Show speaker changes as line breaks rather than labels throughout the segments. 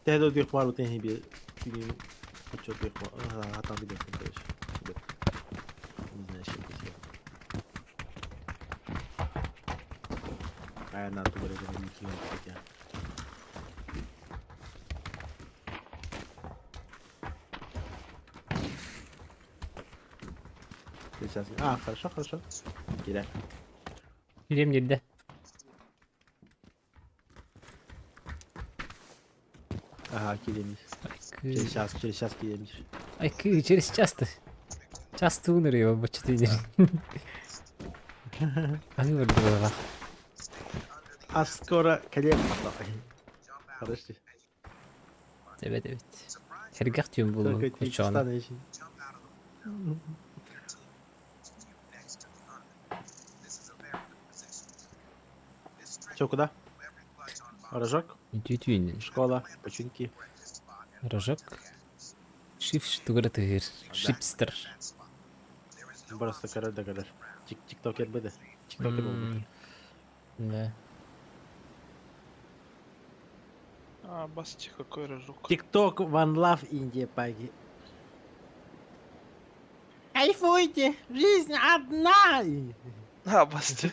Төһө да утуйуох баарбытын иһин биир түүнүн оччо утуйуох хатаан билбэппин короче. Не знаю, чем это связано. Айаннаан тугу эрэ гынан киирэн этэ. Сейчас. А, хорошо, хорошо. Киирэр.
Киириэм диирдэ.
Ага, киириэм Через час, через час киириэм
Айкыы, через час-то. Час туун его боччутуйдер. Аны барда
А скоро кэлиэм Подожди.
Эбэт эбит. Сэргэх түүн буолуо
Только
оччоҕуна.
Таджикистан еще. Че, куда? Рожок?
Үтүө түүнүн.
Школа, починки.
Рожок. Шиф тугу эрэ тыһыыр. Шипстер.
Просто король да король. Тиктокер быды. Тиктокер буолбут.
Да.
А, басти, какой рожок.
Тикток One Love Индия Паги. Кайфуйте! Жизнь одна!
А, басти.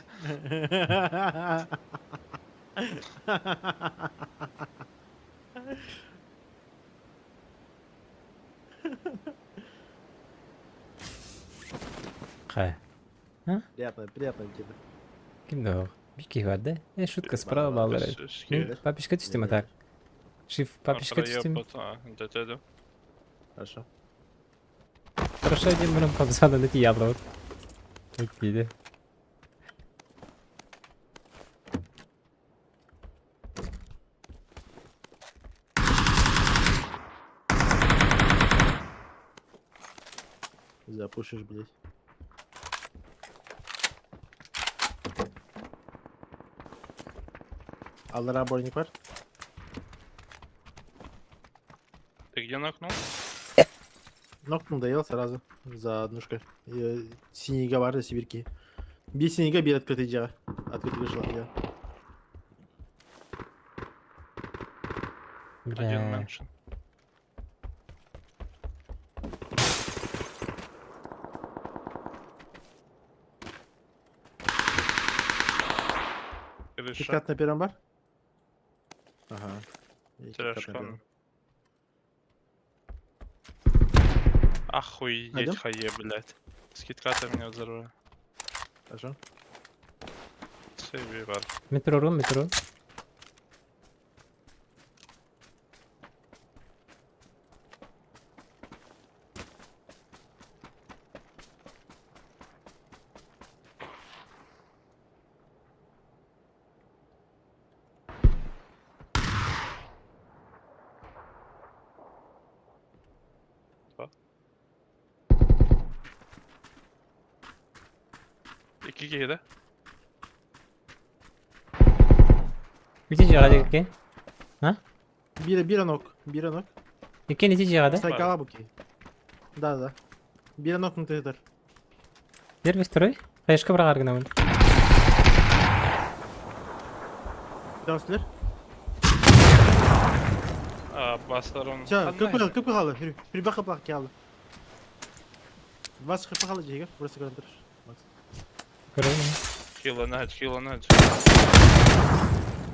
Хайа.
Приятно, приятно тебе.
Ким да Бики бар да? Э, шутка справа баллар. Мин папишка түстүм а так. Шиф папишка түстүм.
Да-да-да.
Хорошо.
Хорошо, один мурун папсана на яблок. Окей.
Запушишь, блядь. Аллара броник бар.
Ты где нокнул?
Нокнул, доел сразу. За однушкой. Синий гавар сибирки. Бир синийгэ, бир открытый дьиэҕэ. Открытый вышла, я.
Один
Бля.
меньше. Крыша.
Киткат на первом бар? Ага. И киткат на
Трешка.
первом.
Охуеть,
Пойдем?
хае, блядь. С китката меня взорвали.
Хорошо.
Сейви бар.
Метро рум, метро.
Икки киһи да?
Ити дьиэҕэ диэки.
Бир, бир нок. Бир нок.
Иккиэн ити дьиэҕэ да?
Сайкала буки. Да, да. Бир нок внутри.
Первый, второй? Хаешка быраҕар гынабын.
Здравствуйте.
А, бастар он.
Все, кып кып калды. Прибак кып калды. 20 хп калды жеге. Просто көрөн тур. Макс.
Көрөмүн.
Хиланать, хиланать.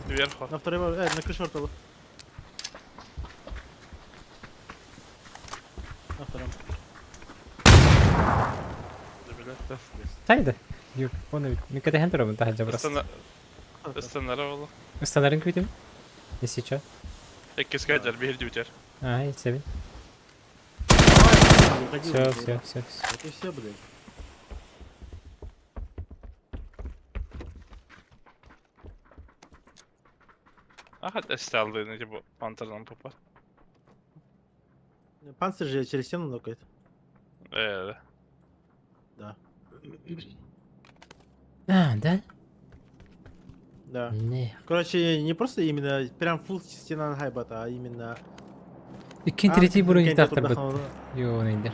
Сверху.
На второй, на крышу ортолу. На втором.
Забилет.
Хайда. Юк, оны бит. Мин кэтэһэн турабын таһырдьа просто.
Ыстанара буолла.
Ыстанарын күүтүм. Если чё.
Иккискэ дьэр биир дүүтэр.
Аа, итсэбин.
Уходи,
Все,
уходи.
все, все, все.
Вот и все, блядь.
Аха, эсталдыны типа пантердан попар.
Панцирь же через стену нокает.
Э,
Да.
А, да?
Да.
Не.
Короче, не просто именно прям фул стена хайбата, а именно...
Иккин третий уровень тахтар бит. Йоо, нейдер.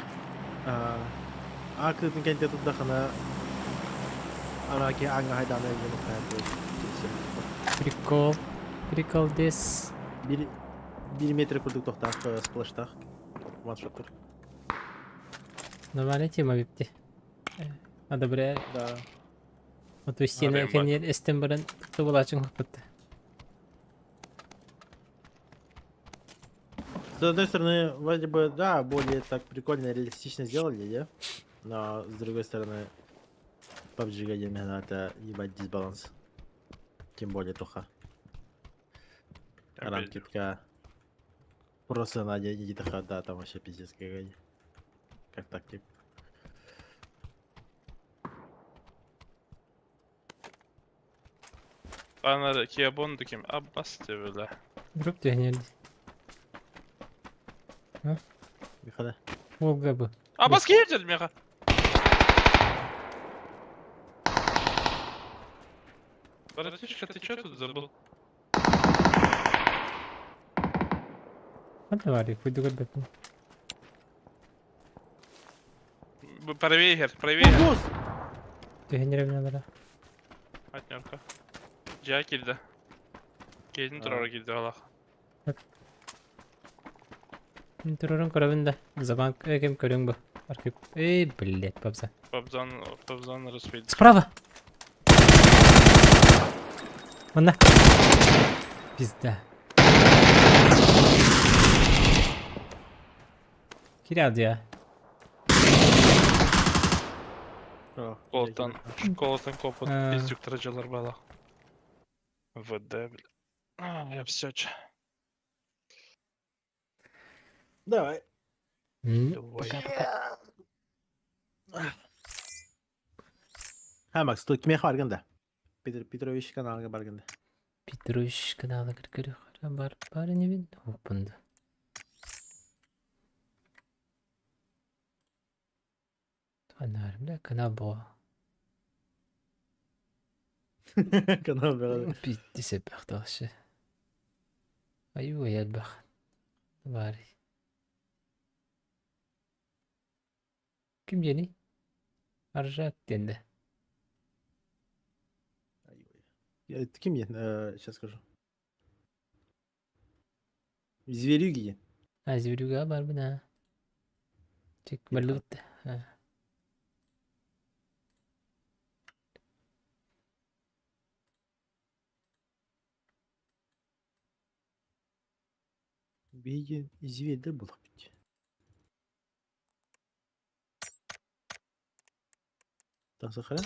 А кытын кенте тудахана анаки анга хайдана
Прикол. Прикол дес.
Бир Биир метр курдук тохтаах сплаштаах. Ваншоттур.
Нормальная тема бипти. Одобряю.
Да.
Вот стены кэнниэр эстен баран тубулаачын хаппытта.
С одной стороны, вроде бы, да, более так прикольно, реалистично сделали, да? Но с другой стороны, PUBG именно это ебать дисбаланс. Тем более туха. Рамки такая. Просто на день да, там вообще пиздец какая. Как так, типа?
Анара Киабонду ким Аббас диэбилэ.
Групп түһэн
Выхода.
Волга бу.
Аббас киирдэ миэхэ. Братишка, ты чё тут забыл?
Ханна баарый куйду көрбөппүн.
Правее, Гер, правее.
Босс!
Түһэн эрэ
Отнерка. Дьиэ киирдэ. Кейтин турара киирдэ алах.
Мин турарын көрөбүн да. Забанк кем көрүҥ бу. Архип. Эй, блядь, папса.
Пабзан, пабзан распить.
Справа! Манна. Пизда. Кирял дия.
Школаттан, школаттан копот пиздюк дьалар бала. ВД, бля. А, я все.
Давай.
Пока-пока.
Ha, Макс, тут кимиэхэ баргын да? Петр Петрович каналга баргын да.
Петрович каналы кыркыры бар бар не бин. Опынды. Анар, бля, канал бо.
Канал бе.
Питти бахташы. Аю бах. Бар. Ким жени? Аржак денді.
Ким я? Сейчас скажу. Зверюги.
А, зверюга бар бына. Чек балут.
Биги зверь да был быть. Так, сохран.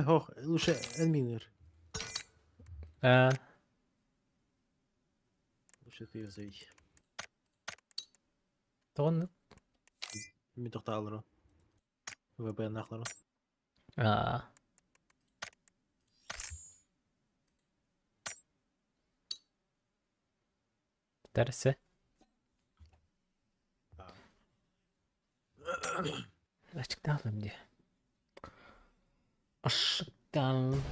Ох, лучше админер.
А.
Лучше ты ее зови.
Тон.
Мен тоқталыры. VPN нақлары.
А. Дәрісі. Açıklayalım diye. Açıklayalım.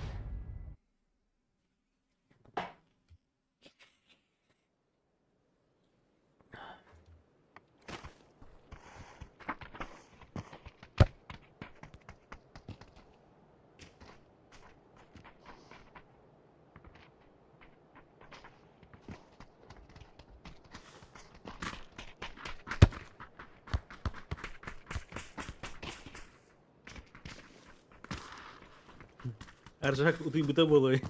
Аржак утуйбута болой.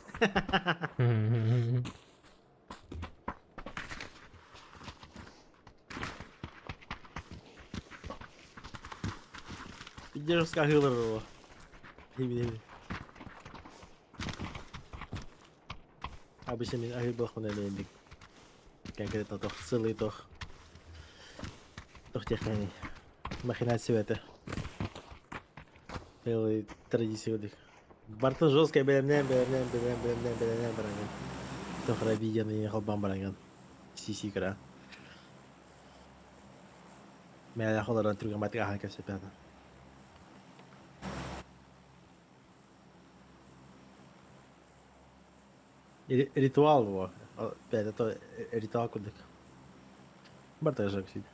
Поддержка его. Обычно мен ахил болох мына Конкретно тох целый тох. Тох технани. Махинация это. Целый традиция. Бартын жесткая бэлэмнээн бэлэмнээн бэлэмнээн бэлэмнээн бэлэмнээн баранган. Тох рабияны холбан баранган. Сиси кра. Мэ холорон түргэн батыга ахан кэпсэпэна. Ритуал во. Опять это ритуал кудык. Барта жак сидит.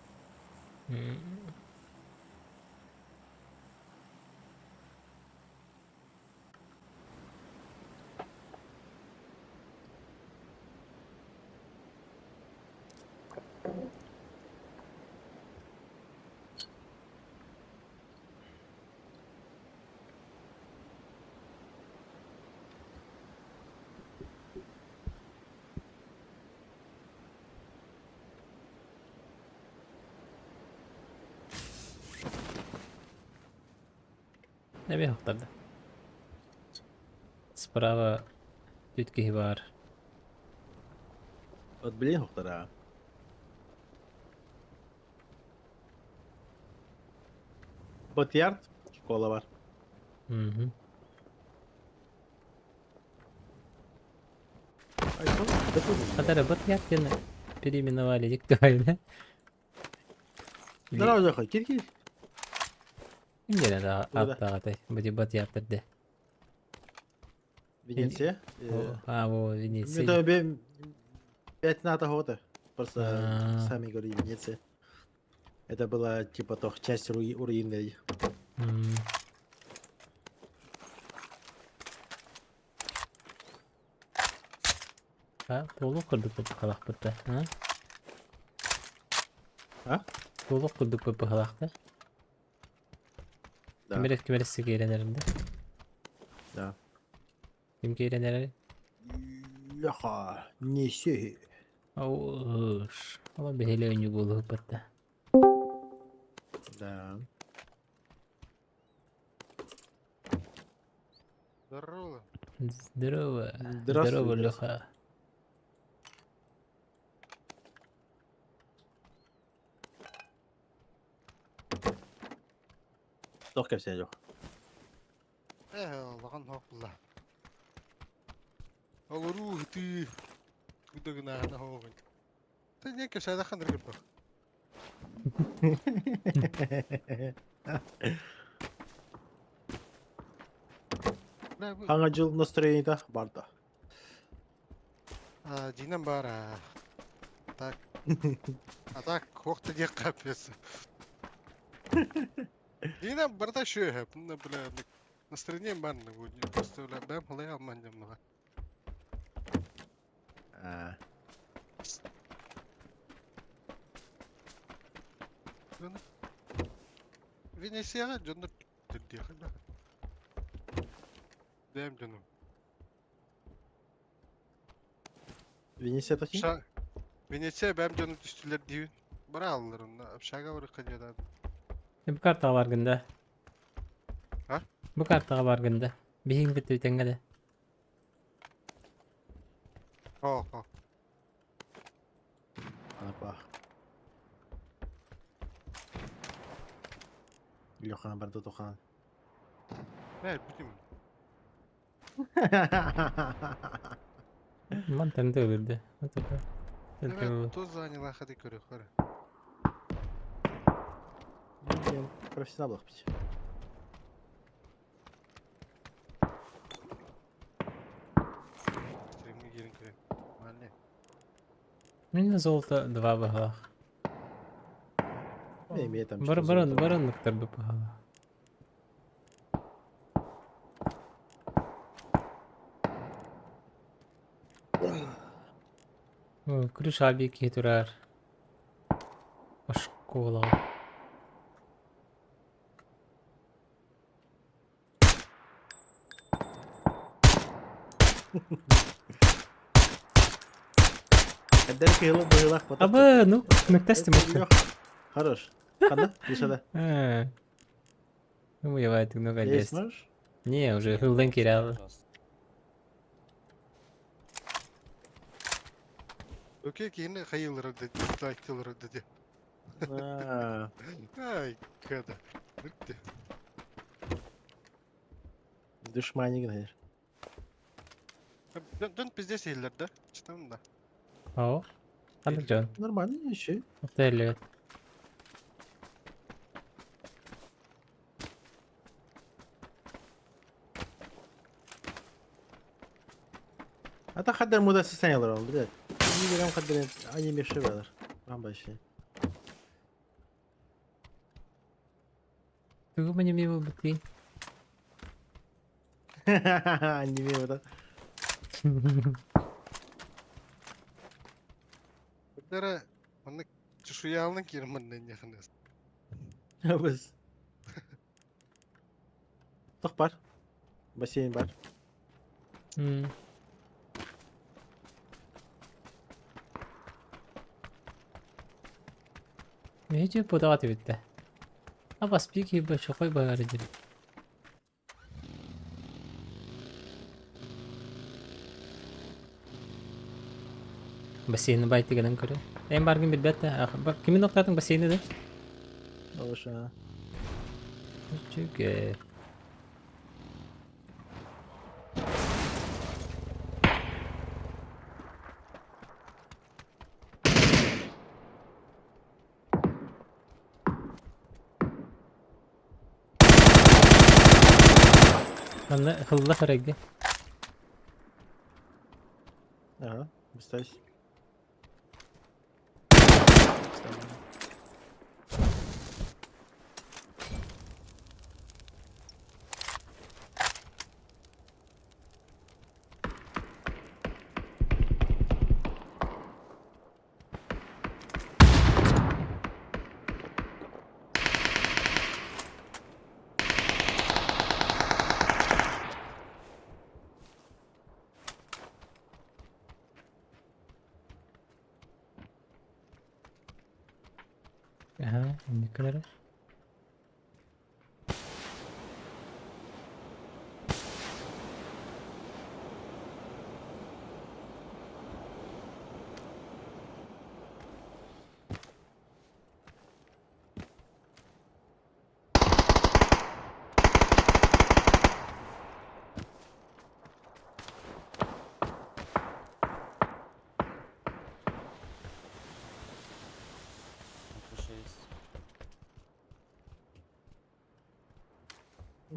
Эбии охтордо. Справа түт киһи баар.
Вот блин охтора. Ботярд школа бар.
Мгм. Хатара Ботярд диэн переименовали диктовали, да?
Здорово, Леха, кир-кир.
Ким диэн ааттааҕытай? Бу Ботярд эрдэ.
Венеция?
А, во, Венеция.
Это пять НАТО года. Просто сами говорили Венеция. Это была типа тох часть руины.
А, туолук курдук быһалаахпыт да, а?
А?
Туолук курдук быһалаах да?
Да.
Ким эрэ ким эрэ киирэн эрэр да?
Да.
Ким киирэн эрэр?
Леха, неси.
Ош, ол биһиги оонньуу буолуохпут да.
Да.
Здорово.
Здорово.
Здравствуй,
Здорово,
здравствуй.
Леха.
Туох кэпсээн Леха?
Э, улахан суох буолла. Олоруу ытыы кудагынаана хоҕун. Ты не кэпсээтэххин ыргырдах. Бля, бу
Хаҥа дьыл настроениета барда.
а, Динам баар аа. Так. А так, хуох да диэх капец. Динам барыта шүөһэ. Бля, настроением баар просто бля, бэм халай алман дьаммаҕа.
А,
Венецияҕа дьоннор түрдиэхэ да. Дэм дьонум.
Венеция точно?
Ша... Венеция бэм дьону түстүлэр диибин. Бара аллар онно. Общага барыкка диэдaan.
Бу картаҕа баргын да?
А?
Бу картаҕа баргын да? Биһиги кытта бүтэҥҥэ да?
О, о.
Апа. Леха барда тохан.
Бэр бүтүм.
Мантан да өлөрдө.
Эбэ, туз заняла хады көрө хара.
Профессионал бить.
Стримни киирэн көрө. Маlle.
Мин золото два быһалаах.
Не имеет там
Бар
что-то
баран
золото.
баранныктар быһалаах. О, Крыша киһи турар. Оскуола.
Эдэр кыһылы быһылах потом.
Абы, ну, нүктәсті мүмкін.
Хорош. Ханна, Мишада.
Ну, давай, много
Есть
есть.
можешь?
Не, уже хылдан кирал.
Окей, киһини хайылыр да, лайктылыр да де.
А,
Ай, када. Бүтте.
Душманик, наверное.
Дөн пиздец еллер да. Чытам да.
О, ханнык жон.
Нормально еще.
Отель.
А та хаддар муда сысанялар он, блядь. Не берем хаддар, они мешивалар. Вам больше.
Тугу мне мимо бутин.
Не мимо, да?
Дара, маннык чешуялны кирмэн нехнес.
Біз. Тоқ бар. Бассейн бар.
Нече подават битте. Аба спики бу чокой багар дир. Бассейны байтыгынан көрө. Эн баргын билбэт да. Кимин октаатың бассейны да?
Оша.
Үчүгэй. Манна хылла харайга.
Ага, представь.
Аха, инник гынары.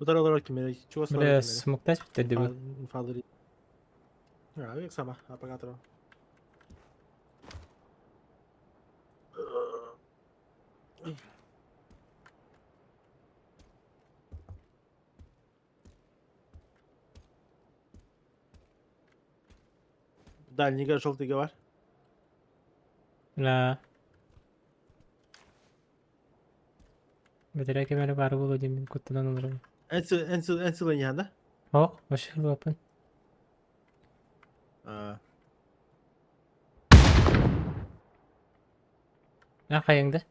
Утары олорор ким эрэ? Чугас олорор
Бля,
ким эрэ?
смоктас бүтэрдибит.
Фадыр. А, сама, а пока тро. Дальнийга желтыйга бар.
Ла. Бэтэрээ ким эрэ баара буолуо диэн мин куттанан олоробун.
Эн сылын да?
Ок, вообще хылыаппын.
А,
А хайаңда?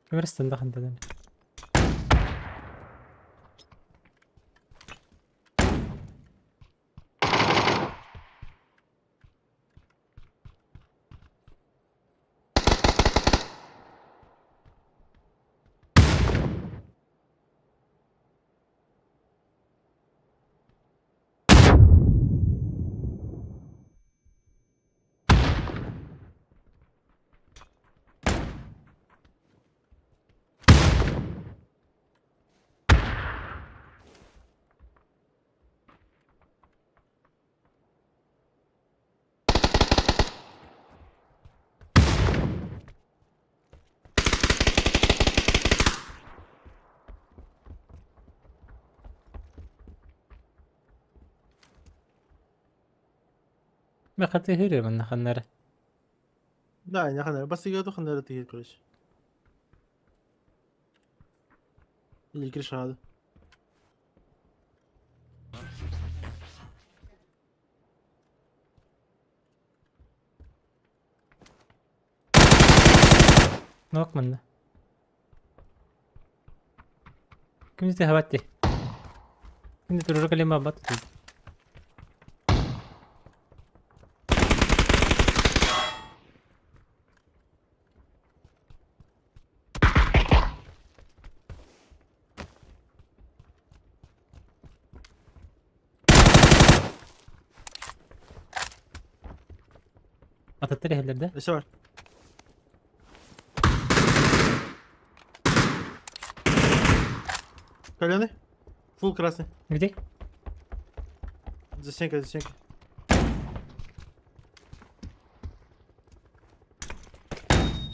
Ким эрэ станда хантадан. Мехаты хыры манна ханнара.
Да, не ханнара. Басыга то ханнара тигер, короче. Или крышада.
Нок манна. Ким хаватти? Ким туруру калима бат. Ататтар иһэллэр да?
Өссө бар. Каленый? Фул красный.
Где?
За стенкой, за стенкой.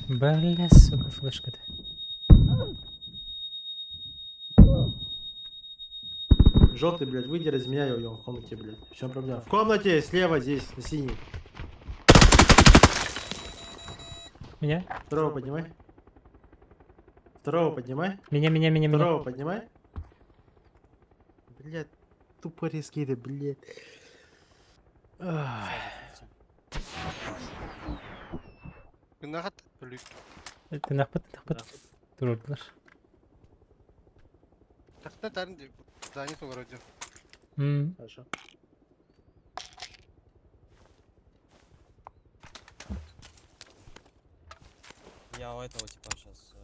Бля, сука, флешка-то.
Желтый, блядь, выйди, разменяй его в комнате, блядь. В чем проблема? В комнате, слева, здесь, на синий.
Меня?
Второго поднимай. Второго поднимай.
Меня, меня, меня, меня.
Второго поднимай. Блядь, тупо резкие ты, блядь. Ах.
Гынаҕыт өлүк.
Тынахпыт, тынахпыт. Турурдулар.
Тахта тарын здание огороде.
Хорошо.
Я у этого типа сейчас.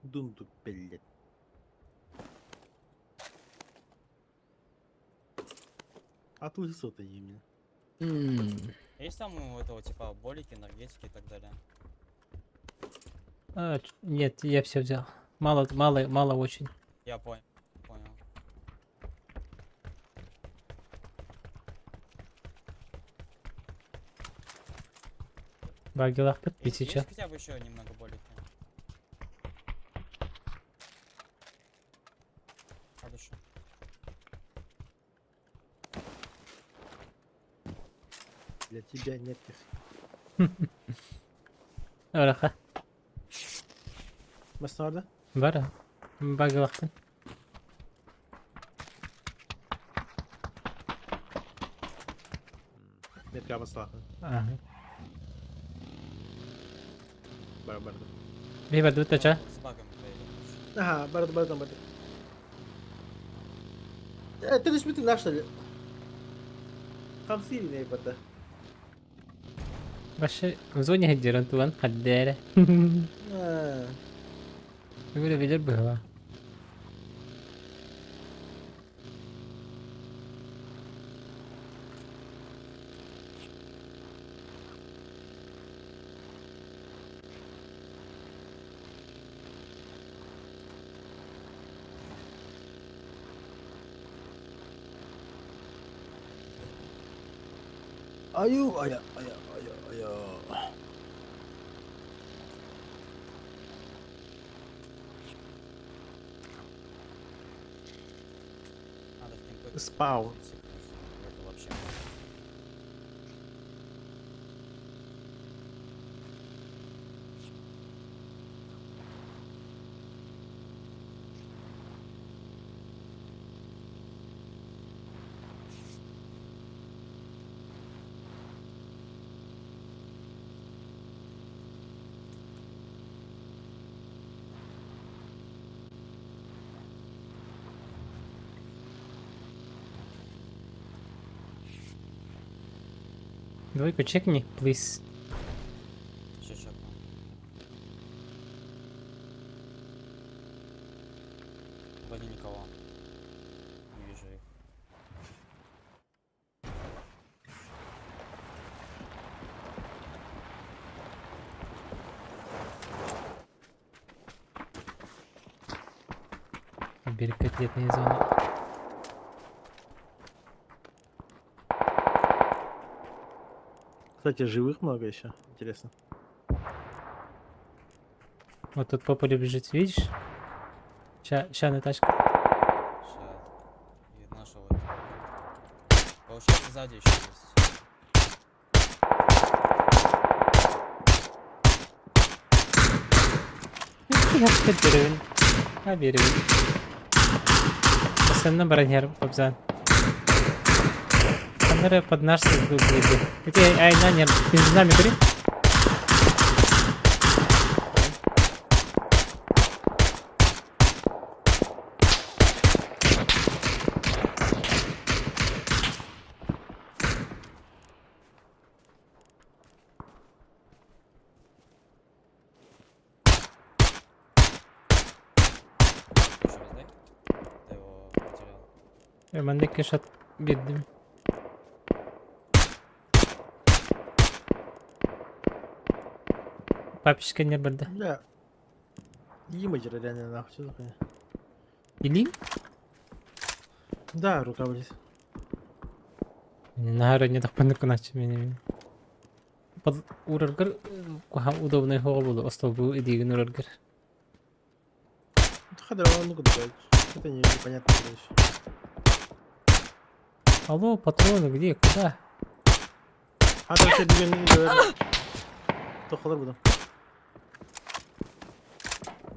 Дундук, блядь. А тут ты именно.
Есть там у этого типа болики, энергетики и так далее?
А, нет, я все взял. Мало, мало, мало очень.
Я понял. Понял.
Багилах
Есть,
тысяча.
есть хотя бы еще немного болики? Хорошо.
Для тебя нет их.
Араха.
Масарда?
Бара. Багилахтын.
Нет, маслаха.
Ага.
Бар, бар.
Бибер дутача.
С багами поедем.
Ага, бар, бар, бар. Ты лишь ты наш, что ли? 50 не это.
Баше в зоне хеддерен туан хаддере. Бибер билер быһыла.
Аю, ая, ая, ая, ая.
Надо в кемпы
Спаун.
идти, потому что это вообще.
Двойку чекни, please.
Еще чекну. Вроде никого. Не вижу их.
Бери котлетные зоны.
Кстати, живых много еще. Интересно.
Вот тут по полю бежит, видишь? Ща, ща на тачка.
Ща. И нашего этого. Получается, сзади еще есть.
Беревин. А беревин. Постоянно бараньер побзан. Камера под наш выглядит. Где ай на не между нами гори?
Еще раз дай. Ты его потерял.
Маннык кешат бедным. Папочка не барда.
Бля. Имиджер реально нахуй. Что за хуйня?
Или?
Да, рука болит.
Нахара не так паныкуначы меня. Под ураргар куха удобный голову остал идигин ураргар.
Хадра, ну куда Это непонятно, короче.
Алло, патроны где? Куда?
А там все бүгін Тохолар буду.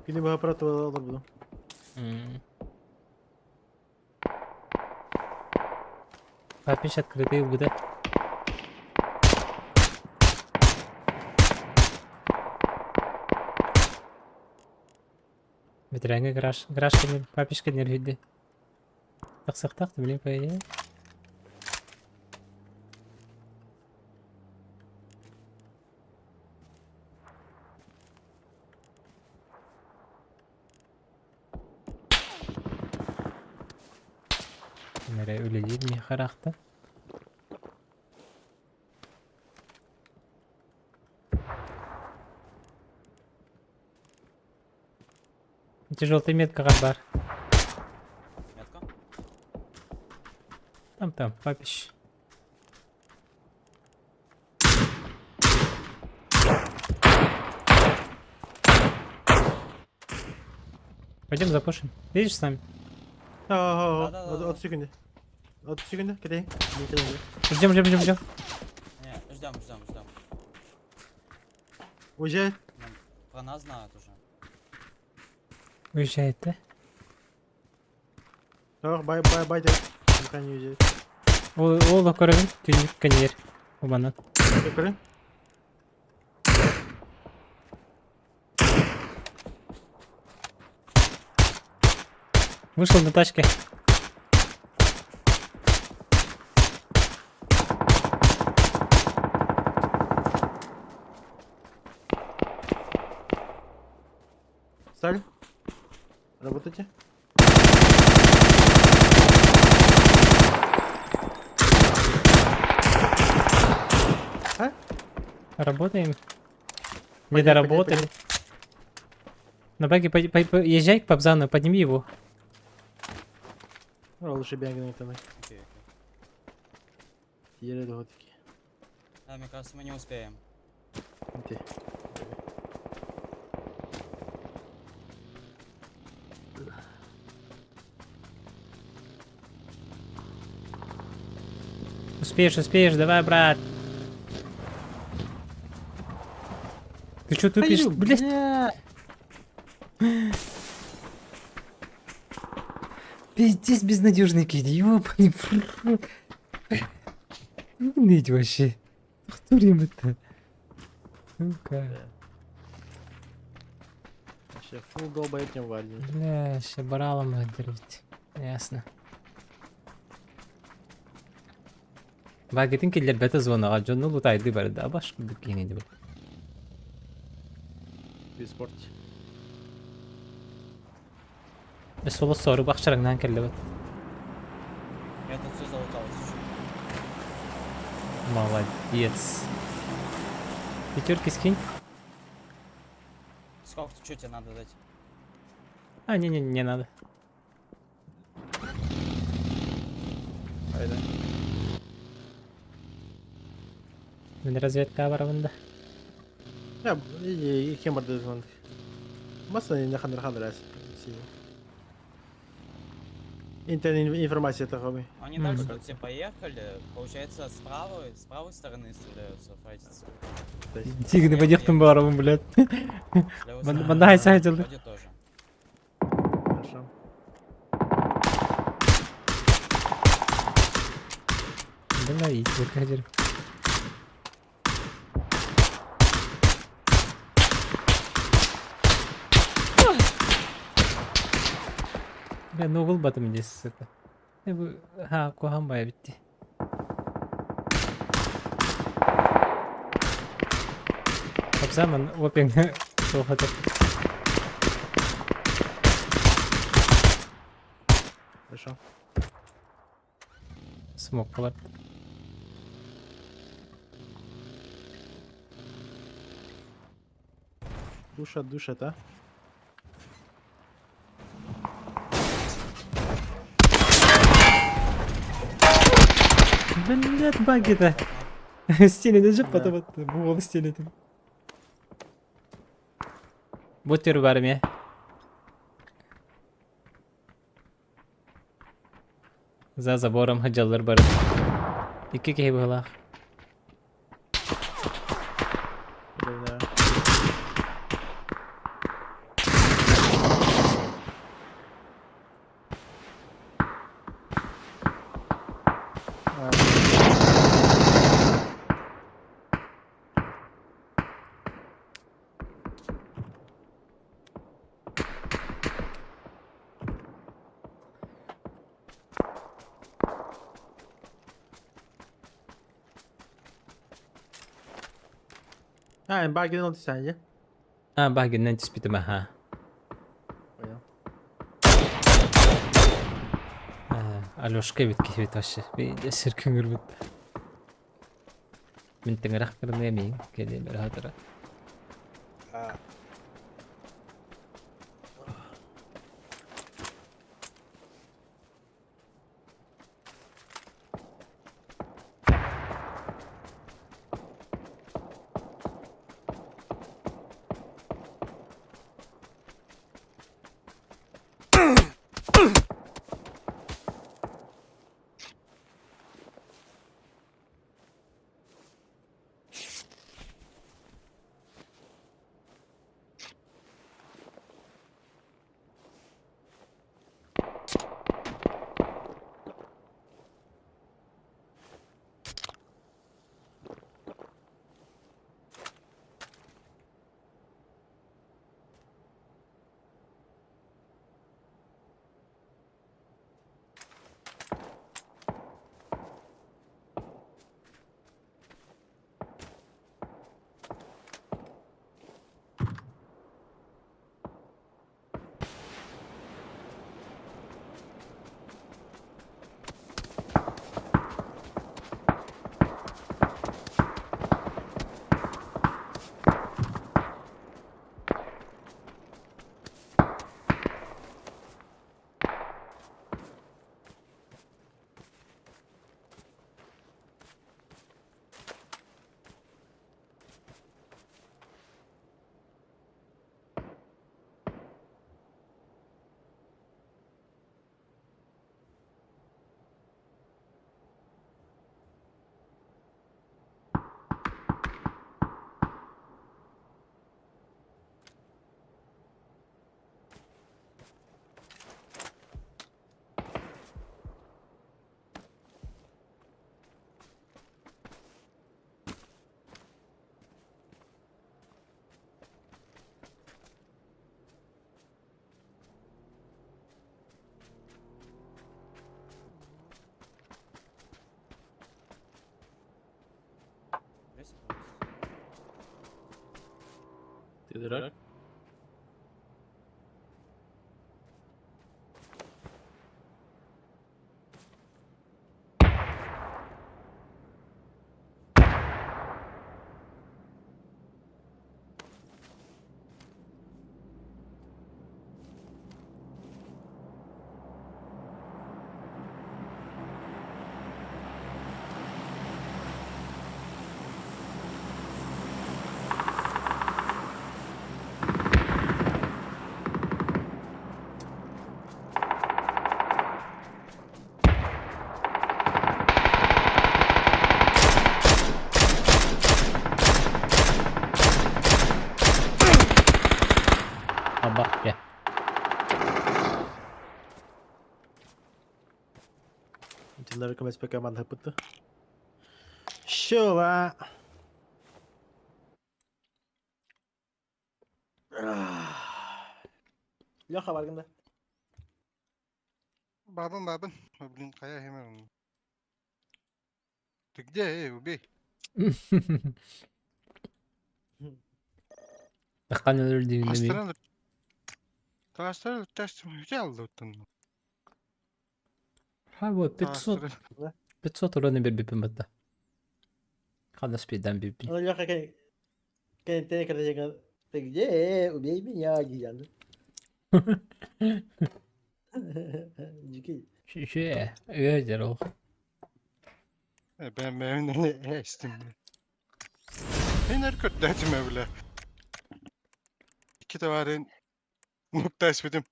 Күні бұға аппарат алар буду.
Папич открытый буде. Бэтэрээҥҥэ гараж, гараж кэннин, папиш кэннигэр үһүйдэ. Тахсыахтаах да билим по идее. Ким эрэ үлэлиир миэхэ ыраахтан. Ити желтый меткаҕа бар.
Метка?
Там там, папищ. Пойдем запушим. Видишь сами?
Да-да-да.
От секунды. От секунды, кидай.
Ждем, ждем, ждем, ждем.
Не, ждем, ждем, ждем.
Уезжает.
Нам про нас знают уже.
Уезжает, да?
Ох, бай, бай, бай, Пока не уезжает.
Ол ол көрөбүн түннүк кэннигэр убанан.
Көрүн.
Вышел на тачке.
Стали? Работайте. А?
Работаем. Не
Пойди,
доработали.
пойди,
На баге езжай к Пабзану, подними его.
Ну, лучше бегай там.
Окей, окей.
Еле такие.
Да, мне кажется, мы не успеем.
Ты.
Успеешь, успеешь, давай, брат. Ты чё тупишь? Блять. Пиздец безнадежный кид, ёбаный в рот. Ныть вообще. Хтурим это. Сука.
Вообще, фул долбоеб не валит.
Бля, ща баралом отделить. Ясно. Багетин киллер бета зонаға жонну лутайды бар да баш кийин деп.
Без спорте.
Соло сору бакчараңнан келди бат.
Я тут все залуталось еще.
Молодец. Пятерки скинь.
Сколько, что тебе надо дать?
А, не-не, не надо.
Айда.
Мен разведка барабында.
Я, и кем барды звонок. Масса не хандр хандрас. Интернет информация такой.
Они дальше
Мгм.
тут все поехали. Получается, с правой стороны стреляются, файтятся.
Тигни подехтым барабын, блядь.
С левой стороны.
Манда хайса айтылды.
Вроде тоже.
Хорошо.
Бля, ит бер Бля, ну угол батым здесь, сука. Ха, кухан бая битти. Тапсаман опинг тоқатыр.
Хорошо.
Смок бар.
Душа, душа, да?
Блядь, баги-то. Стене лежит, потом вот бугол стене. Бутер бар ме. За забором хаджалар бар. Икки киһи быһылаах.
Да. А, А, багин ол түсәнде.
А, багиннан түспүтүм аха.
Понял.
Алешка эбит киһибит вообще. Сир көҥүрбүт. Мин тыҥырах кырыныа миин кэлиэм өрө хатыра.
Ты дурак? Аба, кэ. Дьыллары көмөспөккө манныһыппыт Шула. Леха баргын да.
Бабын, бабын. Ой, блин, хайа хемер. Ты где, эй, убей?
Таххан өлөр диибин
Хастаран Тастар тестим үтэ аллыттан.
Ха вот 500 500 ураны бербиппин батта. Ханна спидан биппин.
Ну, Леха, кэнтэн короче, ты где? Убей меня, диэн. Дикий.
Шише, өйдер ол.
Ben ben эстим. Мен көрдөтүм бile. İki tavarin nokta esmedim.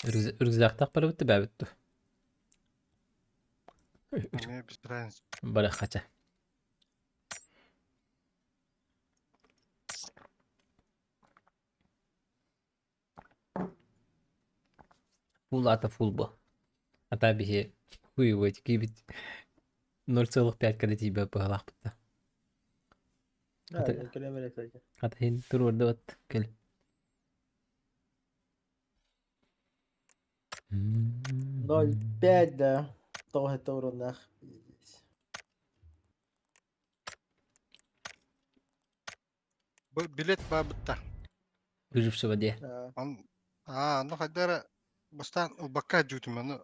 Рюкзактах барыбытты бәбітту.
Ne biz разница.
Бара хача. Фул ата фул бу. Ата биһи хуй кибит 0,5 когда тебя пыгалахпытта.
Да,
Это-
кэлэмэрэ, кстати.
Ата хин турурда вот кел.
0,5, да. Тоҕо это уруннах. Пиздец.
Билет баабытта.
Выжившего де.
Он аа, ну хайдара бастаан ылбакка дьуутум аны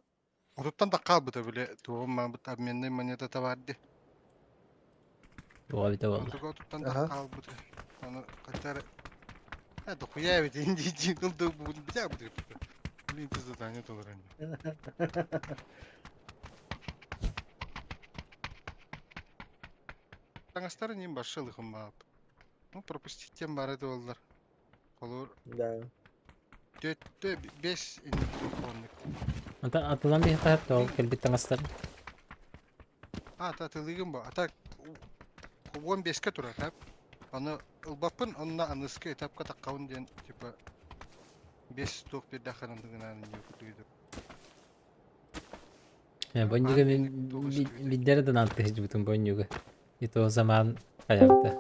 отуттан да хаалбыта били туоҕум маабыт обменный монета табаарди.
Туға бите болды.
Онтуга отуттан да хаалбыта. Аны хайдара э дохуя эбит инди ылды бугун битэ бутыр. Блин, ты задание толоран. Таҥастары ним баршылыхым баап. Ну, пропустить тем бары буоллар. Холур
Да.
Төттө бес инник оннук.
Ата атылан bir хат ол кэлбит таҥастар.
А, та тылыгым бу. А так 15-ке турар, тап. Аны ылбаппын, онна аныскы этапка таккабын диэн, типа бес туох биэрдэххинэн гынан курдук.
Бонньуга мен биддere донат тыһыжбытым бонньуга. И то заман хаябыта.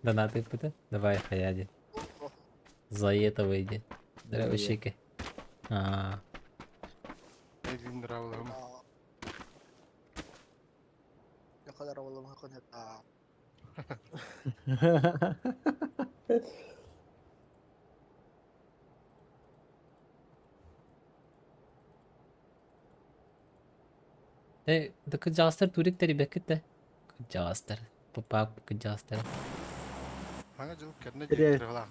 Донат ыппыта. Давай хая За это выйди. Здравствуйте. А,
Элин нравилось.
Ne kadar havalı hakikaten.
Э, да кыдьаҕастар турик тэрийбэккит да. Кыдьаҕастар. Папа кыдьаҕастар.
Хаҥа дьыл кэрнэ
Тире.
диэттэр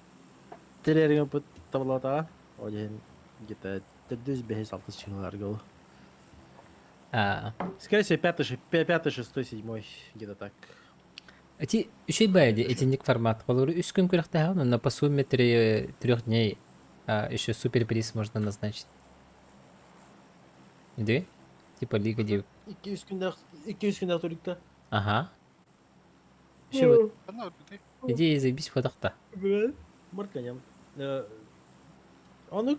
Терерин пут таблата. Один где-то төрдүс бэһис алтыс чыгыларга ол.
А,
Скорее всего, пятый, пятый, шестой, седьмой, где-то так.
Эти үчүгэй баайы итинник формат. Холобур үс күн күрэхтэһэҕин, но по сумме 3 дней еще суперприз можно назначить. Да? Типа Лига Дев.
200 күннээх, 200 күннээх турикта.
Ага. Еще вот
Ана үрдү.
идея заебись ходахта.
Март конем. Ону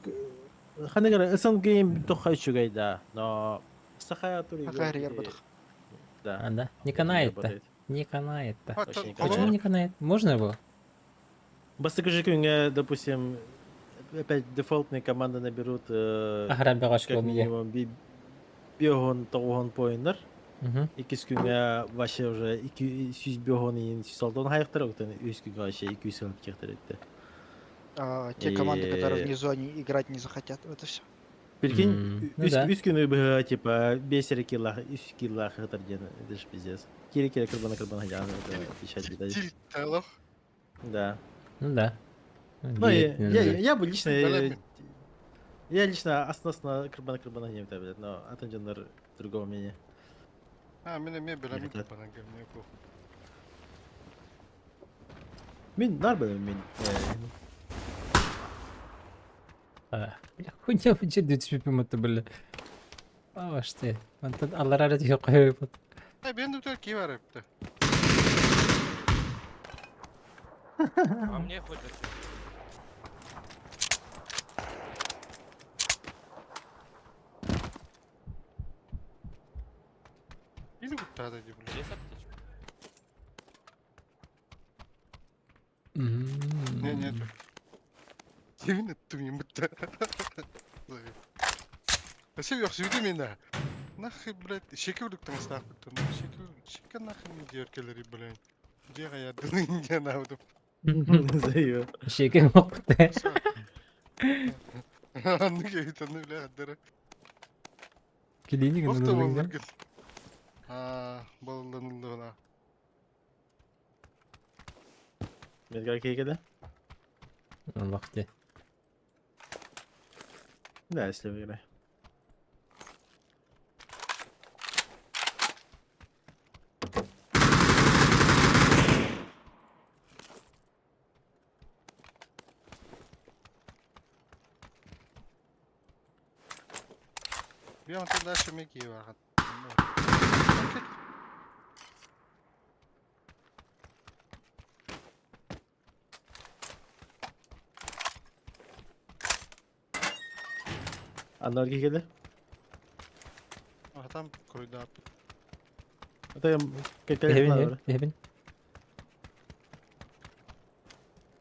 ханныгар СНГ тоха үчүгэй да, но Саха турик.
Саха работах.
Да.
А, да? Не канает-то. Не канает-то.
Очень
Почему не канает? Можно его?
Бастакы күҥҥэ, допустим, опять дефолтные команды наберут
Ахран
как минимум биэс уон 90 поиннар.
Угу.
Иккис күҥҥэ вообще уже 250 160 хайыктар, оттон үһүс күҥҥэ вообще 200 кехтер этте.
А, те команды, которые
И-
внизу, они играть не захотят. Вот и все.
Прикинь,
Ну да.
Үс күнү быһа типа бес килла, үс килла хатар диэн, это ж пиздец. Кире кире кырбана кырбана яны это отвечать видать.
Тильт алох.
Да.
Ну да.
Ну, я бы лично,
Бэлэм.
я лично основно кырбана кырбана не блядь, но атын дьоннор другого мнения.
А, мен эме билэмин
Не хотят.
кырбанан кэмне ку.
Мин нар был мин.
А, бля, хуйня бу жерде это, бля. А, что? Мантан аллар ары қойып.
Э, мен де ки бар эпти.
А мне хоть зачем?
Или куттада ди бля.
Есть аптечка?
Не, нет. Yemin ettim yumurta. Вообще yok sürdü меня. Нахуй, блядь, шекер таҥастаахпыттан. Шекер, шекер нахуй не диэр кэлэрий, блядь. Дьиэ хайардын диэн аабытым.
Заебал.
Шеке мопты.
Аннык эбит, анны бля хаддара.
Клиник
Охта боллар кел. Аа, балланыллыгына.
Медгар кейкеде?
Вакыты.
Да, если выиграй.
Bir anta дальше меки бар.
Аннар кейкеде?
А там круйда.
Это я как
Ебин, ебин.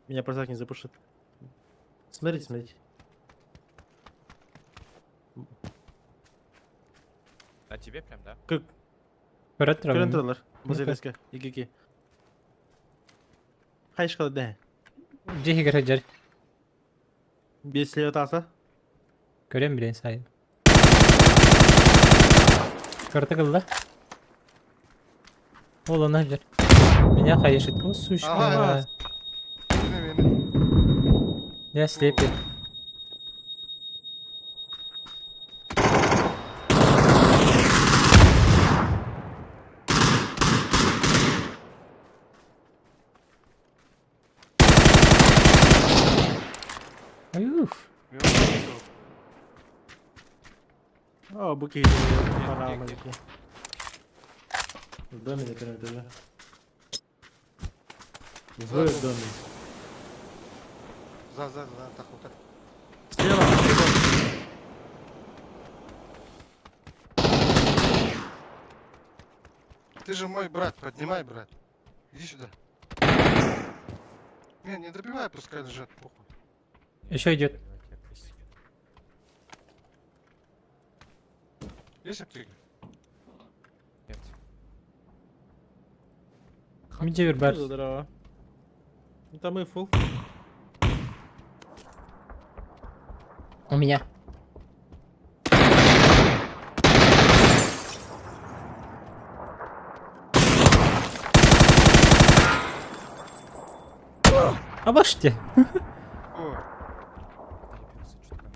Меня просто так не запушит. Смотрите, смотрите.
А тебе прям, да?
Как
Көрөт
контроллер.
Ну-ка.
Базилиска. Икики. Хайшкала да.
Дьиэ иһигэр
Без слева таса.
Көрөн билэн сайын. Кыртык ылла. Ол оны сылдьар. Меня хаешит. О, сучка.
Ага.
Я слепит. Уф.
О, буки пора маленькие. В доме на первом этаже. В доме.
За, за, за, так вот так.
Слева.
Ты же мой брат, поднимай, брат. Иди сюда. Не, не добивай, пускай лежат, похуй.
Еще идет.
Есть аптека?
Нет.
Мидевер бар.
Здорово. Ну там и фул.
У меня. Обожьте.
О,
Торопился чутка.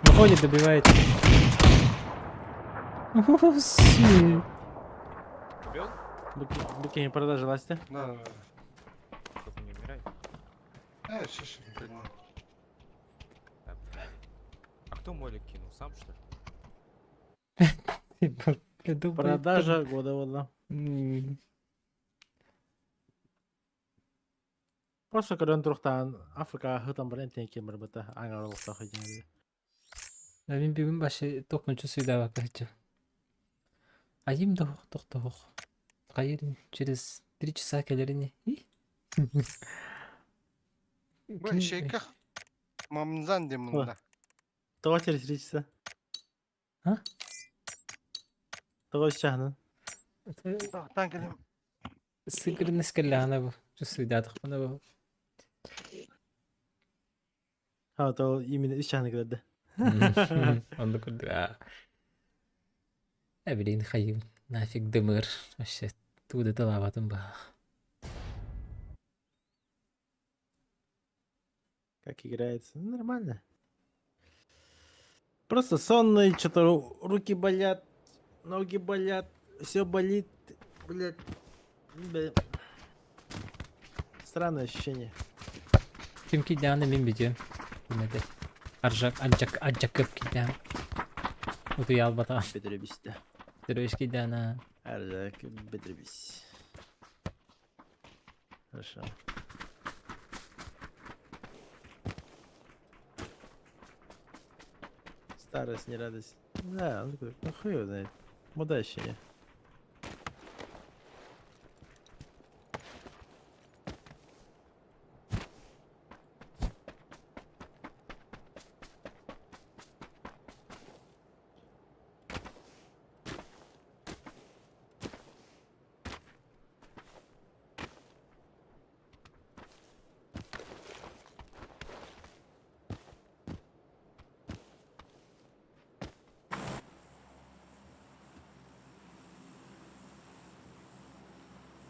Выходит, добивает. О, си.
Убил?
Буки, буки не продажи ласти.
да, да, да.
Только не умирай.
Щас, щас, не понимаю.
Да, блядь. А кто молик кинул? Сам что ли?
Продажа года вот. Просто көрөн турухтаан Африка хытан бар энтен кемер бата аңарылыкта хыжан.
Мин бүгүн башы токмунчу суйдаба короче. Айым да тохтох. Хайыр через 3 часа келерини.
Бу шейках мамзан дем мында.
Того через 3 часа.
А?
Того чахнын.
Тан келем.
Сыгырын эскеллэхана бу. Суйдатых бу бу.
Ха, то именно үч чахны килерди.
Онду курдук. Э, блин, хайым. Нафиг дымыр. Вообще, туда талабатым ба.
Как играется? Ну, нормально. Просто сонный, что-то руки болят, ноги болят, все болит, блядь. Бля. Странное ощущение.
Ким кидяны мин бүтүм. Кимеде. Аржак, аджак, аджакып кидян. Утуя албата.
Бедребисте.
Төрөш кидяна.
Аржак бедребис. Хорошо. Старость, не радость. Да, он такой, ну хуй его знает. Муда ощущение.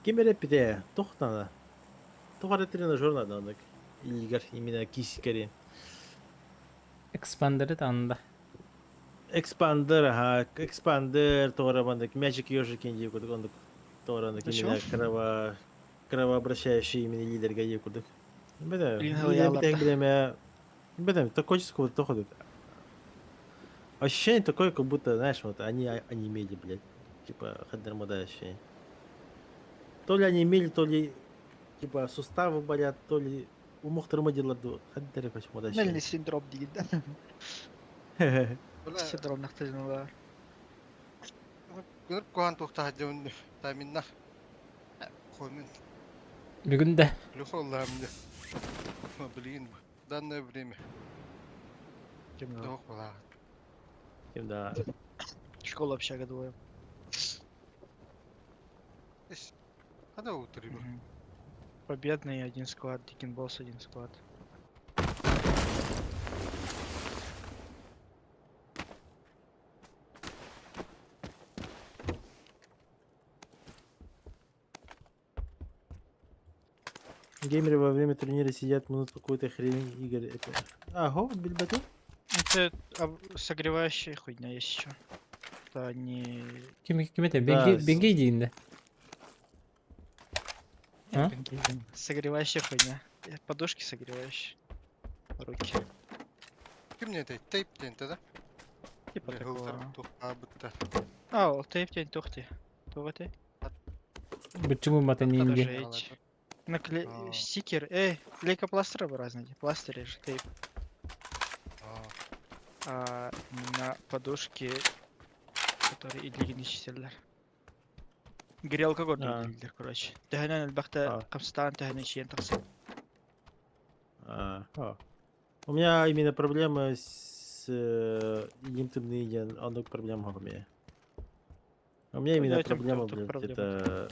Ким эрэ тохтана. Тухара тренажер надо оннук. Илигар именно кискари.
Экспандеры танда.
Экспандер, ага, экспандер, туора маннык, мячик ежик инди курдук, оннук туора оннук
Чего?
именно кровообращающий именно лидер гаи курдук. Бля,
Блин,
лидер
ялла.
битэх билеме, бля, такой чисто тоходит. Ощущение такое, как будто, знаешь, вот они онемели, блядь. Типа, хадермода ощущение. То ли они имели, то ли, типа, суставы болят, то ли умохтарма дела хаддер почему
Мельный синдром диир да.
Бля,
Синдром нахтыжналар.
көрүп куһаан туохтаах дьон таминна. Хомин.
Бүгүн да.
Плюхоллам. Блин, в данное время. Туох була.
Ким да.
Школа общага двое.
Хада утыры.
Победный один склад, Дикин Босс один склад.
Геймеры во время турнира сидят, минут какую-то хрень, Игорь. Это... Ага, билбэтим.
Это согревающая хуйня есть еще. Это не...
Ким ким это?
Да,
Бенги Бенги диин. А?
Согревающая хуйня. Подушки согревающие. Руки.
Ким не этэй? Тейп диэн да?
Типа такого.
Тухаабытта.
А, ол тейп диэн туох дии? Туох этэй?
Почему матанинги?
Даже Накле...
А.
Стикер. Лейкопластыры разные. Пластыри же тейп. А на подушке, которые илиигин ичсэллэр. Грелка
А.
көрдүк дииллэр, короче. Төһөнөн элбэхтэ
А.
хамсатаан төһөнөн ичийэн тахсар.
А, а. У меня именно проблемы с интимный оннук проблема у меня. У меня именно
Ну, этим
проблема,
тут
блядь,
проблема.
это...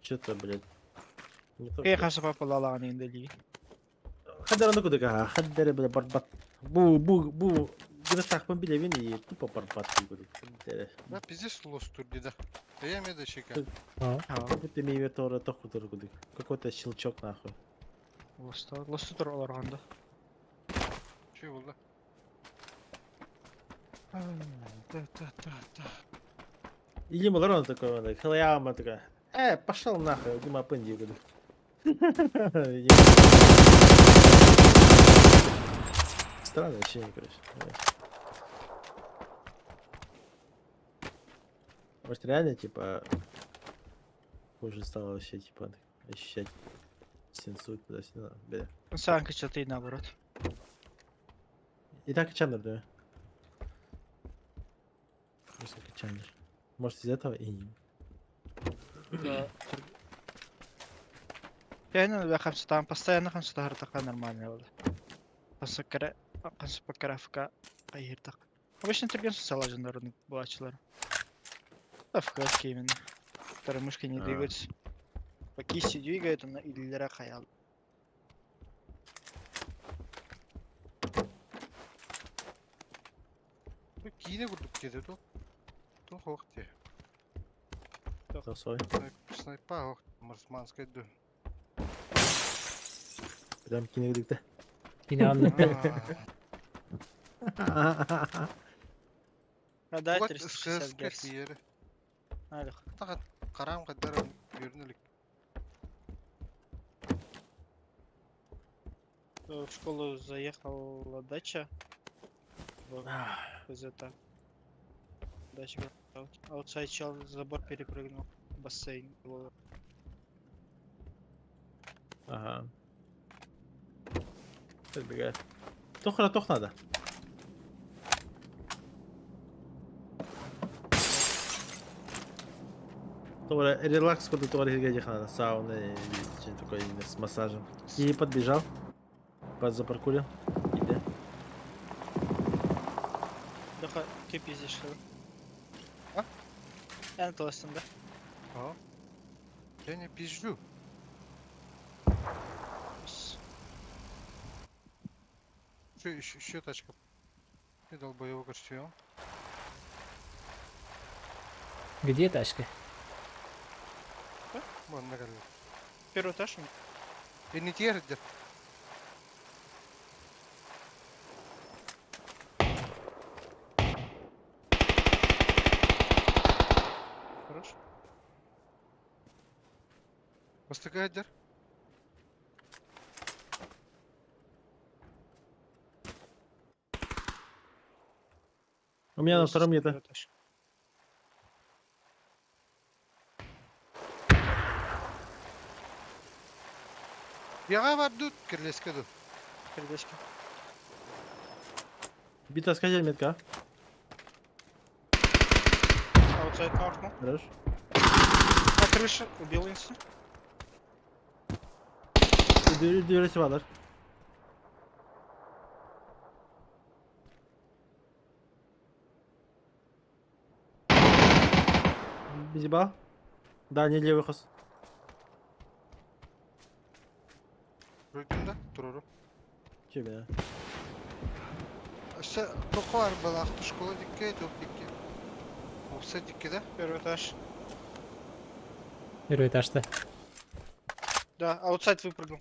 Что-то, блядь, не то,
Кей
блядь.
хасапа палалаан индели.
Хаддар ону кудук, аха, хаддар, бля, барбат. Бу, бу, бу, гыртахпын билебин и тупо барбат кудук.
Да, пиздец лостур да. Я меда чека.
А.
Будто меймер тора тохутур кудук. Какой-то щелчок нахуй.
Лоста, лосту тур олорганда.
Че болды? Та-та-та-та.
И Дима Ларон такой, он такой, хлояма такая, пошел нахуй, Дима Пенди, говорю. Странное ощущение, короче. Может, реально, типа, хуже стало вообще, типа, ощущать сенсу туда-сюда, бля.
Саанка чатый наоборот.
И так Чандр, да? Может, как Чандр. Может, из этого и не.
Да. Пианино хамсатаан постоянно хамсатаар нормально болды. Хасакара хасапакарафка айыртак. Обычно түрген салажындар булачылар. Да, в КС именно. Которые мышкой не
А.
двигаются. По кисти двигают, она или хаял.
Киинэ курдук диэтэ ту. Ту хоох дии.
Толстой.
Снайпа хоох марсманскай ду.
Прям кинегдикте.
Кини анны.
А дай
Тугат
360
СКС
герц.
тиер.
Алих.
Тагат карам кадар көрүнөлүк.
В школу заехала дача. В ПЗТ. Дача. Аутсайд чел забор перепрыгнул. Бассейн. Было.
Ага. Подбегает. Тохра, тох надо. Тора, релакс, куда тора надо. Сауна или что-нибудь такое именно с массажем. И подбежал. Подзапаркурил. Иди.
Леха, ты пиздишь, что ли?
А?
Я на толстом, да?
А? Я не пизжу. Еще, еще, еще тачка. Ты долбоёб, кажется,
Где тачка?
Вон, на
Первый этаж?
И не тердер.
Хорош.
Бастыгайдер.
У меня на втором где-то.
Первый этаж.
Яга бар тут, кирлеске ду.
Передачки.
Бита сказали метка.
Аутсайд нокнул.
Хорош.
На крыше убил инста.
Дверь валар. Безебал? Да, не левый хос.
Көрдүм да, турору.
Чебе.
Өссө тоқо арбалаах школа дикке, топ дикке. Опса дикке да?
Первый этаж.
Первый этажта.
Да, аутсайд выпрыгнул.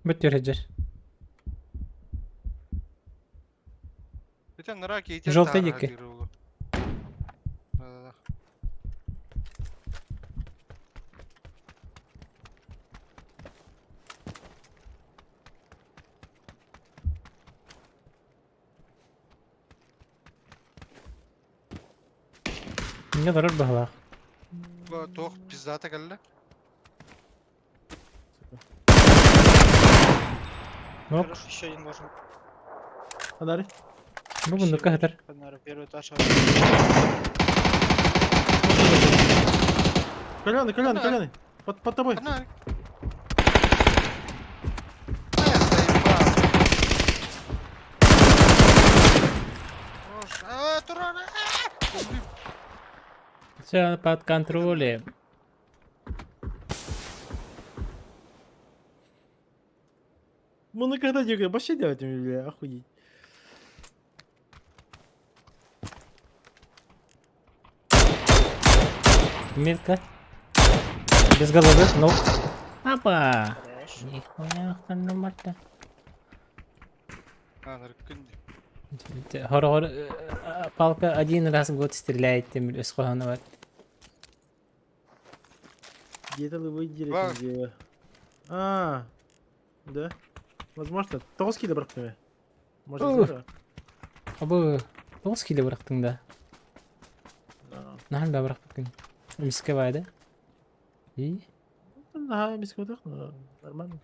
Бүт түһэр.
Ити нара кейтен
Желтый
таара
дикке.
диир уолу. Да-да-да.
Мне дорог баһалаах.
Бу туох пиздата кэллэ?
Нок.
Хорошо, еще один должен.
Адари.
Бу муннукка сытар.
Наверное, первый этаж.
Коляны, коляны, коляны. Под, под тобой.
Фонарик. Э, заебал. Хорош. А, турар, а! Блин,
Все под контролем.
Мы на когда не вообще делать, бля, охуеть.
Метка. Без головы, ног. Апа!
Хорош.
Нихуя нормально.
А, наркын.
Хор-хор палка один раз в год стреляет, тем өс бар.
Где-то вы
Ба.
где? А, да. Возможно. Тоғыз кило бырақтым Может,
Ух.
здорово.
Абы 9 кило бырақтың да.
Да.
Наһан да бырақпыккын. Миске бар да. И
Ага, без квадратов, но нормально.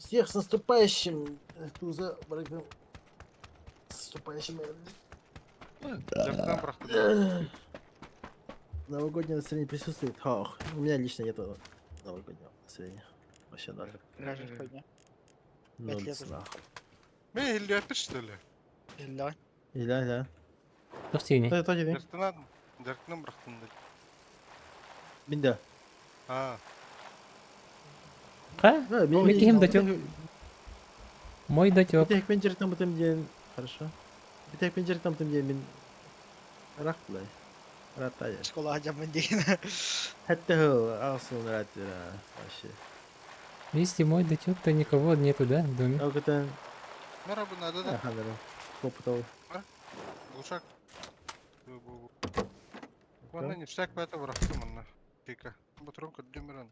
Всех с наступающим, Туза, Баракам. С наступающим.
Жақтан бырақтым.
Новогоднее настроение присутствует. Ох, у меня лично нету новогоднего настроения. Вообще ноль.
Даже хуйня.
Ноль
лет уже.
нахуй.
Мен илляппит, что ли?
Да.
Иля, иля.
тохтини.
То, то, то,
Жақтан жақтан бырақтым dedi.
Минда.
А,
Ха?
Да,
Мин киһим дотек. Мой дотек.
Битек мен жертам бутым ден. Хорошо. Битек мен жертам бутым ден мин рах булай. Ратая.
Школа жамын деген.
Хәтта хыл асын рат вообще.
Если мой дотек, то никого нету, да, в доме?
Алкатан
нара бу надо да.
ханара. Попытал.
Глушак. Бу бу. Онна ништяк бата бырақтым онна. Тика. Батрон көрдүм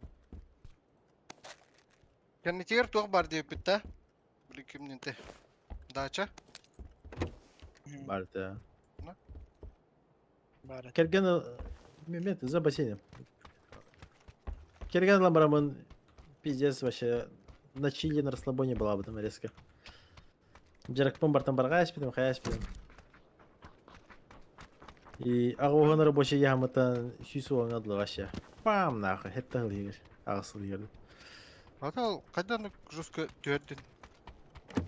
Кэннитигэр туох бар диэппит да? Били кимнинте. Дача.
Барда.
Бар.
Керген Мемет за бассейном. Керген ламбарамын пиздец вообще на чили на расслабоне была бы там резко. Дьарыкпын бартан барга испитим, хая испитим. И агуган рабочий ямытан сүйсу оңадылы вообще. Пам нахуй, хетта егер. Ағысыл егер.
Ата кайдан жестко түөрдүн.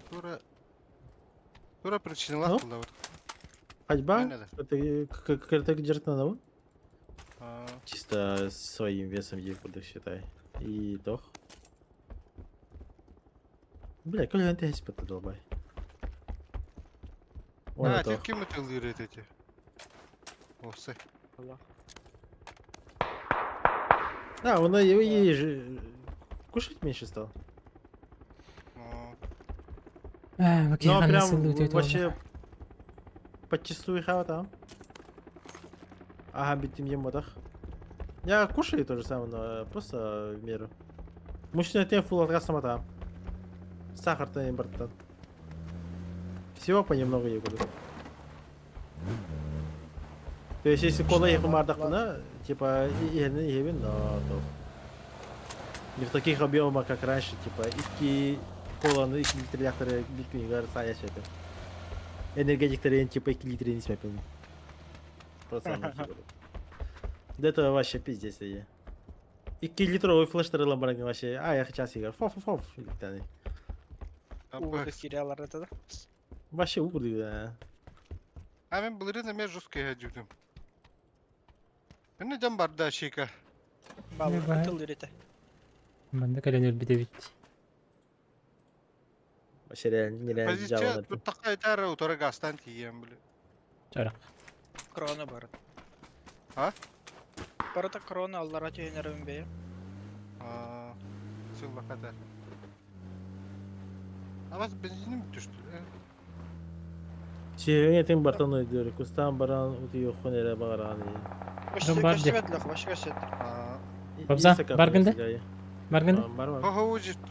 Тура Тура причиналах
Ну?
булла.
Ходьба,
Айнада.
это где-то надо. Чисто своим весом ей считай. И тох. Бля, как ты спит долбай. Ой,
А,
тох.
ким это лырит эти? Овсы.
А, он ей же кушать меньше стал.
А,
Ну, а прям вообще подчистую хава там. Ага, битим емотах. Я кушаю то же самое, но просто в меру. Мужчина тем фул от там. Сахар-то не братан. Всего понемногу я буду. То есть если кола их мардахна, типа и и но то не в таких объемах, как раньше, типа икки кола, ну икки литр бикни это. Энергетиктерин типа 2 литрин испэппин. Просто Да это вообще пиздец дии. 2 литровый флештер ылан баран вообще аях час игр. Фоф фоф фоф.
Уу кириалар это да.
Вообще уу да.
А мен былырыын эмиэ жесткий дьүтүм. Мин дьон барда шика.
Баллар
Давай.
тыл үрете.
Манна кэлэн өлбүт эбит.
Вообще реально нереально
Позиция
жалобно.
туттакка айтар утары газтан тиийэн били.
Чарак.
Крона бар.
А?
Барыта крона аллара түйенерин бэйэ.
Аа, сыллаката. Абас бензиним түштү.
Сиһиҥ бартан өйдүөр, кустаан баран утуйуоххун эрэ баҕараҕын
Баш
Бар дии.
көстүбэт лох, баш көстүбэт.
Аа,
Бабза, баргын да? Баргын да?
Бар бар.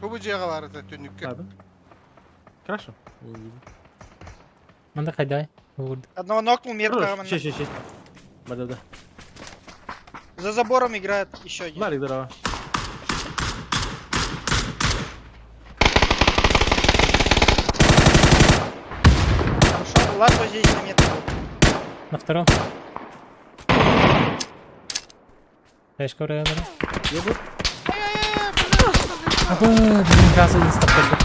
хобу жега барыта түнүккө.
Ладно. Хорошо.
Манна хайдай. Уурд.
Одного нокнул, метка.
Щи, щи, щи. Бар да.
За забором играет еще один.
Ларик, здорово.
Хорошо, Лар вот здесь на метке был.
На втором. Решка урайанара.
Ебу.
Аба, блин, газа инстап кэллэ.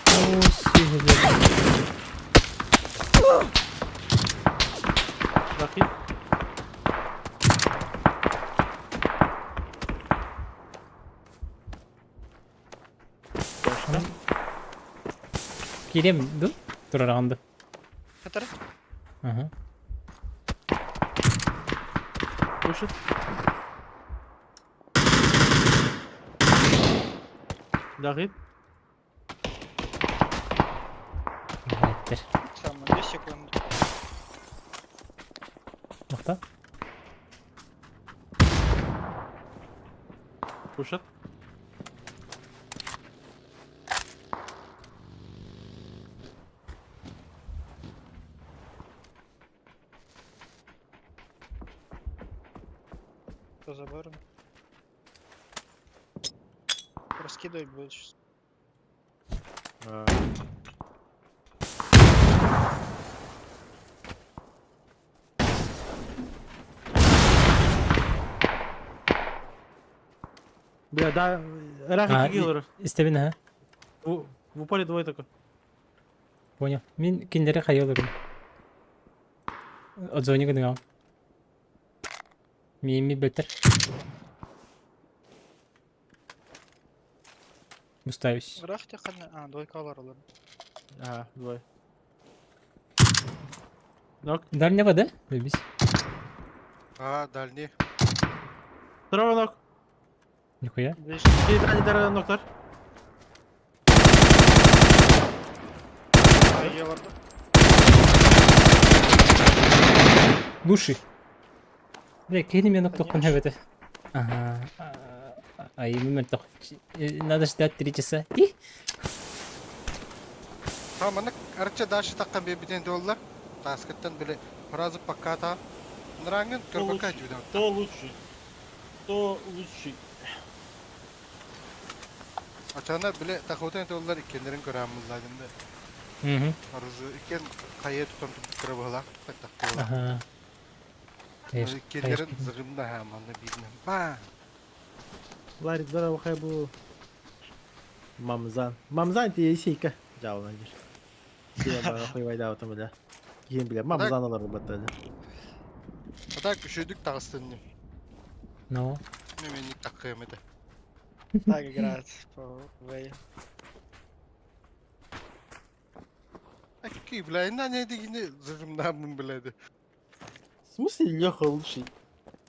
Оо, сиһилэр.
Рахит.
Киирем ду? Турараҕын ду.
Который?
Ага.
Пушит. Рахит.
Эттер.
Самое, 2 секунды.
Махта.
Пушит.
По заборам. Раскидывать будет сейчас.
А, Бля, да,
А,
Рахит киллер.
Истэбин, ага.
В упоре двое только.
Понял. Мин кинилэри хайа олорум. Отзвони гыныгам. Мииммит бөттер. Уставись.
Рах тихо, а, двойка алар олар.
Ага, двое. Нок.
Дальнего, да? Любись.
Аа, дальний.
Здорово, нок.
Нихуя.
Ближний.
Ты дальний, здорово, ноктор.
Ай, оларда.
Лучший. Бля, кини мен тоққан
Конечно.
хэбэте. Ага. А именно тох. Надо ждать 3 часа. И?
Ха, маны арча дальше таккан бебитен доллар. Таскаттан биле фразы пока та. Нрангын көрбөккө жүдө.
Кто лучший? Кто лучший?
Ачана биле тахотен доллар иккенлерин көрөмүз да.
Угу.
Оружие иккен кайы тутам туттура була. Так була.
Ага. Конечно,
Иккенлерин
конечно.
зыгымда ха маны бидне. Ба.
Ларик, здорово, хай бу. Мамзан. Мамзан ти есейка. Жал найдешь. Сен бара хуйвайда отым бля. Кийин бля, мамзан алар баттады.
А так үшөдүк тагыстын.
Ну.
Мен мен таккым эде.
Так играет по Вэй.
Аки бля, инна не дигини зыгымдамын биледи.
В смысле Леха лучший?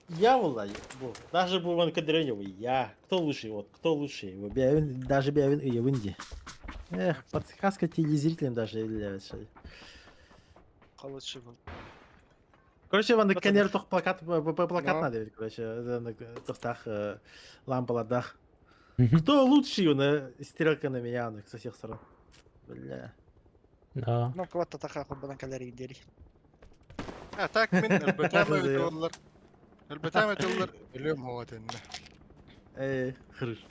Я была, бу. Даже бу вон Кадреневый, я. Кто лучший? Вот, кто лучший? Бу Бявин, даже Бявин и Винди. Эх, подсказка телезрителям даже является.
Лучший был.
Короче, вон
Вот
кенер
это.
тох плакат, плакат
Но.
надо, короче, тохтах лампаладах.
Мгм.
Кто лучший? Он стрелка на меня, он со всех сторон. Бля.
Да.
Ну, кого-то така хоббанан калерий дери.
А так мен өлбөтәм
Да.
доллар. Өлбөтәм доллар өлөм хуатын.
Эй, хрыш.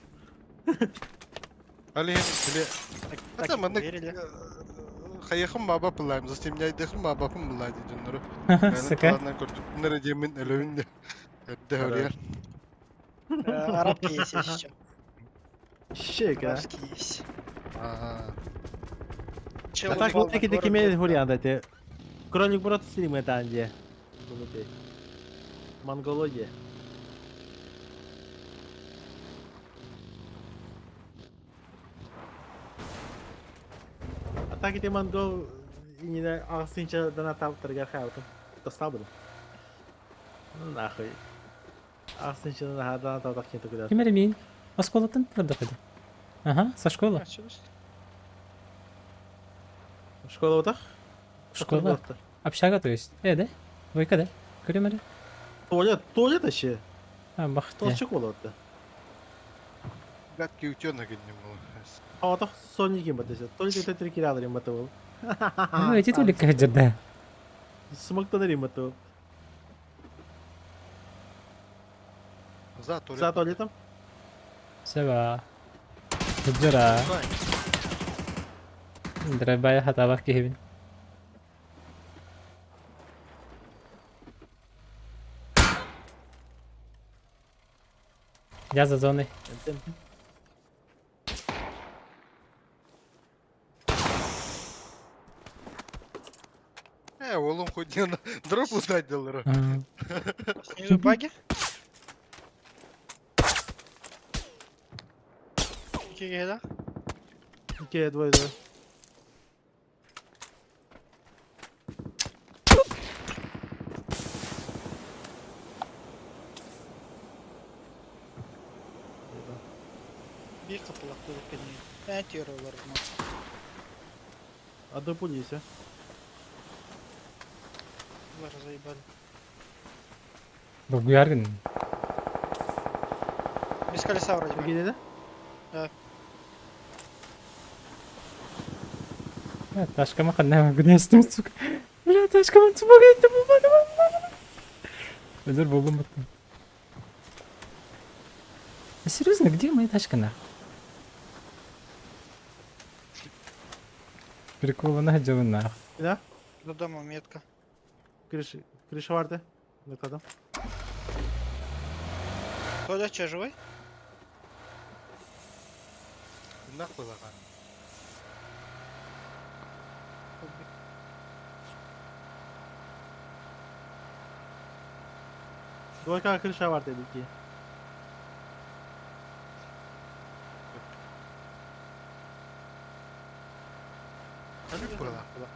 Али биле
Так,
Ата
так
маны
верили.
Хайыхым баба пылайым, застемняйдыхым бабапым былай дии дьоннору.
Сука.
Тыланнан көрдүктүнэр диэммин өлөбүн де. Эрдэ хөрүйэр.
Арабский есть еще.
Щека.
Арабский есть.
Аа.
Чел
А так
упал
вот
на
таки
гору,
кеме
где-то.
хуриан эти. Кролик брат стримы там где. Думаете. Монгология. А так эти монгол не ахсынча донат авторга хаутым. Тастабын. Ну нахуй. Ахсынча донат автор кем тукуда.
Ким эрэ миин? Оскуолаттан турдахыды. Ага, со школы.
А, чё тут?
Школа утах?
Школа. Общага, то есть. Э, да? Двойка, да? Көрүм эрэ.
Туалет, туалет вообще.
А, бахте.
Толчок болот.
Гадкий утенок иннем был.
А отох сонник батысы. Только это три килалар им батыл.
Ну, эти толик да.
Смоктан им батыл.
За туалет.
За туалетом?
Сева. Жара. Драйбай хатабах киһибин. Я за зоной.
Э, олом хоть не дроп лутать делал.
Снизу баги. Какие да?
Окей, двое, двое.
Bir kapılak dedik beni. Evet yoruyorlar bunu.
Одну пулю есть, а?
Bunlar заебали.
Долгуяргын.
Без колеса вроде бы.
Где, да?
Э, Ташкама ханна гнестим, сука. Бля, ташкама цумагай, там Өлөр болдум баттым. Серьезно, где моя тачка нах? Прикол, она нах.
Да?
До дома метка.
Крыша, крыша варты. Докладом.
Толя, че, живой?
Нахуй лаха.
Двойка крыша варты дики.
Хабиб была.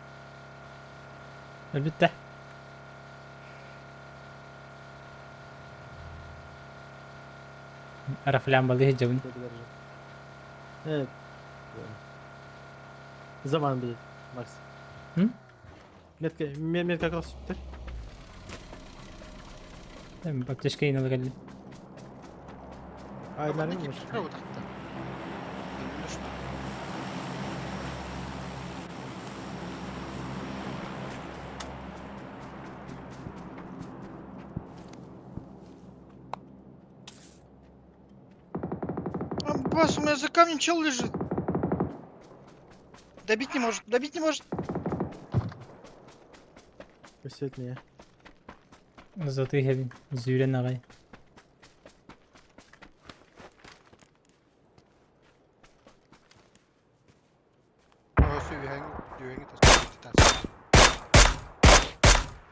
Әлбетте. Рафлям балы жабын.
Э, Заман будет, Макс.
М?
Метка, метка как раз.
Аптечка инал келди.
Ай, наверное,
Вот так.
А, бас, у меня за камнем чел лежит. Добить не может, добить не может.
Посвет меня.
Заты хебин. Зюрен агай.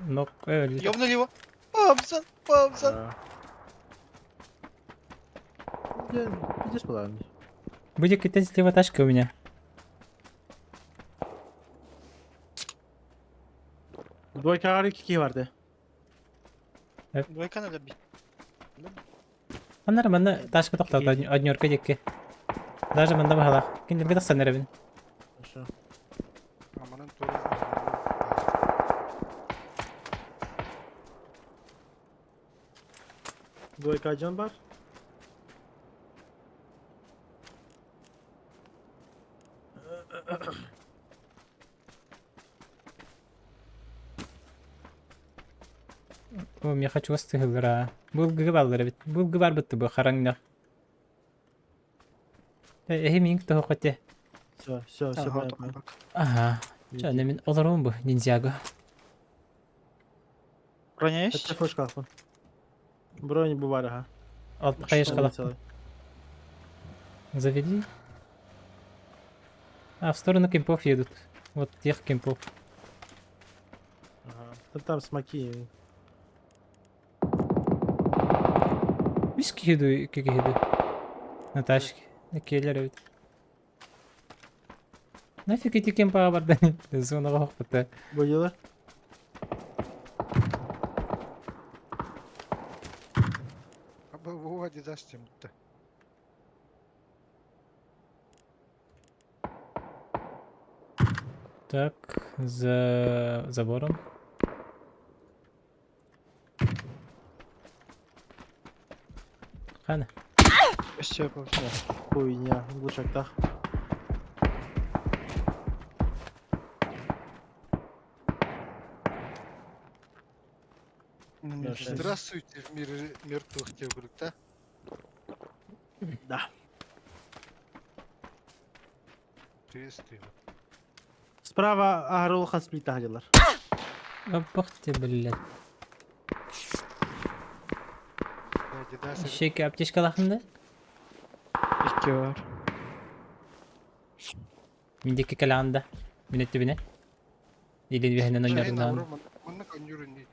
Нок,
Ёбнули его. Папсан, папсан.
Где, где была?
Будет какая-то слева тачка у меня.
Двойка арики варды.
Двойка надо бить.
Аннар манна ташка тоқталды однерка декке. Даже манда бахалах. Киндерге тақсан әребін.
Хорошо.
Аманан тура.
Двойка один бар.
О, я хочу астыгылара. Бұл гы баллар бит. Бұл гы бар бітті бұл хараңнақ. Эхи минг того хоте.
Все, все, все
Ага,
понятно.
так.
Ага. Чэ, мин олоруум бу, ниндзяго.
Броня есть?
Это флешка. Бронь бывает, ага.
Алта хаешкалах.
Целый.
Заведи. А, в сторону кемпов едут. Вот тех кемпов.
Ага. Там, там смоки.
Үс киһи дуу, икки киһи дуу. На тачке. Келлер эбит. Нафиг ити кемпаҕа бардан зонаҕа оһохпута.
Будила?
Во Адидас тем-то.
Так, за забором. Хана.
Все,
Хуйня, глушактах.
Здравствуйте в мире мертвых тебе, да?
Да.
Приветствую.
Справа агролха сплита гадилар.
Опах ты, блядь.
Адидас.
Шеки аптечкалахында.
Икки бар.
Миндеки калаанда. Минет түбүнэ. Илин биһинен ойнорунан.
Манна конюру не.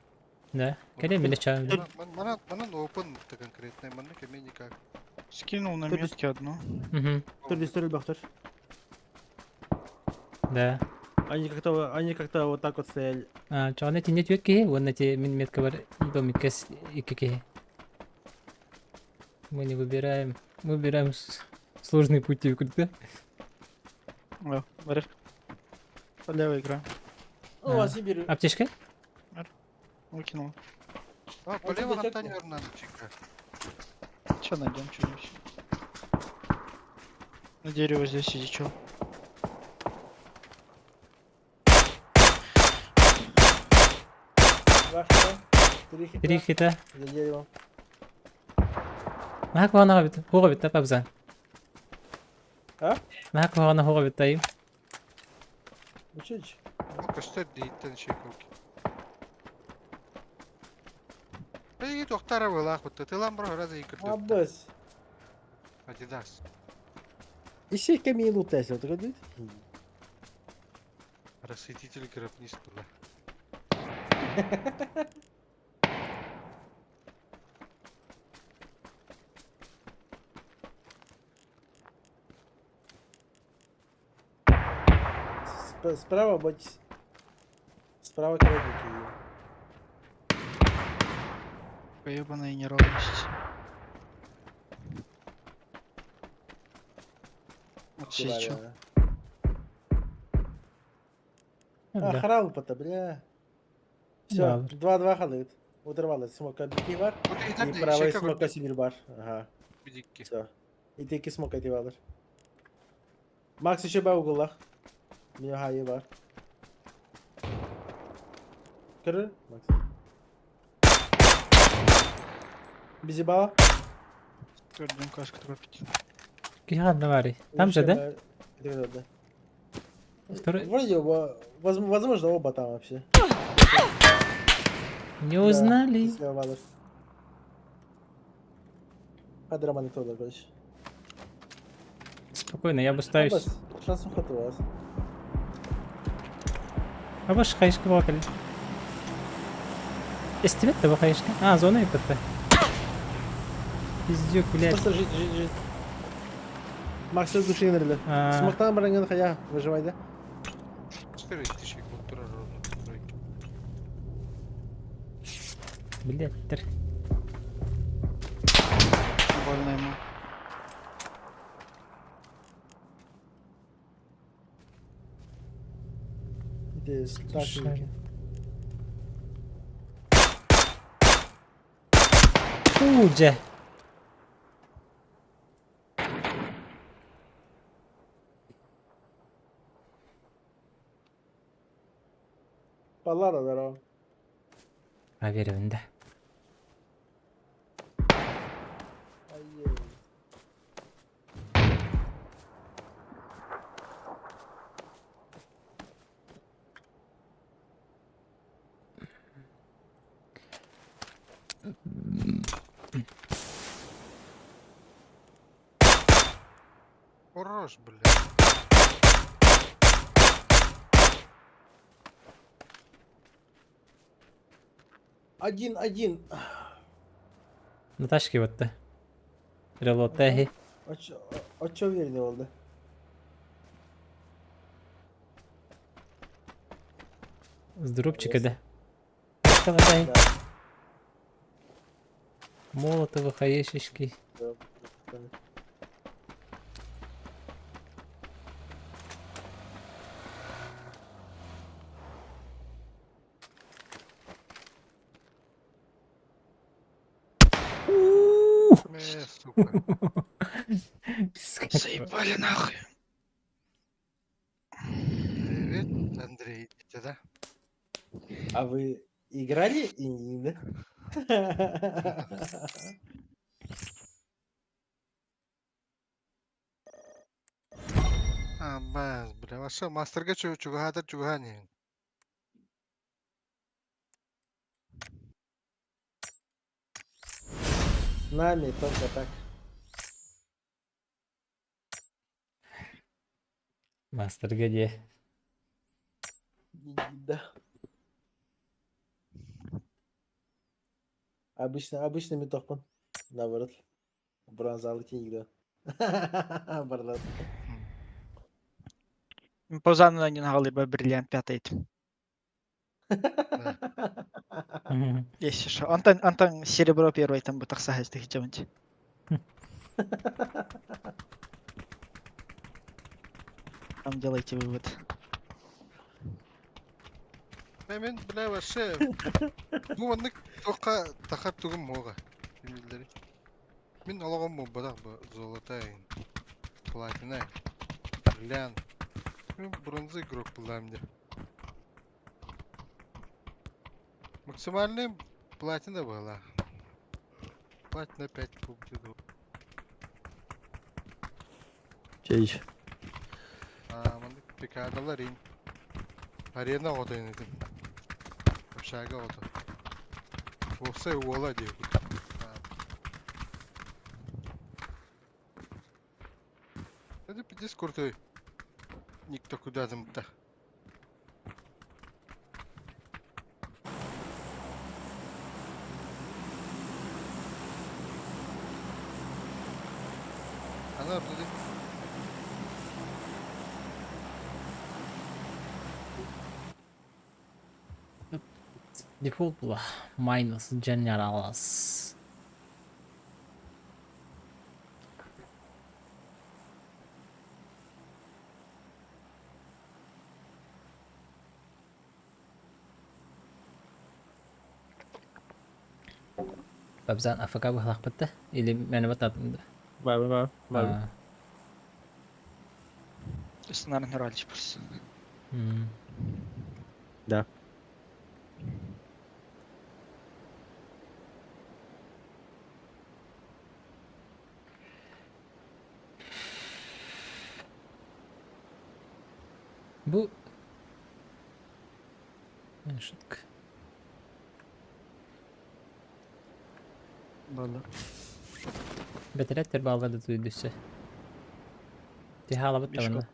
Да. Кэле мине чаан.
Мана мана опен то конкретно, манна кеме никак.
Скинул на
Ты без-
метке одну.
Угу.
Тур бахтер.
Да.
Они как-то вот так вот стояли.
А, чаана тинне түөт киһи, уонна ти мин метка бар домикка икки киһи. Мы не выбираем. Мы выбираем сложные пути, да?
О, Варев. Левая игра.
О,
А.
Сибирь.
Аптечка?
Выкинул.
А,
Вот
полево
это
нам
как-
танер надо, чика.
Че найдем что-нибудь? На дерево здесь сидит чел.
Два хита. Три хита.
Три хита.
За деревом.
Наһаа куһаҕан бит. Хуга бит пабзан.
А?
Наһаа куһаҕан хуга бит тайым.
Ну чё, чё?
Ну, көстөр дейттен шекілки. Бәйге тоқтара болақ бұтты. Тылан бір разы екі
Аббас.
Адидас.
Ищи камень лутайся, вот такой.
Расхититель гробниц была.
Справа быть. Справа крадники.
Поебаная неровность. Вот сидит чел.
А,
Да.
хралпа-то, бля. Все,
Да.
2-2 халыт. Ударвалась. Смока бики бар. И правый смока сибир бар. Ага, все. И теки смока эти Макс еще ба уголах. Меня хай бар. Көрөр, Макс. Безебала.
Твердым кашку тропить.
Киһи ханна баарый? Там же, да?
Да, да.
Второй-
Вроде оба, возможно, оба там вообще.
Не узнали.
Да, слева Падраман кто короче.
Спокойно, я обустаюсь.
Аббас, шансом хватит у вас.
Абаш хайышка буолла. Эстибэт да бу хайышка. А, зона это. Пиздюк, блядь.
Просто жить, жить, жить. Макс, души нырли.
А.
Смоктан баранган хая, выживай, да?
4000 культура ровно.
Блядь, тер.
Больно ему.
Здесь
Слушай.
сташники.
Уже.
Палара, здорово.
Проверим, да.
Ай-яй.
Хорош, блядь.
1-1.
Наташки бытты. Релотта хи.
А чё уверенный болды?
Сдрубчика да. Давай.
Да.
Молотовы, хаешечки.
Да, да.
Сука.
Заебали нахуй.
Привет, Андрей, ты да?
А вы играли и не, да?
А, баз, бля, вообще мастерга чугахатар чугахани.
С нами только так.
Мастер где?
Да. Обычно метохпан. Наоборот. Бронзалы теньгде. Барлат.
Позану не нагалы бриллиант пятый. Есть еще. Антон серебро первый там бы так сахать ты хотел. Там делайте вывод.
Мен, бля, вообще... Бу оннук тоққа тахар тугум мога. Билдери. Мин ологом бу бадах бу золотай, платина, бриллиант. Мен бронза игрок булам де. Максимальный платина была. Платина 5 пунктов.
Че еще?
А, маннык пикадалар ин. Арена отойн этим. Общага ото. Вовсе уола диэбит. Это пиздец крутой. Никто куда там-то. Она подожди.
Дефолт была. Minus Generals. Бабзан АФК быһлахпытта или мени бататымды.
Бар, бар, бар.
Сценарный роль просто.
Да.
Бу шутка.
Было.
Бетереттер балларды туйдүсө. Тихалабыт
Мешко.
табына.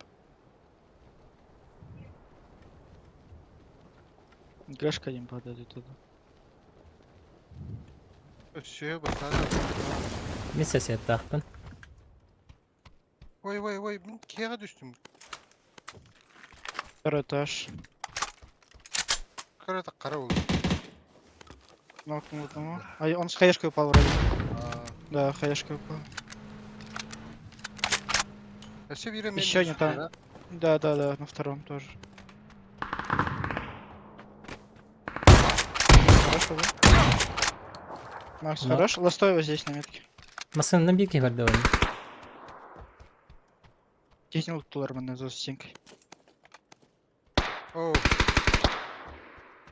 Гэшка один падает туда.
Все, басада.
Миссе сеттахпын.
Ой, ой, ой, мен кеға түстім.
Второй этаж.
Қара қара болды.
Нокнул одного. А он с хаешкой упал вроде.
А,
Да, хаешкой упал.
Вообще бире
Еще не там. Да, на втором тоже. Хорошо, да? Макс,
Но-
хорош. Ластой вот здесь на метке.
Масынынан бир кихи барды ойын.
Теснил Тулермана за стенкой.
Оу,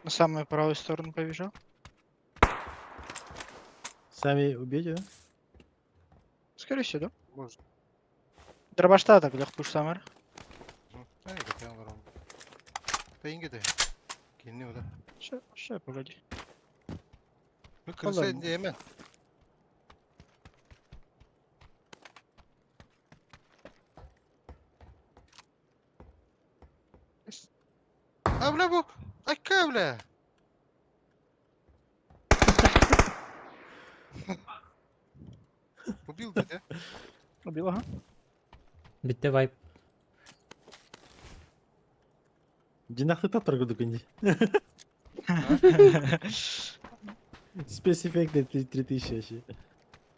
На самую правую сторону побежал.
Сами убьете, да?
Скорее всего, да?
может.
Дробашта так, лег пуш самар.
Ай, кетен барам. Тейінге де. Келіне ода.
Ща, ща, погоди.
Ну, крыса
Ладно.
енді емен. А, бля, бу! Айка, бля! Убил да, да?
Убил, ага.
Битте вайп.
Динахты татар курдук инди. Спецэффекты 3000 вообще.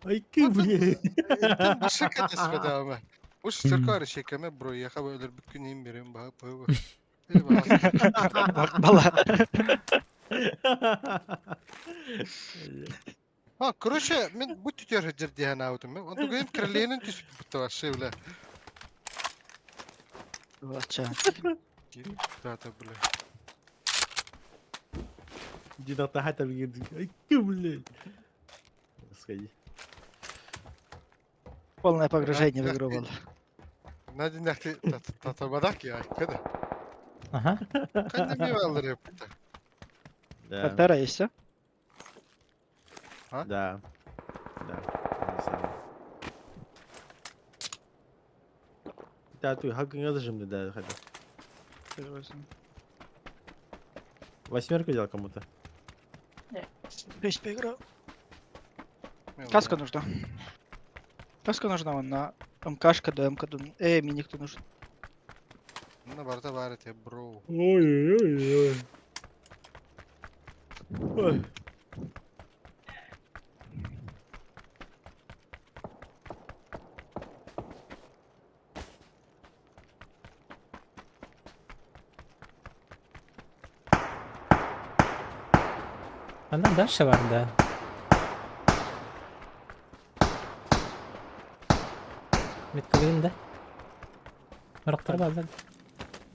Айкы, бля.
Бу кэтиспэтэ Бу сыркар шекеме бро, яха өлөр бүткүн им берем баһа пыба.
Бала.
А, короче, мен бу түтер хыджыр диэн аутум. Он тугайым кирленин түсүп бутта вообще, бля.
Вача.
Да, бля.
Динахты хата Айкы, бля. Сходи.
Полное погружение в игру было.
Надя нахты татабадак я, айкада.
Ага.
Кандай мебе алыр епта.
Да.
Пантера есть, а?
Да. Да. Он самый. Да, ты хакинг зажим, да, хотя. Восьмерку взял кому-то.
Весь поиграл. Каска нужна. Каска нужна вон на МКшка, ДМК, миник то нужен.
На барта бар бро.
Ой-ой-ой. Ой.
Она дальше бар, да. Меткалыгын да. Рактар бар, да.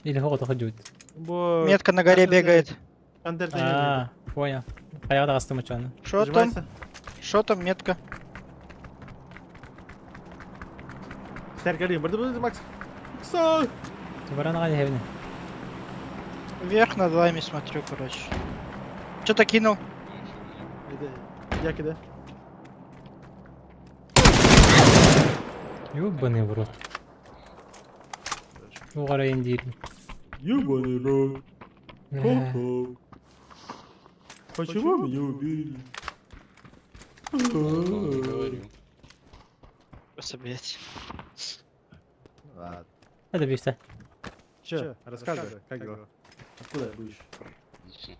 Или хоғыт ходжут.
Бо...
Метка на горе бегает.
А, понял. Хайа астым очаны.
Шо там? Шо там метка?
Сәргәрин, бірді бірді Макс. Макса!
Тубаран ага хевне.
Вверх над вами смотрю, короче. Что-то кинул.
Я кида.
Ёбаный в рот. Угара индир.
Ёбаный рот. Хо-хо. Почему меня убили?
Не говорю.
Просто, блядь.
Ладно.
Это бифта.
Че, рассказывай, как дела? Откуда будешь?
Отлично.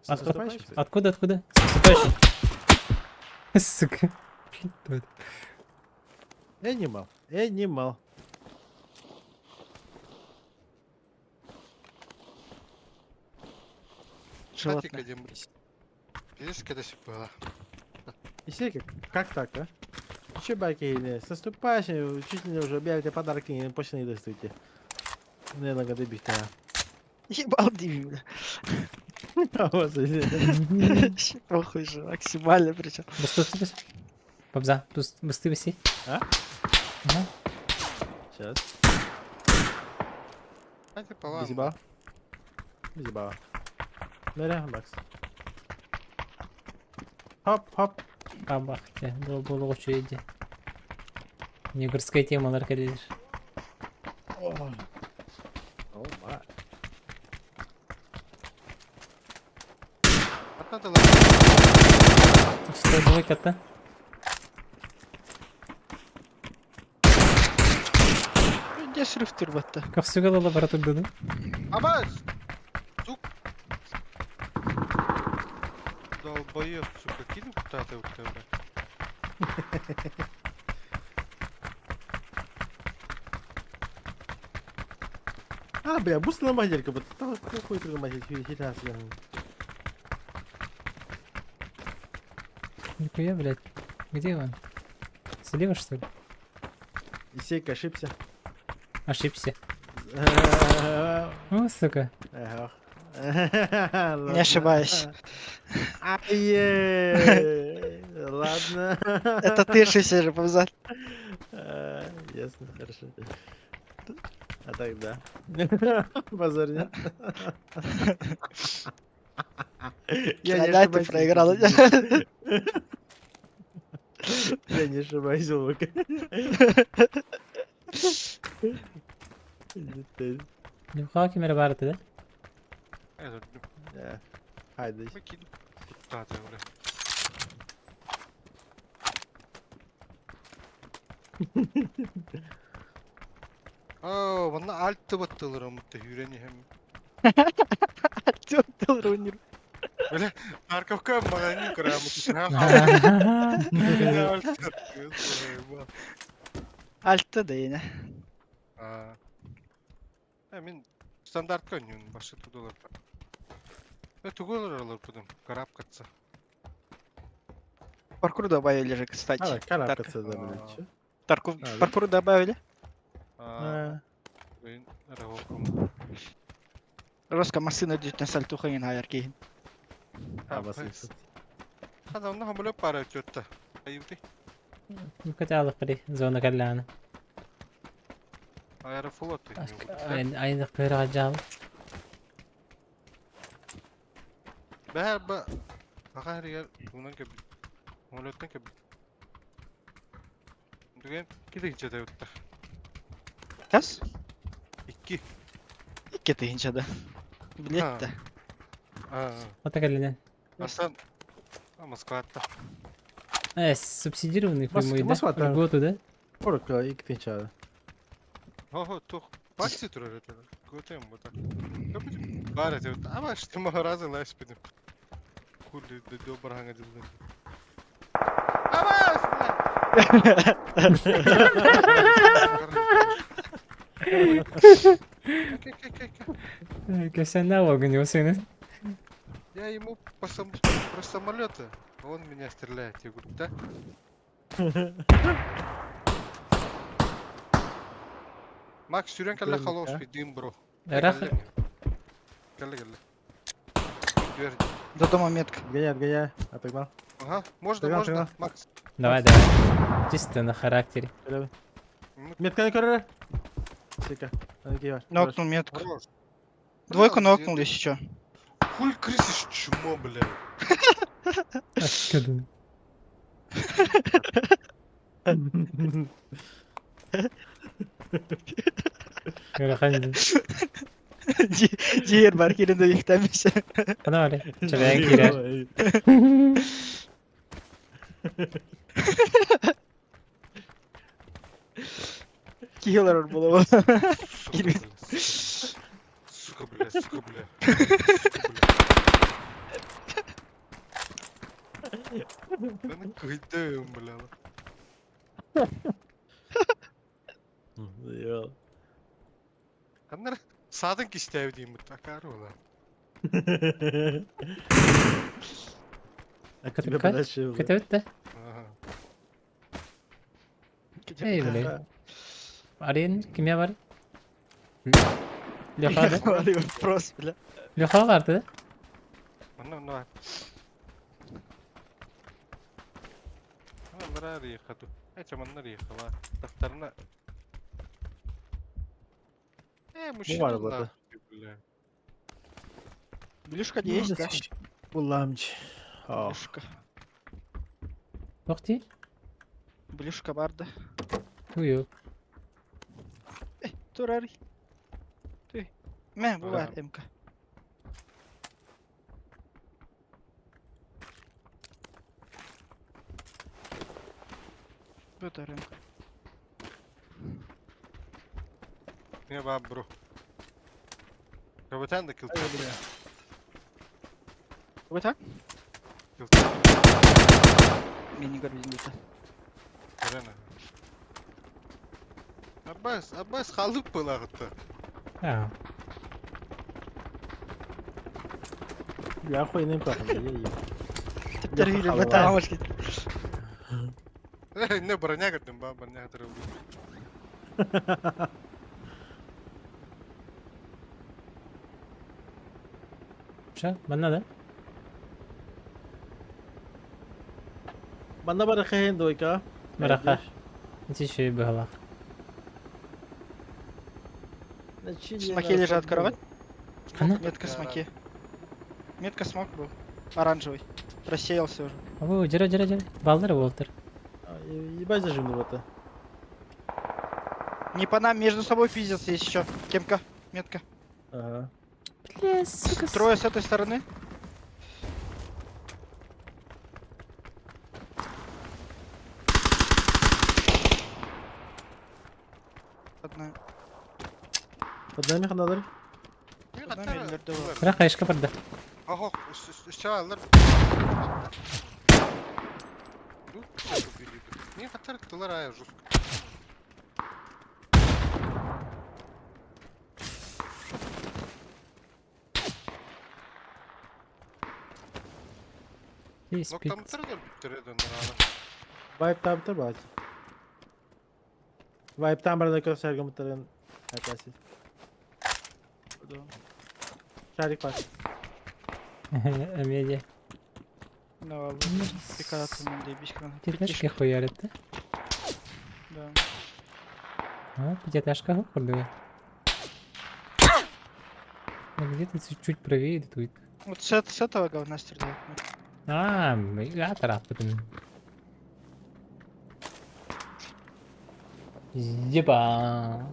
С
Откуда? наступающим?
Откуда, откуда? С наступающим. Сука. Что это?
Animal. Animal.
Животное.
Пиздец, когда было.
Исейка, как так, а? Че байки, не, с наступающим, чуть ли не уже объявите подарки, не после не достаете. Не, надо бить, а.
Ебал диви, бля.
А вот,
Вообще Похуй же, максимально причем.
Быстрый Бабза, быстрый виси.
А?
Ага.
Сейчас.
А типа ладно.
Безебала. Безебала. Ныря, Макс. Хоп, хоп.
Абахте, было очереди. Негрская тема, наркодилишь.
О, май.
Надо ладно.
Что, двойка-то?
Где срыв турбо-то?
Ковсюгала лаборатория, да?
Абаз! Сук! Долбоёб, сука, кинул куда-то вот это, бля.
А, бля, бус на моделька, вот там какой другой модель, хера себе.
Нихуя, блядь. Где он? Слева, что ли?
Исейка ошибся.
Ошибся. О, сука.
Ага.
Не ошибаюсь.
Ай, Ладно.
Это ты ошибся же, Бабзаль.
Ясно, хорошо. А тогда. Базар нет. Я не
Да, ты
ошибаюсь.
проиграл.
Я не ошибаюсь, Лука.
Нихуя камера барыты, да?
Хайдай.
Куттаата, бля. Оо, манна альт баттылар омутта хүрэн иһэм.
Альт ойнуур.
Бля, парковка маҕаһыын көрөөмүт.
Альты да yine.
Мин стандартка ойнуун башы тудулар. Тугу олоролор кудум, карабкаться.
Паркур добавили же, кстати.
А, карабкаться, да, блядь, чё?
Таркур,
А, да?
паркур добавили.
А,
Роска массына дүтнә сальтуха ин хайар киһин.
А, вас
Хада онно хамылып бара өтөттө. Айыбты.
Кытаалык били зона кэллэҕинэ.
Аэрофлот.
Айнык кыырҕа
Бәһәр ба аха хэригэр туунан кэбит. Самолеттан кэбит. Дүгэн киди хичэдэ утта.
Kas?
Икки.
Икки тыһыынчада. Билет да.
Аа.
Ота кэллинэн.
Асан Москватта.
Э, субсидированный прямой, да?
Москва-то.
Льготу, да?
Коротко, икки тыһыынча.
Хо-хо тух. Бакси турар это. Көтем бута. Бар это. Ама что разы лайс пидем. Хули дө барханга дилден. Абас!
Кэсэнэ огонь сыны.
Я ему по сам... про самолеты, а он меня стреляет. Я говорю, да? Макс, сүүрэн кэллэ халос дим бро.
Рах.
Кэллэ кэллэ. Дверь.
До дома метка.
Гоняй, отгоняй. Отогнал.
Ага, можно,
Догнал,
можно,
догнал.
Макс.
Давай, давай. Чисто на характере.
Метка на корре. Сика.
Нокнул метку.
Хорош.
Двойку
Бля,
нокнул если чё.
Хуй крысишь, чмо, бля.
Откуда? Ырахан.
Жер бар келінде ұйықтамайшы.
Ана бары. Чабайын кирер.
Киллер было.
Сука, бля. Сука, бля, сука, бля. Сука, бля. Да ну кыйдым, бля.
Заебал.
Аннар саадын кистээби дейм бут акары ола.
А тебе
Как?
подальше. уже.
Көтөбүт да?
Ага.
Эй, бля. Арен, кимия бар? Леха да?
Вопрос, бля.
Леха барды да?
Манна манна. Аннара рейхату. Эче манна рейхала. Тахтарына. Э, мужчина.
бар было.
Бля.
Блюшка где есть, да?
Буламч. О.
Блюшка.
Тохти?
Блюшка бар да.
Ую.
Турари. Ты. Мә, бу бар МК. Бу бар МК.
Не ба бро. Капитан да килл.
Вот так?
Килл.
Мен не көрбеймін дейді.
Рена. Аббас, Аббас халып булагытты.
А.
Бля, охуенный МК, я еб.
Тіптер
Леха
үйлі
халва.
бата алмаш кетті.
Э, не броня көрдүм ба, броня көрдүм.
Ша, манна да?
Манна бар хehen двойка.
Бараха. Ити шүй быһалах.
Смоки лежат кровать.
Хана?
Метка смоки. Метка смок был. Оранжевый. Рассеялся уже.
Абу, жара жара жара. Балдыр болтыр.
Ебать зажимный вот это.
Не по нам, между собой пиздятся есть еще. Кемка, метка.
Ага.
Бля, сука.
Трое с этой стороны. Одна.
Одна механалар.
Одна миллиард долларов.
Кыра хайышка барда.
Охо, үсчалар. Не хатар тылар ая жестко. Ноктамтыр да бүттере доннорана.
Вайп там бать. Вайп там барда көрсәргә мутарын. Әтәсе. Шарик бар.
Амедия.
Ну,
Пятиэтажка хуярит, да?
Да.
А, пятиэтажка курдуга. Ну, где-то чуть-чуть правее тут.
Вот с этого говна стреляют.
А, я тарапытым. Еба.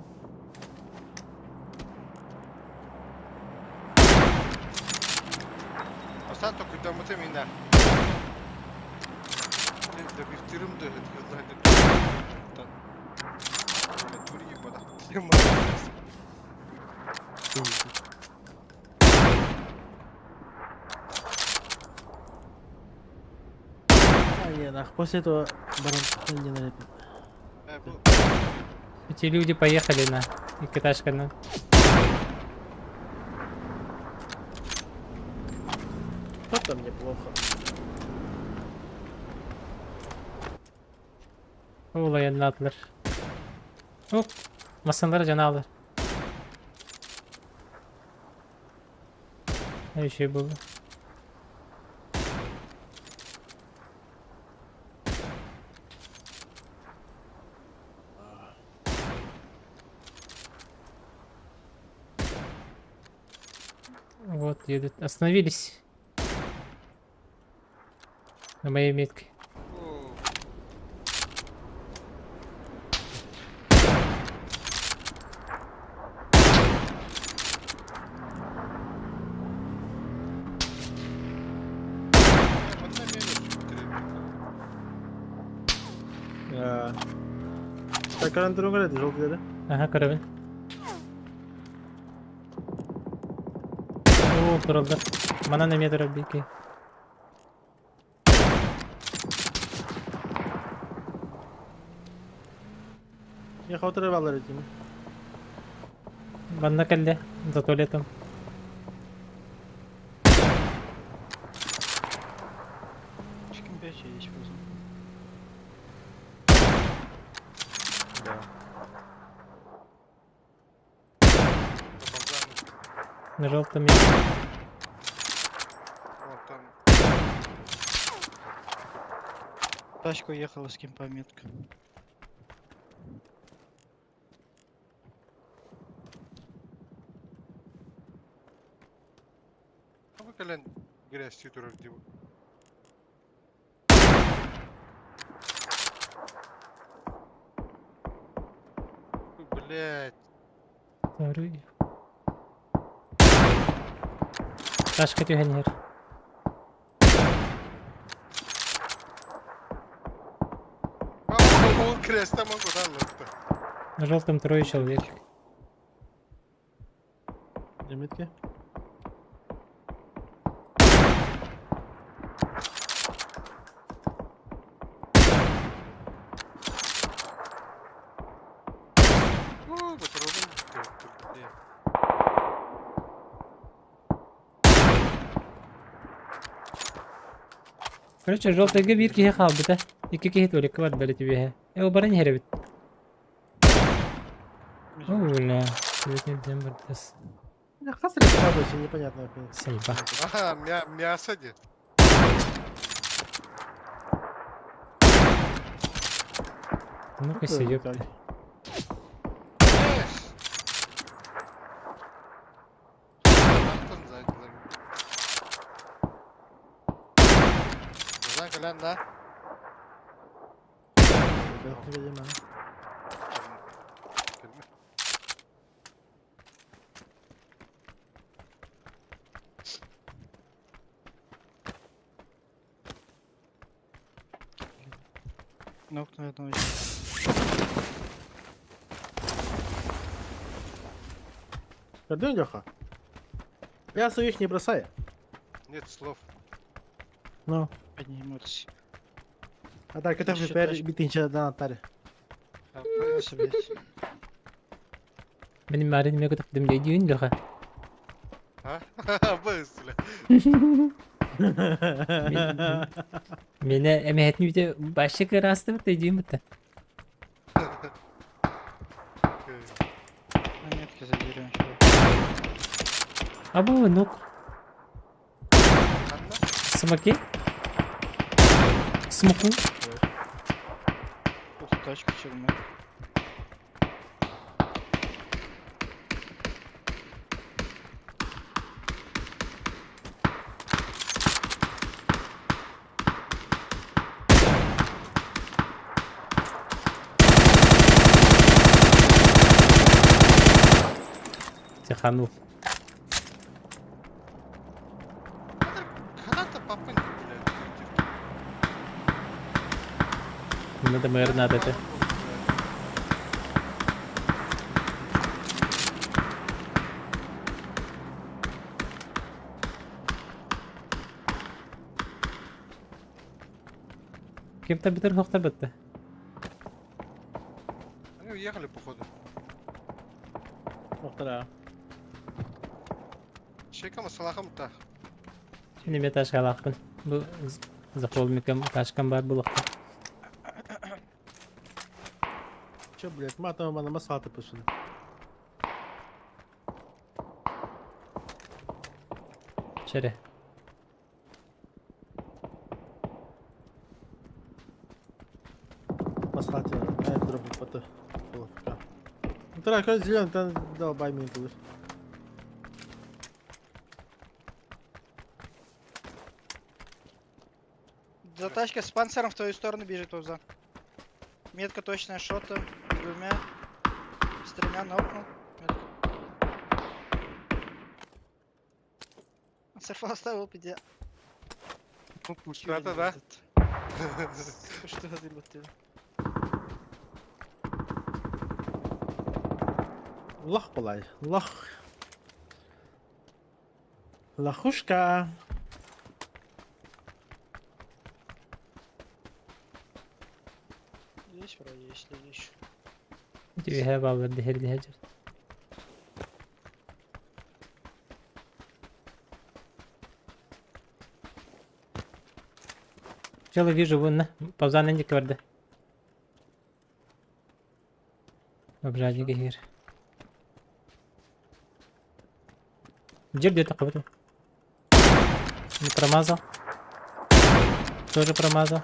Асан то куйдамыты мине. Да бифтирим да это. Тури бада.
А, не, нах, после этого барон не налепит.
Эти люди поехали на икоташка на.
Что-то мне плохо.
Olayını atlar. Hop. Masanlara canı alır. Ne bir şey buldu. Вот, едут. Остановились. На моей метке.
Так, карантин желтый, да?
Ага, карабин. О, туралдар. Манан эмиэ турар бики.
Я хавтыры баллар этими.
Манна кэллэ, за туалетом.
Чикин 5 есть просто.
Да.
На желтом месте.
Вон там.
Тачка уехала с кем по метка.
Бу кэлэн грязь турар дии. Блять.
Второй. Ташка түһэн иһэр.
Ол крестом он куда лыпты.
На желтом трое человек.
Где метки?
О, патроны.
Короче, желтыйга биир киһи хаалбыта. Икки киһи туалекка бар бары түбэһэ. Э, баран иһэр эбит. О, бля. Сегодня дем бардас.
Я хас или вообще непонятно.
Сайба.
Ага, мясо де.
Ну-ка, ёпта.
Кэлэн да.
Нокнул одного.
Көрдүҥ Леха? Я своих не бросаю.
Нет слов.
Ну.
Поднимутся.
А так это
Еще
теперь
тачка.
битинче донаттары.
А,
Блядь.
Мин марын мега тахтым дедиин Леха.
А? Быстрее.
Мене эмэһэтин үтэ башы кырастыбыт дедиин бутта.
На метке заберем.
Абы нук
Анна?
смоки. Смоку.
Ух, тачка челмет.
Тиханул.
Когда-то папынька, блядь,
Надо мэр надо это. Кем-то битер хохтар битте.
Они уехали, походу.
Доктора.
Чекам салахам так.
Şimdi bir taşkalakпын. Бу захолмикам ташкам бар булакта.
Че, блядь, матом мана масалаты пошли.
Шере.
Масалаты, а дроп пата. Доктора, какой зеленый, там долбай меня будешь.
За тачкой с панциром в твою сторону бежит Уза. Метка точная шота. С двумя. С тремя нокнул. Метка. Сарфа оставил пиде.
Ну, пусть надо, да?
Что ты вот
Лох была, лох. Лохушка.
Есть вроде, есть люди еще.
Дүйһэ баллар дихер дихер. Чела вижу вон на. Павзан инди кварда. Обжадник гир. Где где-то кого-то? Не промазал. Тоже промазал.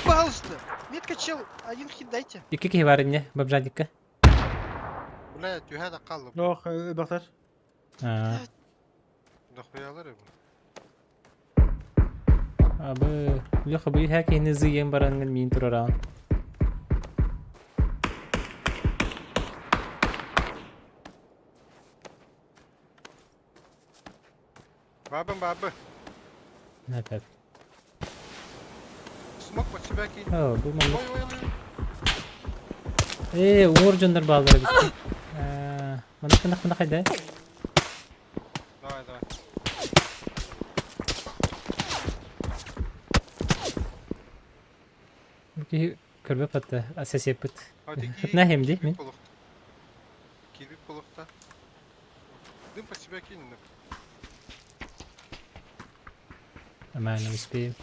Пожалуйста! Метка чел, один хит дайте.
Икки киһи бар инне бабжадникка.
Блядь, юхада қалып.
Лох, доктор.
Аа.
Нахуялар ему.
Абы Леха бу иһэ киһини зыйын барангын миин турараан.
Бабы, бабы.
Напеп.
Смок под себя кинь.
Оо, бу маннык.
Ой, ой, ой.
Ээ, уҥуор дьоннор бааллара эбит. Аа, маннык маннык маннык хайда.
Давай, давай.
Бу киһи көрбөт батта, асэсиэппит.
Hadi
Нахем ди мин.
Кирбит полохта. Дым под себя кинь. на.
Нормально успеем.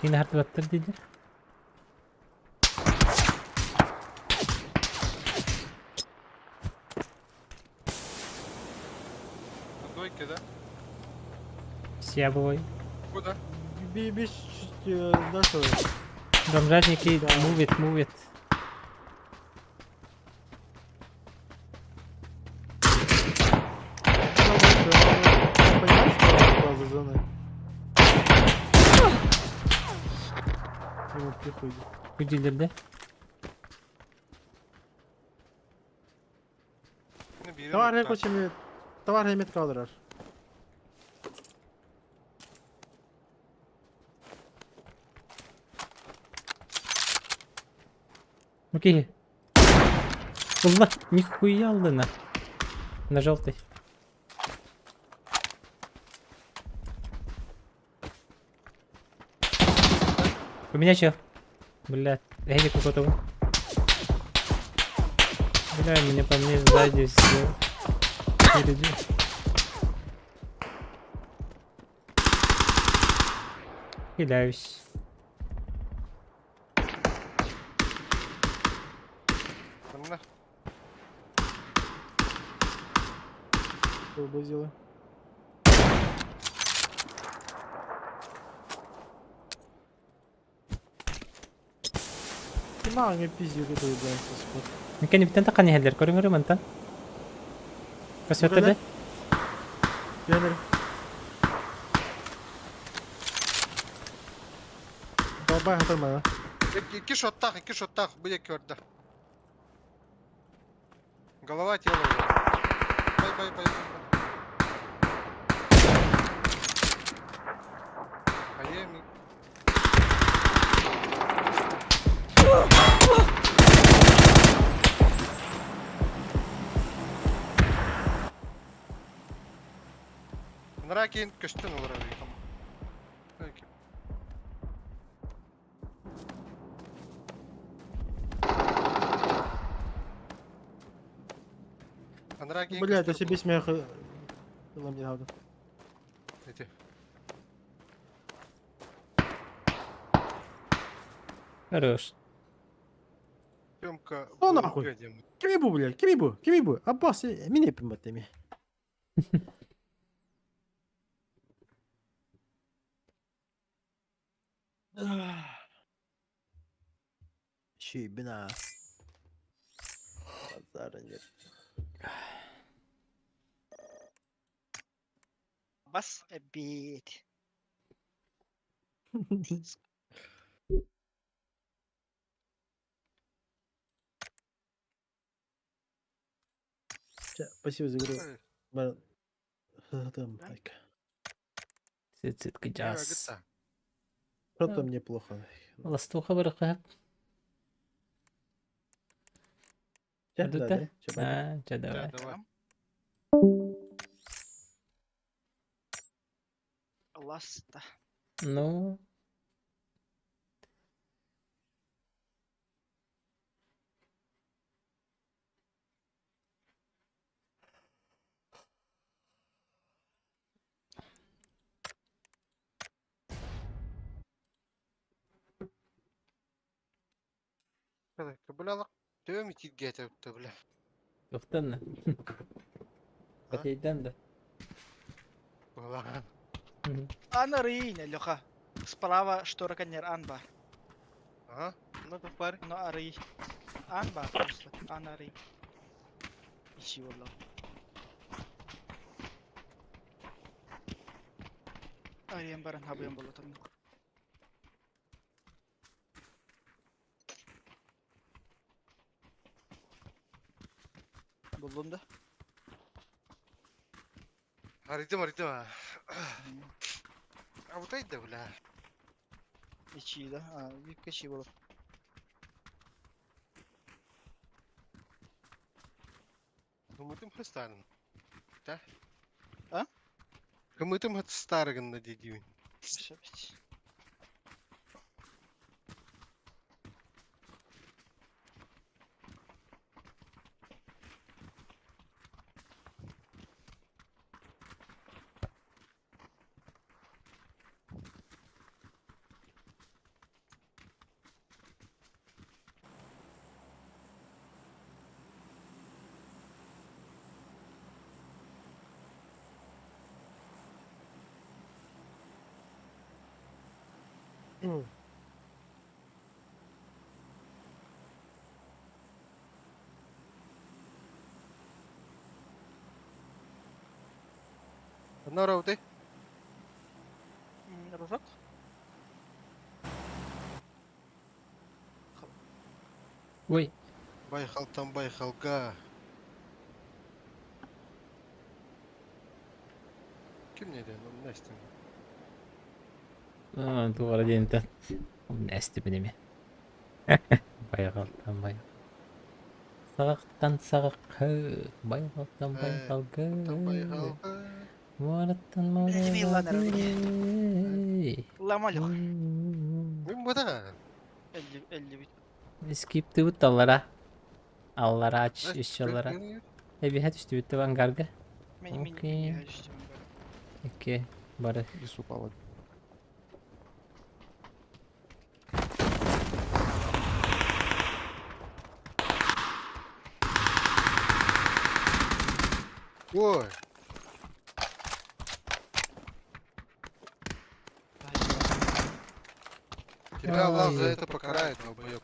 Кини хартыбаттар дииллэр.
На двойке, да?
Сябовой.
Куда?
Би, биш, да, что?
Бомжатники мувит, мувит.
Понимаешь, что он был за зоной? Ему прихуй.
Күдүлэрдэ.
Ну, бери,
Товар
ну,
не
так.
кочеми, товар не метка алырар.
Окей. Ылла, нихуя ыллына. На желтый. У меня чел. Бля, эти какой-то. Бля, меня по мне сзади все. Впереди. Хиляюсь.
Манна.
Выбузила. Маа, пиздю какой, блядь, спот.
Микени бүтэн таққан иһэллэр, көрүҥ мантан. Көсөттөдө.
Пионер. Бабай хатырмана.
Икки шоттах, икки шоттах, бу диэки көрдө. Голова, тело. Бай, бай, бай, бай. Хайа, ми... Нракин көстөн олорор
Бля, это себе смех. Ламдинауду.
Эти.
Хорош.
Тёмка.
Ну нахуй. Кимибу, блядь, кимибу, кимибу. Аббас, меня пиматами. Щебина. Базара нет.
Бас обед.
Спасибо за игру. Там,
Цитка джаз.
Что-то мне плохо.
Ластуха барыха.
Да,
А, давай.
Давай.
Ласта.
Ну.
Бля, төм итиггете бля.
Туохтан Батейдан да.
Бла.
Ан арыйын, Леха. Справа штора конер анба.
Ага. Ну то парь.
Но арый. Анба просто. Ан арый. Ищи wallah. Арыйын баран хабыйын болотом. Булдум да.
Арыйдым, арыйдым. А вот это, бля.
Ичи да. А, випка ичи болот.
Кымытым хыстарын. Да?
А?
Кымытым хыстарыгын дедибин.
Шепить.
Нора ты?
Ружок?
Ой.
Байхалтан байхалга. Ким не ден, Настя.
Тугара диэнтэн. Нэсти билими. Байҕалтан байҕал. Саҕахтан саҕахха, байҕалтан
Э,
байҕалга,
Там байҕалга.
муораттан
Блядь, мин
муораҕа
ыллаан эрэр
диэри.
Ламалюх.
Мин бата.
Элли, элли
Скиптыбыт аллара. Аллара ач еще аллара. Эбиһэ түстүбүт ангарга.
Мин мин
Окей. Окей. Бары.
Лесу упала.
Ой, тебя Аллах за
Ай.
это покарает, долбоёб.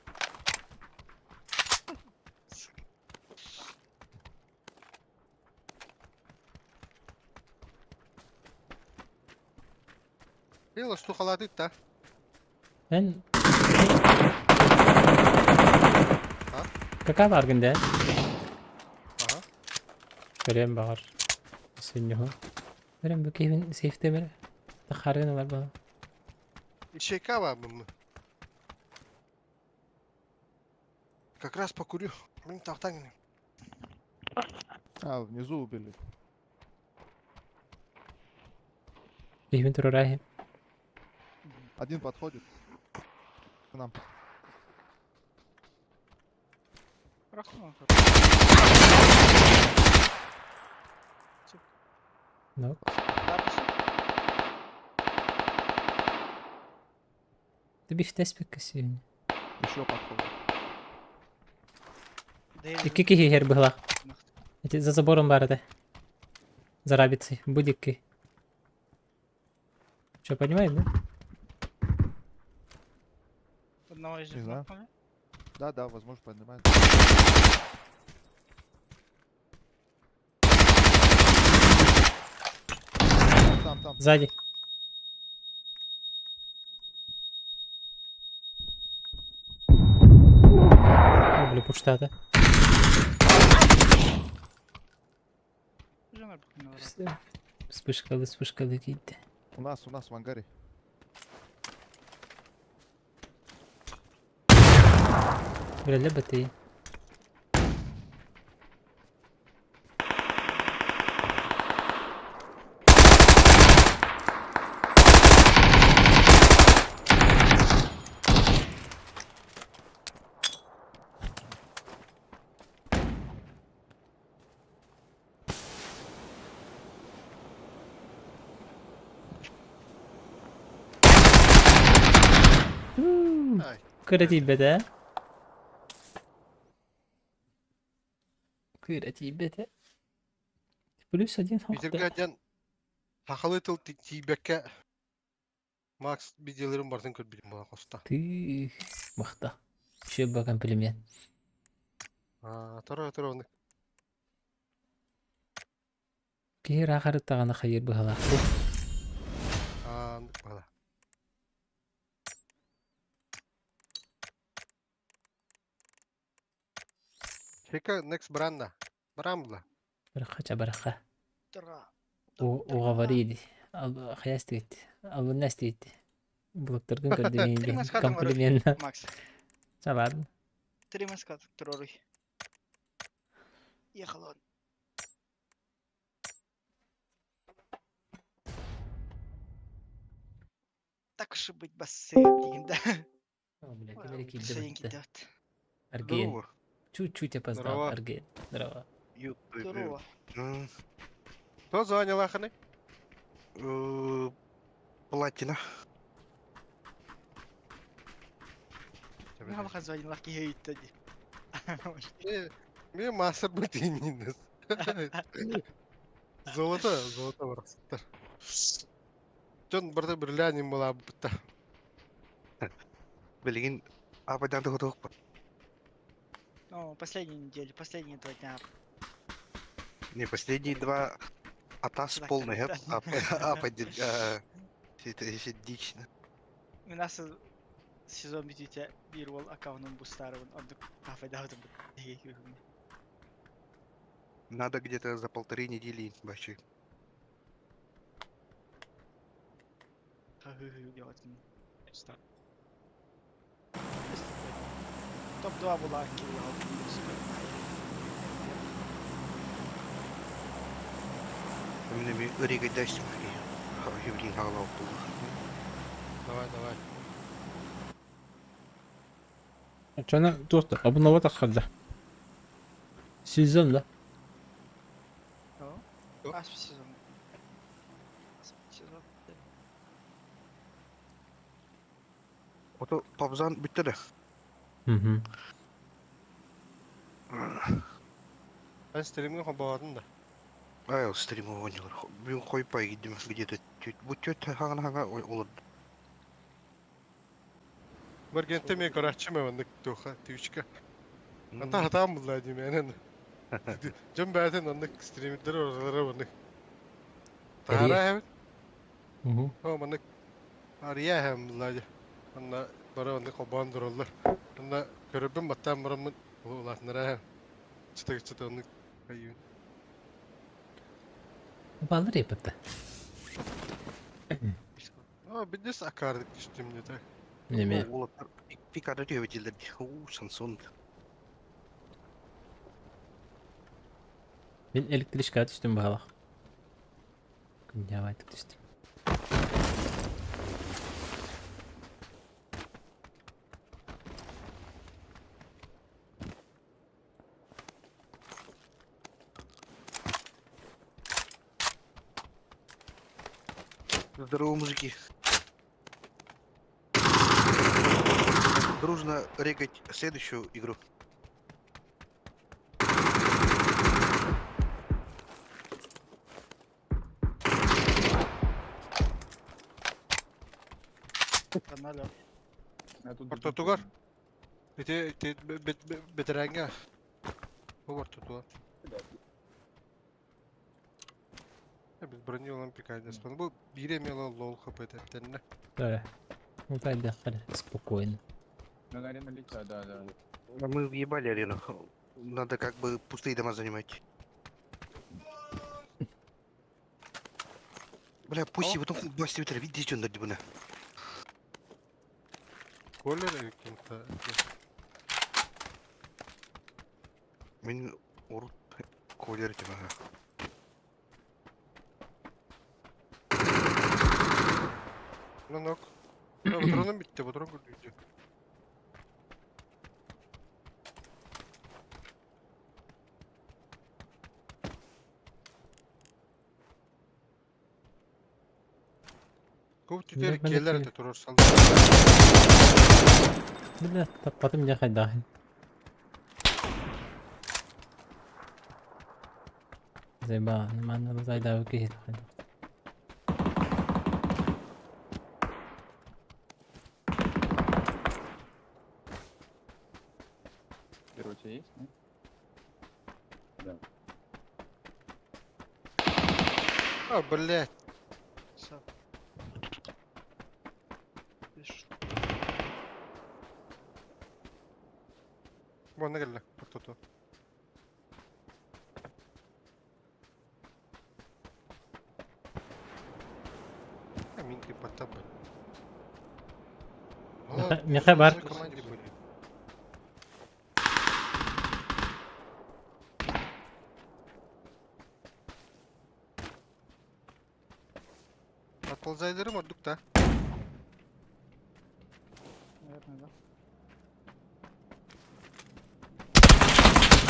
Лила, что халаты-то?
Эн
А?
Какая баргын да?
Ага.
Көрөм баҕар. Сүнньүһү. Көрөм бу киһибин сейфтемер. Тахарын ылар баа.
Ищейка вам. Как раз покурю. Мин тахтан.
А, внизу убили.
Киһибин турарааһы.
Один подходит. К нам.
Ну. Ты бихтес пеккэ сүүн.
Еще подходит.
Икки киһи иһэр быһылаах. Ити за забором баар этэ. За рабицей. Будикки. Что, понимаешь, да?
Одного из
Не
них
знаю.
нокнули.
Да, да, возможно, поднимает. Там, там, там.
Сзади. О, бля, пуштата.
Жанр буквально.
Вспышкалы, вспышкалы какие-то.
У нас в ангаре.
Бля, для БТИ.
Ай.
Кыра тиийбэтэ. Кыра тиийбэтэ. Плюс один хохта.
Питерге сахалыы тыл тиийбэккэ Макс видеоларын бартын көрбүтүм була хоста.
Ты махта. Еще бы комплимент.
Аа, торо торо оны.
Киһи ыраахарыттаҕына хайыыр быһалаах.
Аа, бала. Чека next бранда. Брамбла.
Барахха чабарахха.
Тра.
Уговорили. Хайас тигит. Албыннас тигит. Блоктаргын көрдүн
Три маската
комплимент.
Макс.
Ладно.
Три маската, туруй. Ехал он. Так уж и быть, бассейн, да.
О, бля, теперь
Бассейн
кидывать.
кидает.
Арген.
Здорово.
Чуть-чуть опоздал.
Здорово.
Арген. Здорово.
Здорово.
Кто звонил аханы?
Платина.
Мен звонил, лаки хейт
Мен мастер бутининес. Золото, золото барсыктар. Жон барда бірлянин була бутта.
Билигин ападан тохотох.
Ну, последнюю неделю, последние 2 дня.
Не, последние два атас
Да,
полный
да.
гэп. Апа это еще дичь.
У нас сезон бүтүүтэ биир уол аккаунун бустаарыбын оннук кафедаабытым.
Надо где-то за полторы недели вообще.
Делать. Топ-2 была килл.
Мин эми ырыгайдайсым. Еврин хагалау булды.
Давай, давай.
Чана туохта обнова таххарда. Сезон да.
Ас сезон. Ас сезон.
Ото пабзан бүтті да.
Мгм.
Ben stream'in хобоодун да.
Ай, стрим ойнолор. Бүгүн койпай гидим где-то бу төт хагана хага олор.
Баргенте мен көрәччү мен оннук туха Twitch'ка. Ата хатаан булла дим энен. Дьон бэйэтин оннук стримердер оралара оннук. Таара эбит.
Мгм.
О маннык ария хэм булла ди. Онна бары оннук хобоон тураллар. Онна көрөбүн баттаан бараммын улаатыннара хэм. Чыта чыта оннук айыын.
Балыр епетте.
А бидес акардык түстүм деді.
Неме.
Олар пикада төбетелер. У, шансон.
Мен электричкаға түстүм баһалах. Күндә айтып түстүм.
Здорово, мужики. Дружно регать следующую игру.
Каналя.
Ортотугар. Ити ити бетерәңгә. Бу ортотугар. Biz брони olan пикайдас. Бу бире мела лол хп тәптәнне.
Да. Ну тогда спокойно.
А мы въебали арену. Надо как бы пустые дома занимать. Бля, пусть его там басти видите, он на
Колер кем-то.
Мен урут колер этим, ага.
Ну нок. Патроным битте, патрон күрдү. Көп түтер
Бля,
келер
бля.
де турар сал.
Бля, таппатым я хайдахын. Зайба, нормально зайда окей.
Первый у тебя есть, нет?
А, блядь.
Все. Видишь,
Вон келді, ортоту. Минки потапы.
Меха бар.
Atılzayları mı da?
наверное, да.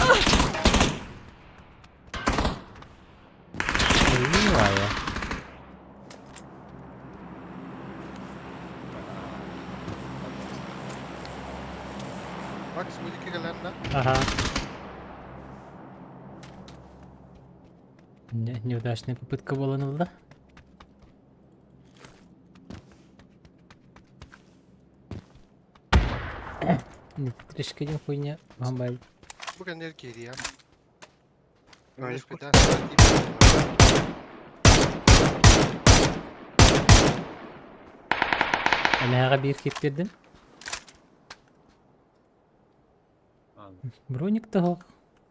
Ой,
Max bu iki gelen de.
Ага. Не, неудачная попытка была да? Электричка не хуйня, гамбай.
Bu kendi geri ya.
А, не в курсе.
Анаға бір кептердім. Броник тағық,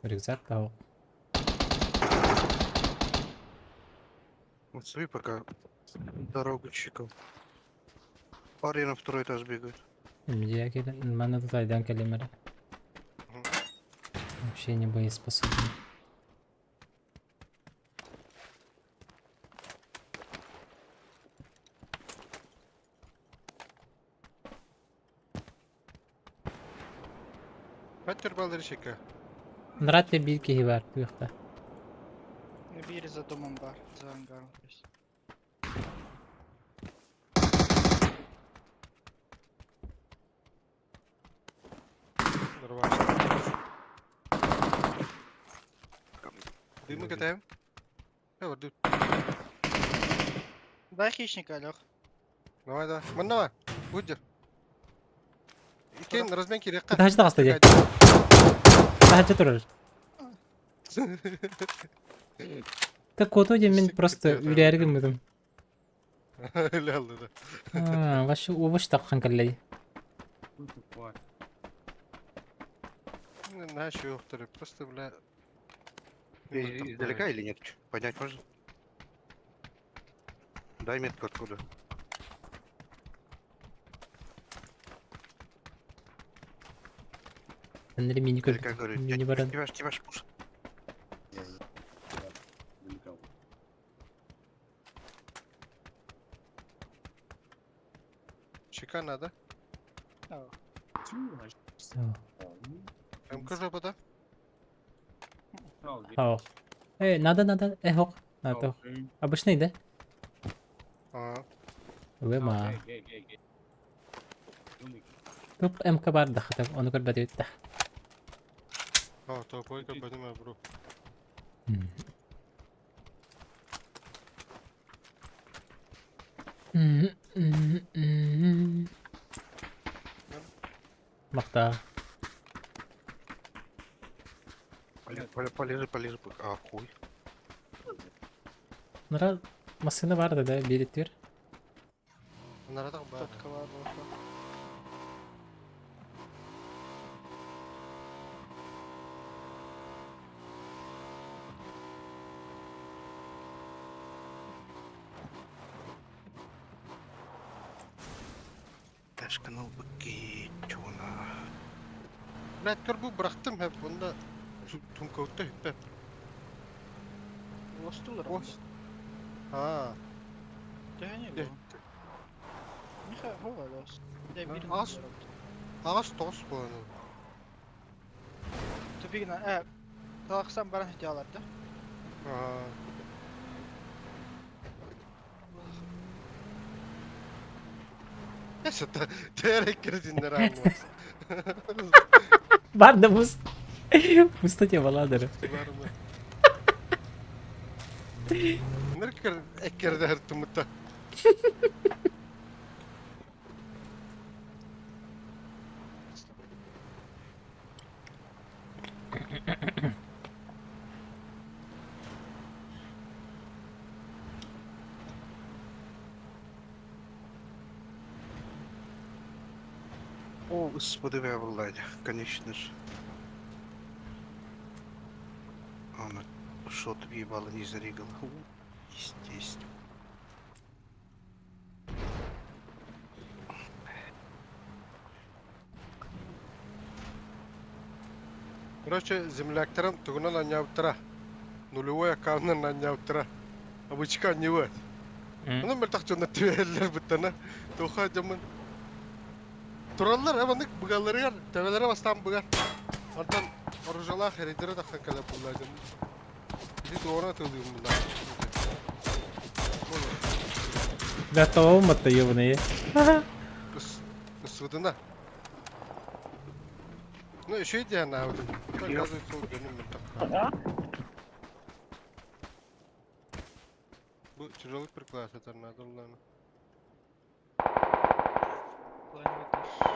рюкзак тағық.
Вот смотри, пока дорогу чекал. Арена второй этаж бегает.
Мдия келен, мана тут айдан келемері. Вообще не боеспособный.
Пәттер балдыр шеке.
Нрат биир киһи бар туохта.
Биир за домом бар, за ангаром. То есть.
Дымы катаем. Э, вот
Дай хищника, Лех.
Давай, давай. Манна, будь. Иккен размен керек.
Таһырдьа таҕыста дии. Таһырдьа турар. Так куотуо диэн мин просто үрээри гыммытым.
Өлө алды да.
А, вообще овощ таххан кэллэй.
Знаешь, ёптары, просто, бля...
Издалека или нет? Понять можно? Дай метку откуда.
Андрей мини
Издалека говорю.
Мини баран.
Тебя ж пуш.
Чека надо. МК жопа, да?
Ох. Э, надо, надо, э, хок. Надо. Обычный, да?
А.
Вема. Туп МК бар да хата, ону көрбөт үтта.
А, то койка понимаю, бро.
Махта.
Полежи, полежи. А, хуй.
Нара машина бар да, да, бириттир.
Нарадах бар.
Тотка бар болса.
Ташка на быки, чуна.
Блядь, көр бу бырахтым хеп, онда тумкаутта хиппе.
Остулар.
Ос. А.
Төһөнө бу. Миха хова лос. Дэ бир.
Ас. Ағас тоғыз боланы.
Тупигна, э. Талаксан баран хите алар да.
А. Эсэ терек кирдиннер алмас.
Бар да муст. Пустоте баладыр.
Неркер эккерде хыртымыта.
О, господи, блядь, конечно же. Она шот въебала, не зарегала. Естественно.
Короче, земляктарым тугунан анньаабыттара. Нулевой аккаунтунан анньаабыттара. Обычка анньыбыт. Онон мөлтөх дьоннор түбэһэллэр быттана. Туха дьоммун. Тураллар, маннык быгалларыгар, төбөлөрө бастаан быгар. Онтон оружиялаах эрейдэрэ тахсан кэлэр буолла дьон. Ити туора тылыым булла.
Да того матта ебаные.
Ысыдына. Ну, еще иди она вот. Оказывается, ол дьонум мөлтөх. Бу тяжелый приклад это надо ладно.
План это 6.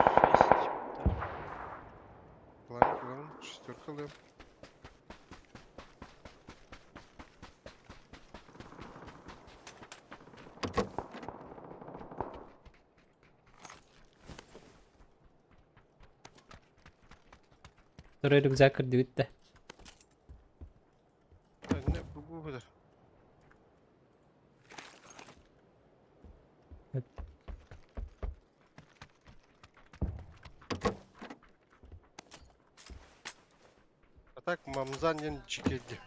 План, план, шестерка лэм.
Второй рюкзак кырдыбытта.
Не, бу бу бу. так Мамзан диэн дьикэйди.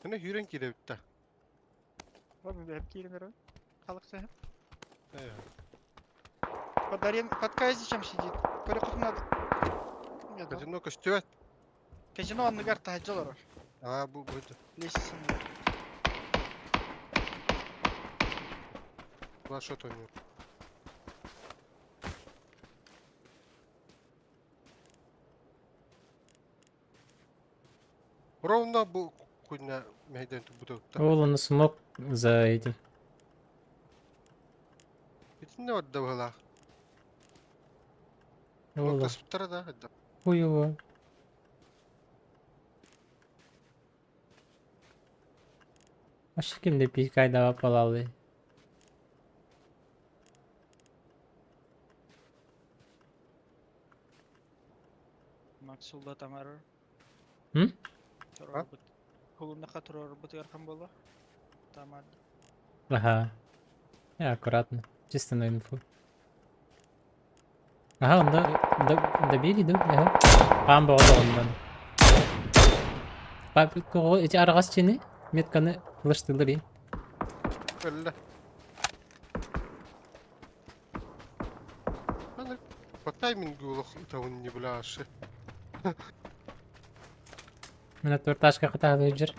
Аны сүүрэн киирэбит да.
Бэһэп киирэн эрэ. Халык сэһэ. Подарен под Кайзичем сидит. Көрө надо.
Казино көстүбэт.
Казино анныгар таһырдьа олорор.
Аа бу бу.
Лестница.
Два шот у него. Ровно бу хуйня мэйден тубутutta.
Ол он смог за этим.
Итинне барда быһылаах.
Ола.
Каспыттара да.
Хуй его. Вообще кимде пикай дава палалы.
Максулда тамарар.
М?
Турарбыт. Кулуннаха турарбытыгар хам буолла. Тамар.
Ага. Я аккуратно. Чисто на инфу. Ага, он до, добили, да? Ага. Пам боҕо оннан. Пап, эти арҕас чини метканы ылыштылар и.
Өллө. Аны по таймингу олох ытабын не бляши.
Менә торташка кытаһы жыр.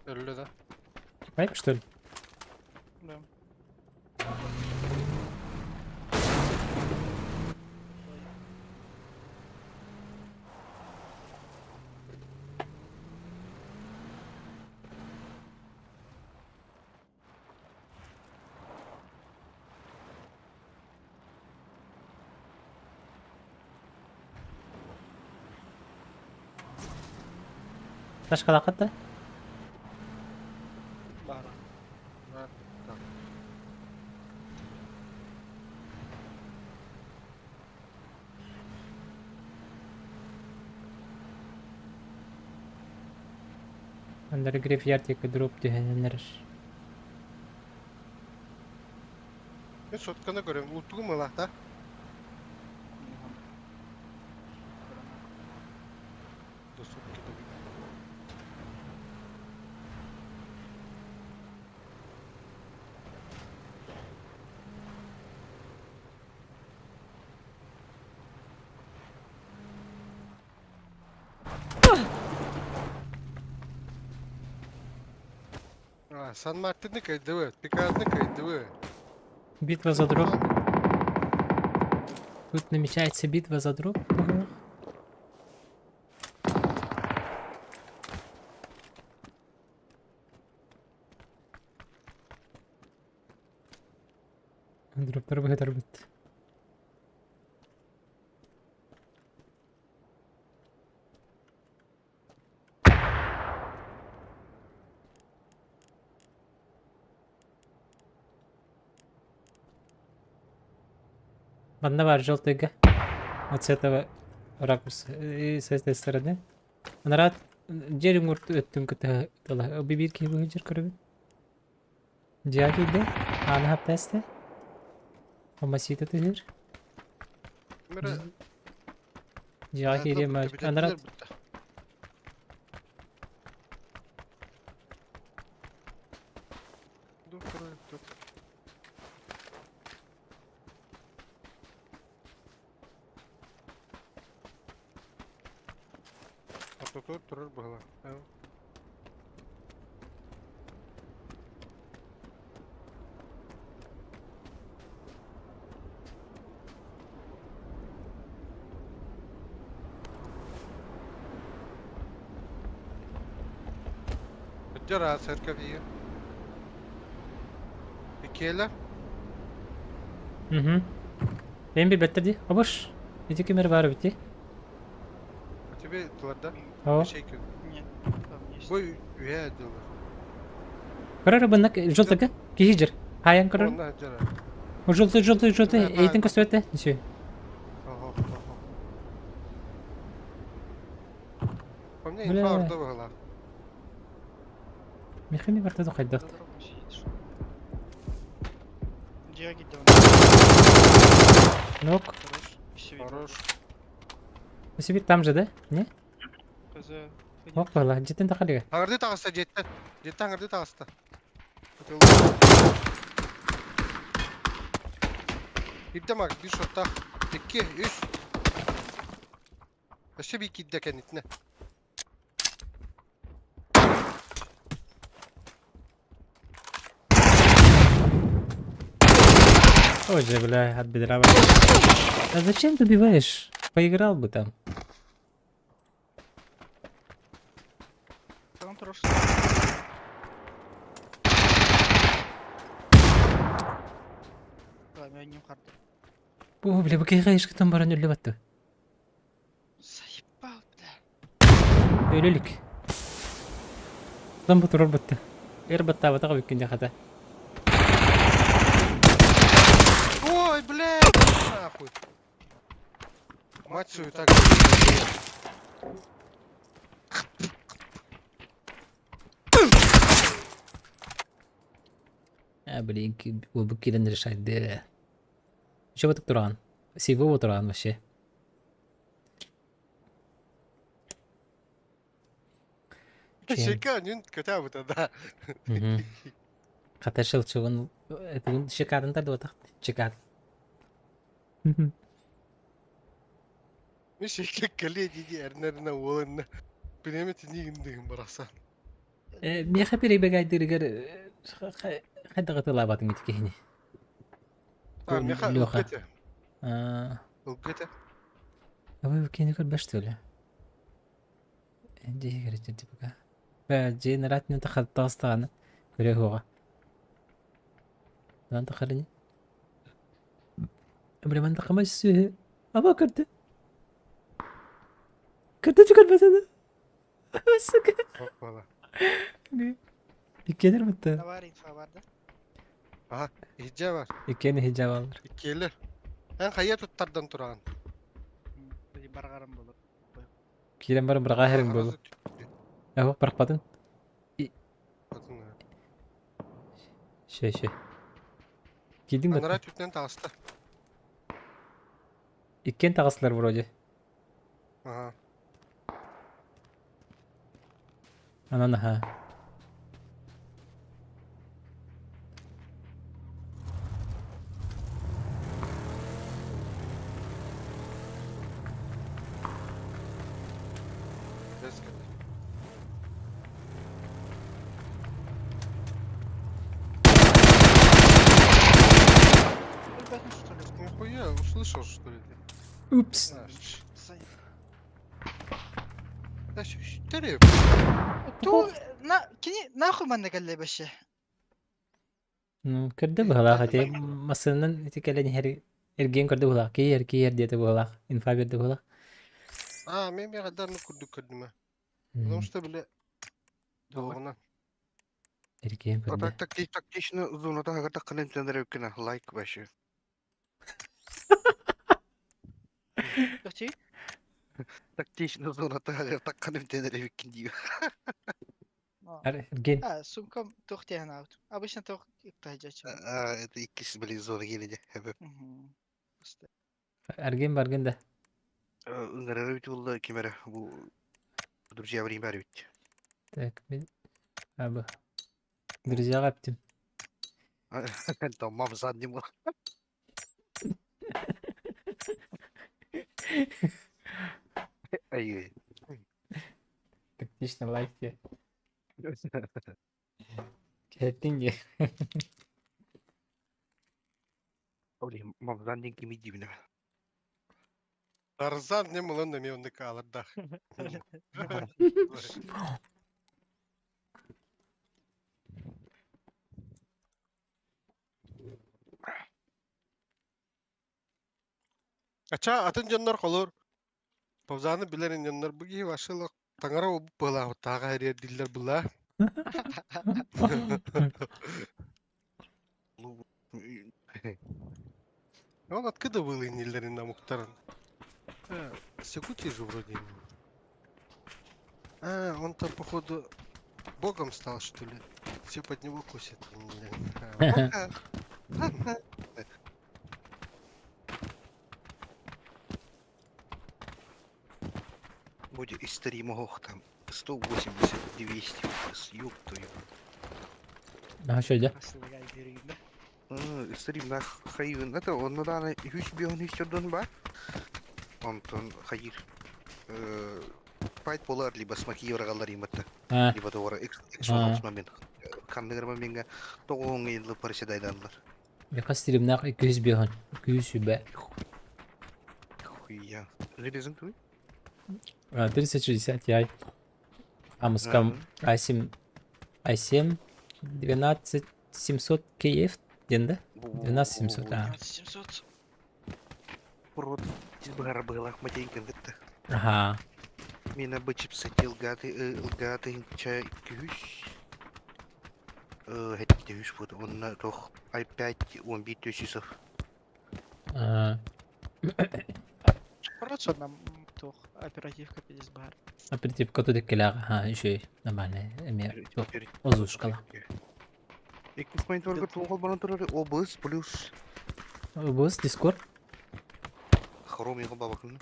Өллө да.
Вайп, что ли?
Да.
Ташка лақатта?
Бар.
Бар. Так.
Андер грейвярд дроп дегеннер.
Мен сотканы көрөм. Ултугум ыла, да? До сотки добить. А, Сан Мартинны кайдыбы, Пикардны кайдыбы.
Битва за дроп. Тут намечается битва за дроп. Дроптар быгытар бит. Манна бар желтыйга. Вот с этого ракурса, и с этой стороны. Нарад жерин өттүн кыта тала. Бибир ки бу жер көрөбүн. Диагиде аны хаптасты. Омасита тыгыр.
Мера
Диагиде ма анарат
Ду, Ортотугар турар быһыла. Дьара церковь Икиэлэр
Угу. Мен билбеттер ди. Обуш. Эти кемер бар бити.
А тебе тыларда?
О.
Шейки.
Нет, там есть.
Бу үһэ дылы.
Көрөр быннак желтыга. Кихи жер. Хаян көрөр.
Онна дьара.
Желтый, желтый, желтый. Эйтин көстөтө. Нисү.
Охо, охо. По мне инфа
Бля.
ордо быһыылаах.
Механик барта хайдах.
Дьиэҕэ киирдэ онно.
Нок.
Хорош. Еще
Хорош.
Сибит там же, да? Не?
Хз.
Ок была. Житин тахалыга.
Аҥардыы таҕыста дьиэттэн. Дьиэттэн аҥардыы таҕыста. Киирдэ Макс, биир шоттаах. Икки, үс. Өссө биир киирдэ кэннитинэ.
Ой же, бля, от бедра. А зачем ты убиваешь? Поиграл бы там.
Там турар. Да, мен нем харды.
О, бля, бу там баран өллө батты.
Заебал, бля.
Өлөлүк. Там бу турар батты. Эр баттаабатаҕа бүккүн дьахата.
Ой, блядь, нахуй. Мать свою так.
А, блин, бу киирэн решать да. Еще вот туран. Сего туран вообще. Чем?
Щека, не көтәбит да.
Хата шелчугун этугун шикарын тардыбатах чекат.
Мин щека кэлиэ дии эрнэринэ уолунна. Билеме тинигин барахсан.
Миэхэ перебегайдырыгар хайдах ытылаабатын ити киһини.
А, меха
Леха.
ылгыте.
А,
Ылгыте.
Абы кини көрбөш түле. Дии керечер типа. Бә женерат не тахаттастаны. Көрө хуга. Lan тахарыни. Бля мен тахамас сү. Аба көрдү. Көрдү көрбөсөдү. Сука.
Бала.
Иккенер бутта.
Бар инфа бар да.
Аха, иһдьэ бар.
Иккени хиджаб алыр.
Иккиэлэр. Эн хайа туттардан тураҕын?
Баргарым болот.
Кирен барым бирга херин болу. Эho баракпатын. Шö шö. Кидин
Анара
бутта.
түтүнэн таҕыста.
Иккен тагыслар вроде.
Аха.
Анан аха.
Бэс кэлэр.
Өлбөтүн что ли?
Нихуя, услышал, что ли?
Упс.
А,
Заебал.
Да тэрэ.
Ту на кини нахуй манна кэллэ баще.
Ну, көрдө быһалаах ати масынын ити кэлэн хер эрген көрдө быһалаах киер киер диэтэ быһалаах инфа берди быһалаах.
А, мен мен гадарны курдук көрдүм. Потому что, бля, долгунан.
Эрген
А
көрдө.
так тактично зоната хагата кылын тендер лайк вообще.
Көтүй?
Тактично зоната хагата кылын тендер өккүнэ дии.
Эрген.
А, сумкам тохтихан аут. Обычно тох иктажачы.
А, это иккис блин зона келеде.
Мгм.
Эрген барген да.
Ыңырары бит булды кемере бу друзья время бар бит.
Так, мен абы. Друзья аптым.
Там мам задним. Ай.
Тактично лайк те. Кеттинге.
Блин, мам задним кими дибне.
Тарзан не мылын да мен калырдах. Ача атын дьоннор холор. Павзаны билер дьоннор бу киһи вашылык таҥара была тааҕа эрэр диллер была. Он откуда был иннилерин намуктарын? С Якутии же вроде. А, он там, походу, богом стал, что ли? Все под него косят. Блин.
Будет из стримов там 180-200 ёб твою.
Наһаа үчүгэй.
Стрим на хайын это он дааны үс бион үс ба. Онтон хайыр. Файт болар либо смаки еврогалар иматта. Либо товара Xbox момент. Ханныгар моментга тоҕуоҥ ыйыллы парседайданлар.
Миэхэ стримнаах 205 200
Хуя. Железен твой?
3060 Ti. Амыскам i7 i7 12700 KF диэн да? 12700 а.
700.
Урод быһар быһылаах матейкин кытта.
Аха.
Мина бы чипсети ылгааты ылгааты ча күһүс. Хетте үс бут. Онна тох i5 11 төсүсов.
Короче, нам туох оперативка пиздец баар.
Оперативка тудеккелээх ха үчүгэй нормально эмиэ туох озвучкала.
Иккис мониторга туох баран турар OBS плюс
OBS Discord
Chrome его бабакын.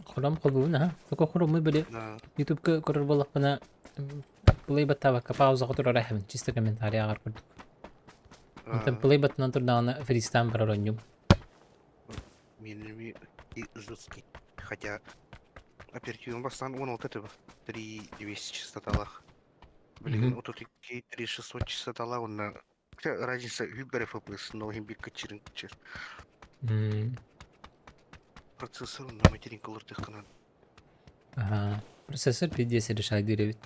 Chrome холбуун аха. Только Chrome били YouTube-ка көрөр буоллахпына плей баттаабакка паузаҕа турар эһэбин чисто комментарий ааҕар курдук. Онтон плей баттынан турдаҕына фристаан барар оонньуум.
Миними и жесткий. Хотя оперативный бастан 16 этого 3200 частоталах. Билигин 32 3600 частотала онна разница үбер FPS, но им бик кычырын кычыр. Процессор на материнка лыртыхканан.
Ага. Процессор пиздец решает дырявит.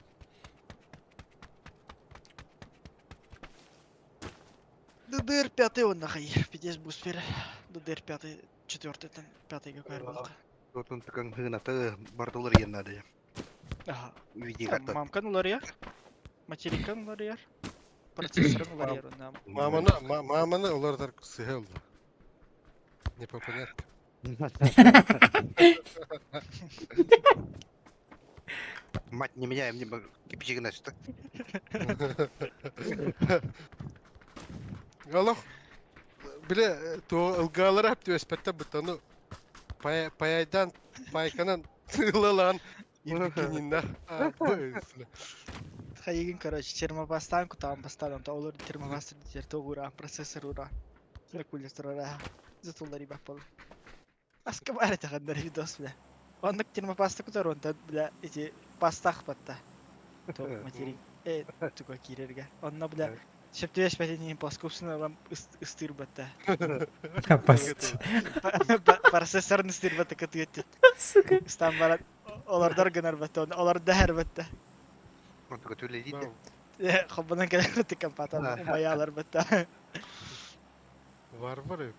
ДДР пятый он нахай, пиздец буспер. ДДР пятый, четвертый там, пятый какая была.
Вот он такой гыната бардылар енады.
Ага.
Видеокарта.
Мамкан уларыйар. Материкан уларыйар. Процессорын уларыйар онна.
Маманы, маманы олардар сыһа oldu. Не по понятно.
Мать не меняем, не кипичигина сюда.
Аллах, бile то ылгаалара хеп түөспэттэ буттану паяйдан пайканан ылалаан ирдикининна
Хайыгын, короче, термопастан кутаан бастан, онто олор термопаста дитер тогура, процессор ура. Кулестер ура. Затуллар ибак бол. Аска бар это видос, бля. Оннук термопаста кутар, онтон, бля, эти пастах батта. То материк. Э, туга киирэргэ. Онно, бля, сөп түбэспэтин плоскопсун ылан ыстыыр батта.
Паст.
Процессорын ыстыыр батта кытыгыт.
Сука.
Ыстан баран олордор гынар батта, олор дэһэр батта.
Он такой төлелейді.
Хоббанан кэлэр компатан умайаалар батта.
Варвары.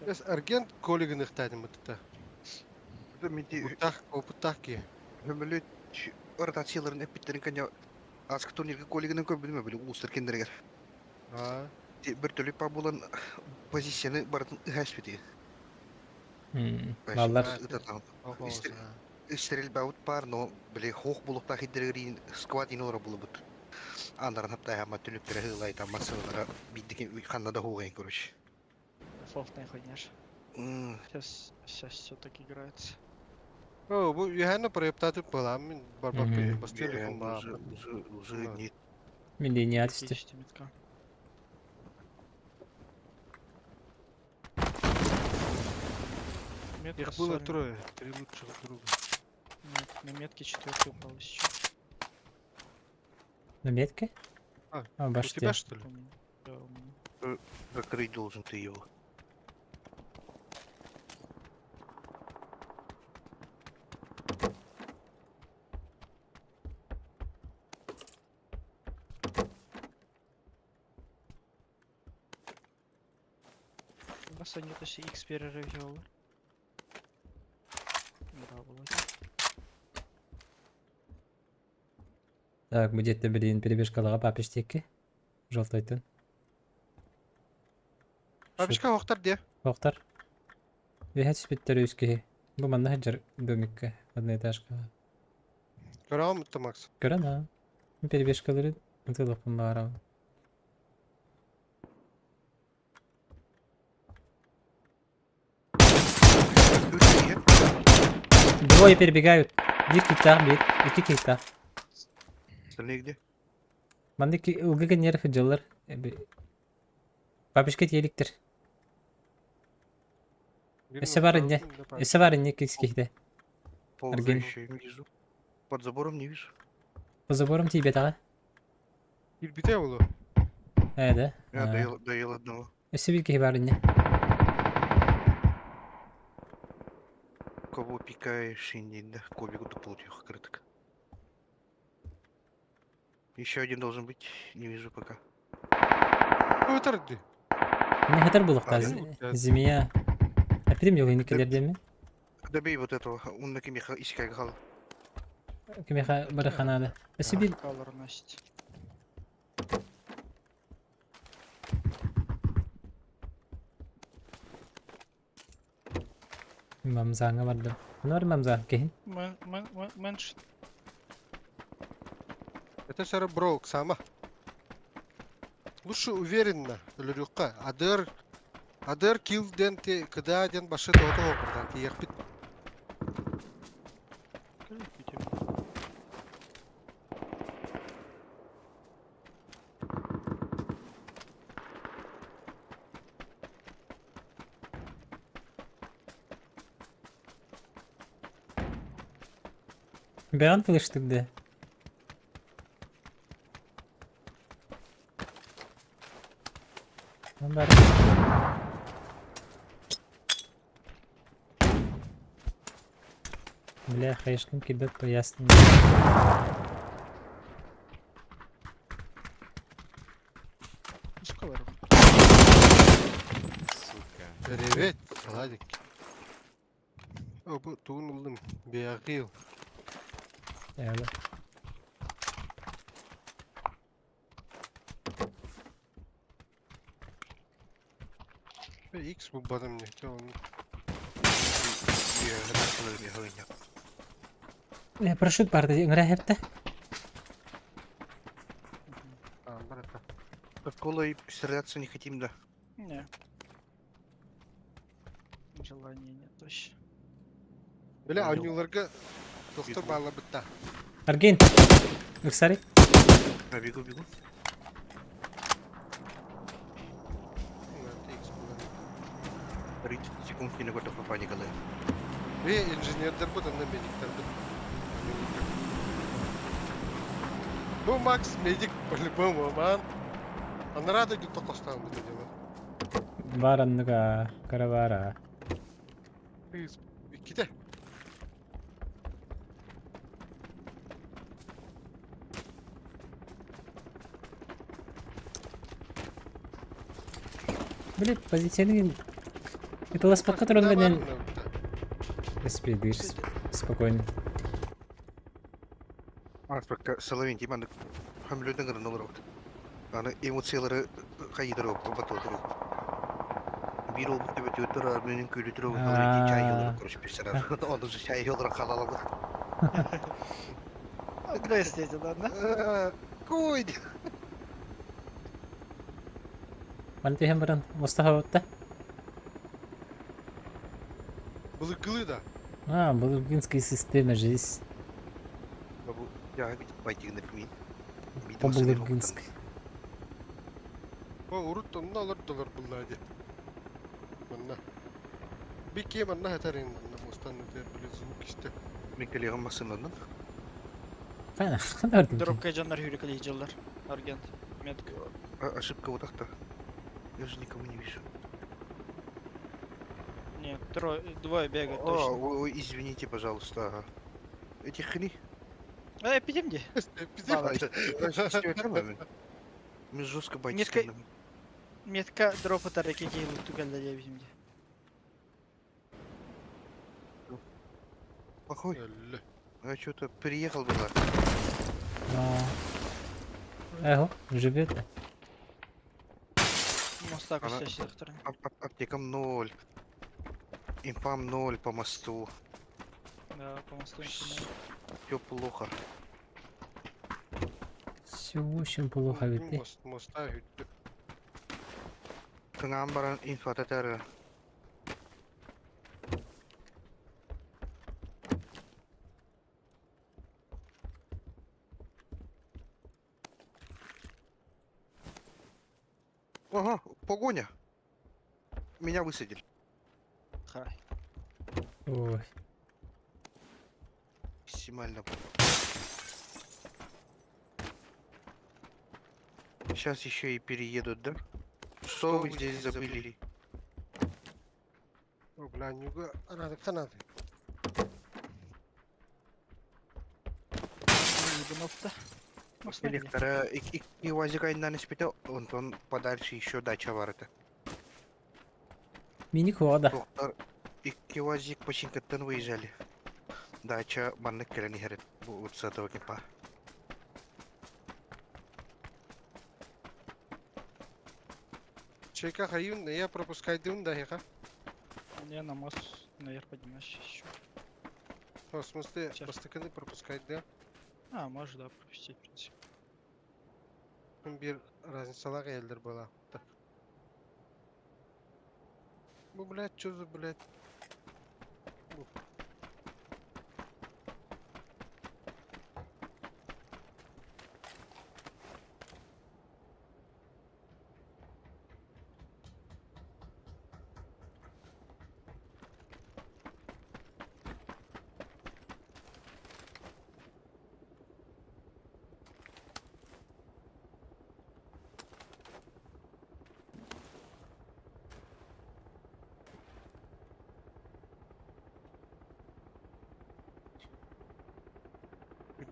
Эс аргент коллегин ыхтадым бутта. Опыттах, опыттах ки.
Хөмөлөт ротацияларын эппиттерин кanya аск турнирге коллегинен көп билме биле улустар кендергер.
А.
Бир төлөп па булан позицияны барын ыхаспити.
Баллар.
Стрельба бар, но биле хох булуктах хиддергерин сквад инора булубут. Андаран хапта хама түнүптер хылай там масылара биддикен ханна да хугайн короче.
Дефолтная хуйня ж. Сейчас, сейчас все так играется.
О, бу юхана проептатып балам мин барбак бастыр ба.
Уже не
Миллениал түсті.
Метка.
Их было трое, три лучших друга.
Нет, на метке четвертый упал еще.
На метке?
А,
А,
у
баште.
тебя что ли?
Да, у меня.
Закрыть должен ты его.
У нас они это X перерывел. Да, было.
Так, бу дьиэттэ билигин перебежкалаҕа папиштиэкки. Желтойтун.
Бабочка охтар дии.
Охтар. Үөһэ түспүттэр үс киһи. Бу манна сылдьар домикка, одноэтажкаҕа.
Көрөҕүн бутта Макс.
Көрөн аа. Мин перебежкалары ытыалыахпын баҕарабын. Двое перебегают. Биир киттаах биир, икки киттаах.
Остальные где?
Манна икки ылгы гэннэр сылдьаллар. Папочка тиэликтэр. Өссө бар инне. Өссө бар инне икки киһитэ. Арген.
Ползающие не вижу. Под забором не вижу.
По заборам тиийбэтэҕэ.
Кирбитэ буолуо.
Ээ да.
Я доел, доел одного.
Өссө биир киһи баар инне.
Кого пикаешь, инди, да? Кобику дополтих крыток. Еще один должен быть, не вижу пока.
Өтөр дии.
Не хатар булуктаа змея. Апирим йогини келер деме.
Добей вот этого, он на кимиха искай гал.
Кимиха бараханада. Өссө биир Мамзааҥҥа бардым. Ону бар мамзаан киһин.
Меньше.
Это сара бро, сама. Лучше уверенно, өлөрүөххэ. Адыр Адыр килл диэн ти кыдаа диэн башы тоҕото оҕурдан тиийэхпит.
Бэҕэн флештик да. Бар. Бля, хаешкин килбэт поясно.
Сука.
Привет, Владик. О, бу тугун ыллым? Биягил.
Эла.
X бу бадым не хотел.
Э, парашют барды ыҥыра хэпте.
А, брата.
В колой стреляться не хотим, да.
Не. Желания нет вообще.
Бля, анюларга доктор баала бытта.
Арген. Ыксари.
А, бегу, бегу. 30 секунд не готов попаникалы.
Ve инженердер бут, онно медиктер бут. Ну, Макс, медик по-любому, ман. Анараа дойду токостаан бу дело.
Баар анныга, кара баара.
Иккитэ.
Били позиционный Это ласпакка туран гэнэн Спидишь спокойно.
Аспекка Соловин тиман хамлюден гырын олорот. Аны эмоциялары хайдыр батылдыр. Бир ол бутты бөтүтөр армянын күлүтүр ол чай yolunu короче персонаж. Он уже чай yolunu халалады.
Простите, ладно.
Кой.
Маны түһэн баран мустаха
Былыргылыы да.
А, Булгинская система жизнь.
Бу я бит байтигин мин.
По Булгинской.
О, урут онно олордулар буллаа дии. Манна. Бикки манна хатарын манна мустан өтер били звук истэ.
Мен келегем машинадан.
Файна, хандар дим.
Дропка дьоннор хүрүкэлии дьыллар. Аргент. Метка.
Ошибка вот так-то. Я же никого не вижу.
Нет, трое, двое бегают
А,
точно.
ой, извините, пожалуйста. Ага. Эти хрени.
Э, пидем где?
Мен жестко
Метка-
байтик.
Метка дропа тареки кейлу тугелле диэбитим дии.
Плохой. Я что-то приехал было.
Эхо, живет.
Моста
Ана-
көстөсүөхтэрин.
Аптекам ноль. Инфам ноль по мосту.
Да, по мосту ничего.
Все плохо.
Все очень плохо ведь.
Мост, моста үттү.
Кыңаан баран инфата тары. Ага, погоня. Меня высадили.
Хай.
Ой.
Максимально. Сейчас еще и переедут, да? Что вы здесь забыли?
О, бля, нюга арадыктан ады.
Ебанов-то. Мост на где?
Электро... И УАЗика на спите, он подальше еще дача варта.
Мини-квода.
Доктор, икки УАЗик починкаттан выезжали. Дача маннык кэлэн иһэр вот с этого кемпа.
Чайка хайын, я пропускайдым да хеха.
Не, на мост наверх поднимаешься еще.
В смысле,
Сейчас.
бастыкыны пропускайды.
А, можешь, да, пропустить, в принципе.
Бир разницалар элдер была. Так. Бу, блядь, что за, блядь? Бу.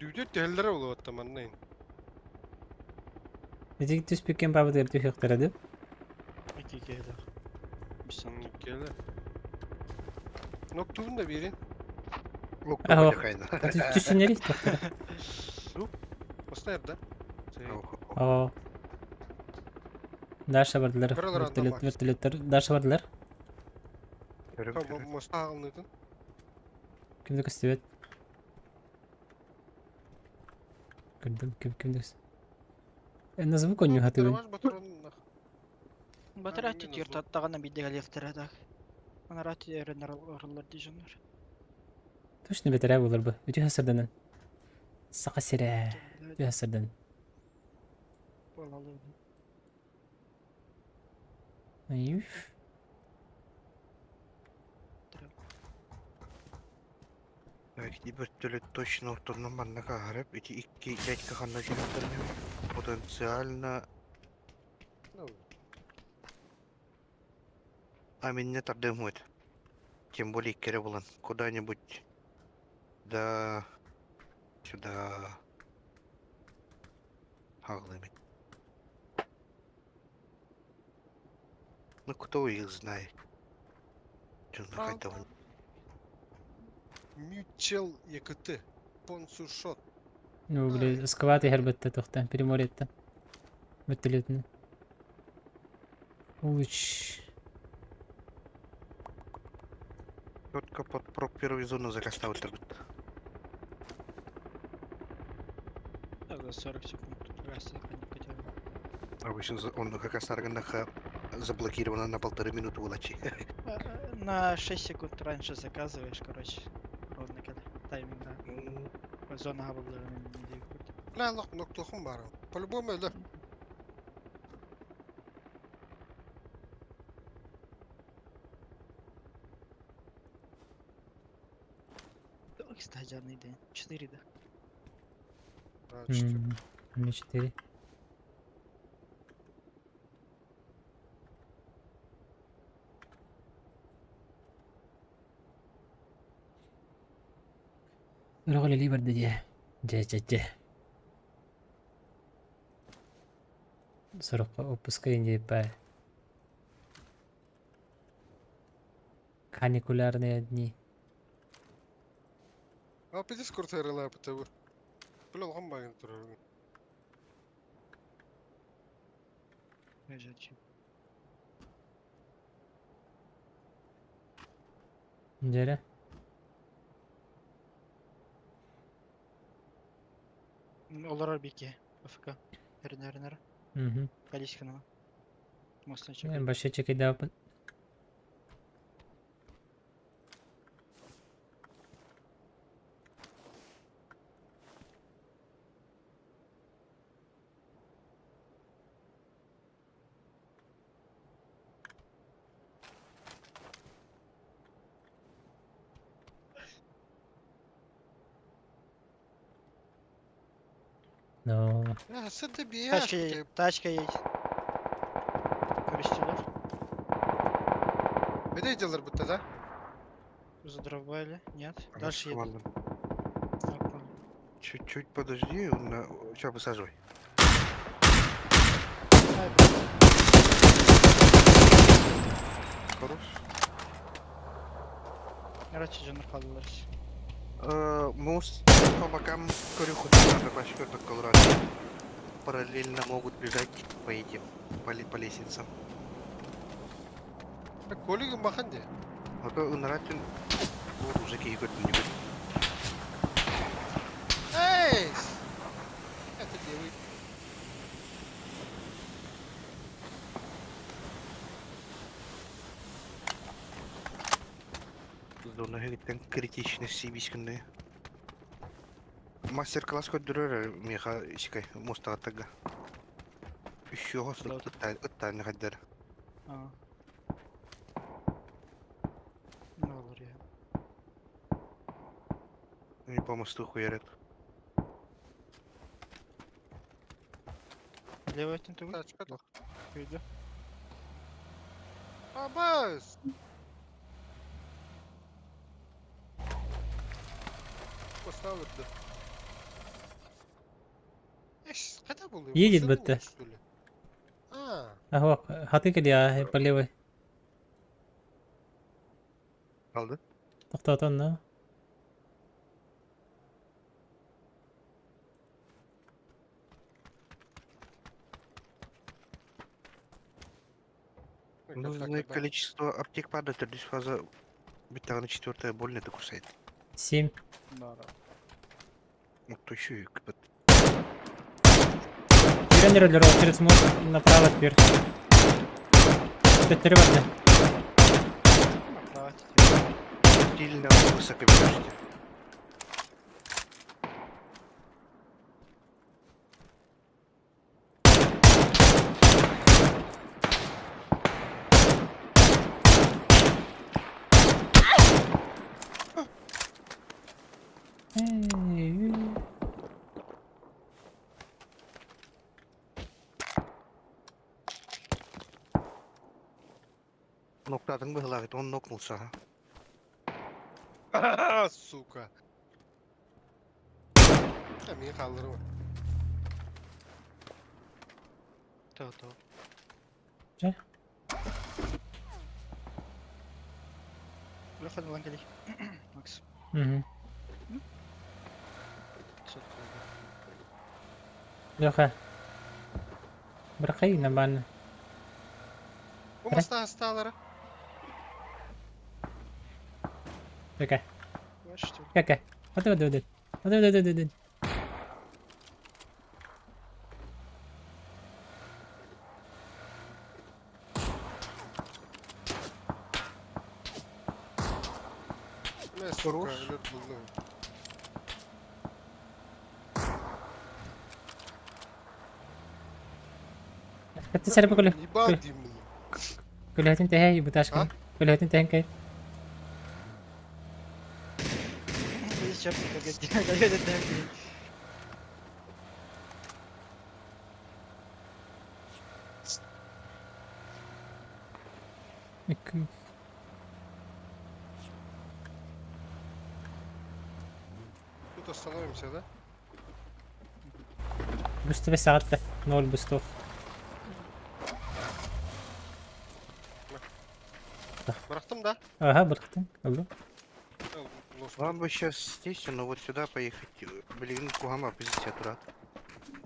Дүдө теллер болуп аттаманнайын.
Эти түспүккен бабы дер түхөктөр эди.
Ики кehdi. Bir
Келе. Ноктуун да бирин.
Ага. Түшүнери токтор.
Остайр да.
О. Даша бардылар.
Бир алар анда
Вертолет, вертолеттер. Даша бардылар.
Моста алынытын.
Кимди көстүбөт? Көрдүм, ким кимди көстү? На звук он хатыбын.
Батарейка түтүр таттагана бидегалефтер так. Анарат эренер орулар дижоннор.
Точно бетере булар бу. Үтү хасырданан. Сака сире. Үтү хасырдан.
Болалы.
Юф.
Так, вертолет точно ортонун манна каарып, ити икки дядька ханна жүрөптөр потенциально. А меня тардымует. Тем более кере булан. Куда-нибудь. Да. Сюда. Аглымит. Ну кто их знает? Чё на хайта
Мючел ЕКТ. Понсушот.
Ну, бля, скваты хербетте тохта, переморетте. Вертолетны. Улыч.
Четко под прок первую зону закастал трбит.
За 40 секунд. Раз,
Обычно он как раз арганаха заблокировано на 1,5 минуты улачи.
На 6 секунд раньше заказываешь, короче. Ровно когда тайминг, да. Зона габылдырын
Бля, лох ноктухум бар. По-любому да.
Кстати, день. 4, да.
А, четыре.
У меня 4. Роль либер дие. Же же же. Сорокка отпуска инде па. Каникулярные дни.
А пиздец куртайрыла ПТВ. Бля, алган багын турар.
Лежачий.
Дьэрэ.
Олорор бики. АФК. Эрнер
Мгм.
Калискина. Мостан чекай.
Вообще чекайдааппын. Ну,
А, с это
Тачка
бияшки.
едет, тачка едет. Көрүстүлэр.
Бедейделер будто, да?
Задробали. Нет. Дальше едут.
Ладно.
А, понял.
Чуть-чуть подожди, он на... Сейчас высаживай.
Ай, блядь.
Хорош.
Короче, дьоннор хааллылар.
Мост по бокам корюху надо пошёт Колорадо. Параллельно могут бежать по этим, по лестницам.
Коллегам бахан де.
А то ыныратын вот уже киһи көрдүнүгүт.
Эй! Это левый.
Зона хэгиттэн критичность бискүннэ. Мастер-класс көрдөрөр меха исикай мостагаттага. Еще
Куда
ыттааны хаддар.
А. Не olur ya.
Не по мосту хуярят.
Левый өттүн тугу?
Тачка да.
Күйдү.
Абас! Поставил да. Эш, когда был?
Едет будто.
Что ли? А,
ага, хаты кэлиэ по левой.
Алды.
Тохтоотон, ну.
Нужное количество аптек падает, здесь фаза битага на четвертая больно это кусает.
7.
Да, да.
Вот то еще и кпт.
Тренер через мост направо теперь. Төттөрү барда.
Направо теперь.
Сильно высоко бежите.
Эй,
Ноктадың быһылаҕыт, он нокнулся.
Сука. А, меня халдырма.
То, то.
Че?
Леха ылан кэлий. Макс.
Мгм.
Сотка oldu.
Леха. Бырахай набан.
Бу моста асталары.
Кака.
Var что ли?
Кака. Hadi hadi hadi. Hadi hadi hadi hadi.
Мә, сука, өлөр булдым.
Хәтта сәрбе көлө.
Ебал деймін.
Көлөтүн тэһэ буташкан. Көлөтүн тэһэн кэй.
Черт, как я делаю.
Икки.
Тут остановимся, да?
Бусту саатта. Ноль бустов.
Бырахтым да?
Ага, бырахтың. Алло.
Вам бы сейчас здесь, но вот сюда поехать. Блин, кугама позиция турат.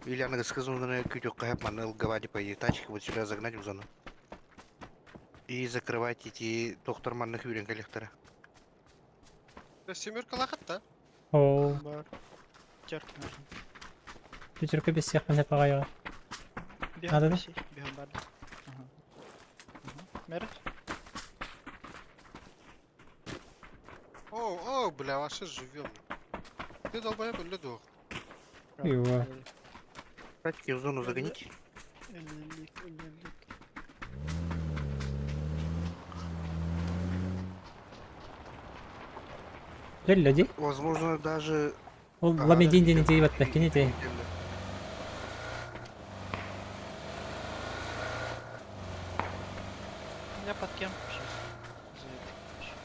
Или она сказала, кютю кахап гавади по тачки вот сюда загнать в зону. И закрывать эти доктор манных юрен коллектора.
Да семерка лахат-то.
Оо,
Бар. Терки нужен.
пятерка без всех меня погоняла.
Бегом
Надо, да?
беси, бегом бар. Ага. Мгм. Мерт?
О, о, бля, вообще живем. Ты долбоеб или дух?
Его.
Тачки в зону загоните.
Элелик, элелик.
Люди.
Возможно, даже...
Ол
Ага,
ламедин
да,
ден
всё.
ити батта кини те.
Я под кем сейчас? Заеду.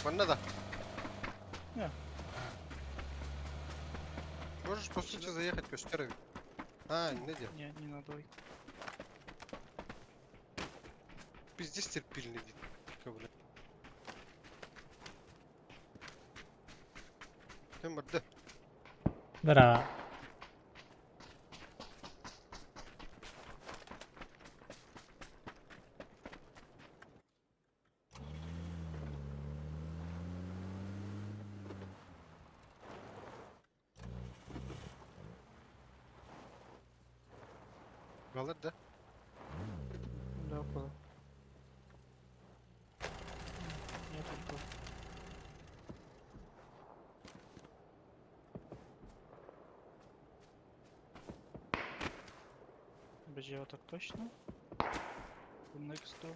Вон да.
Не.
Можешь, по сути, заехать по стерве. А, не де.
Не, не надо. ой.
Пиздец терпильный вид. Бля. Ты морда.
Бара.
Галат, да?
Да, около. Нет, только. БЖ так точно. Next дом.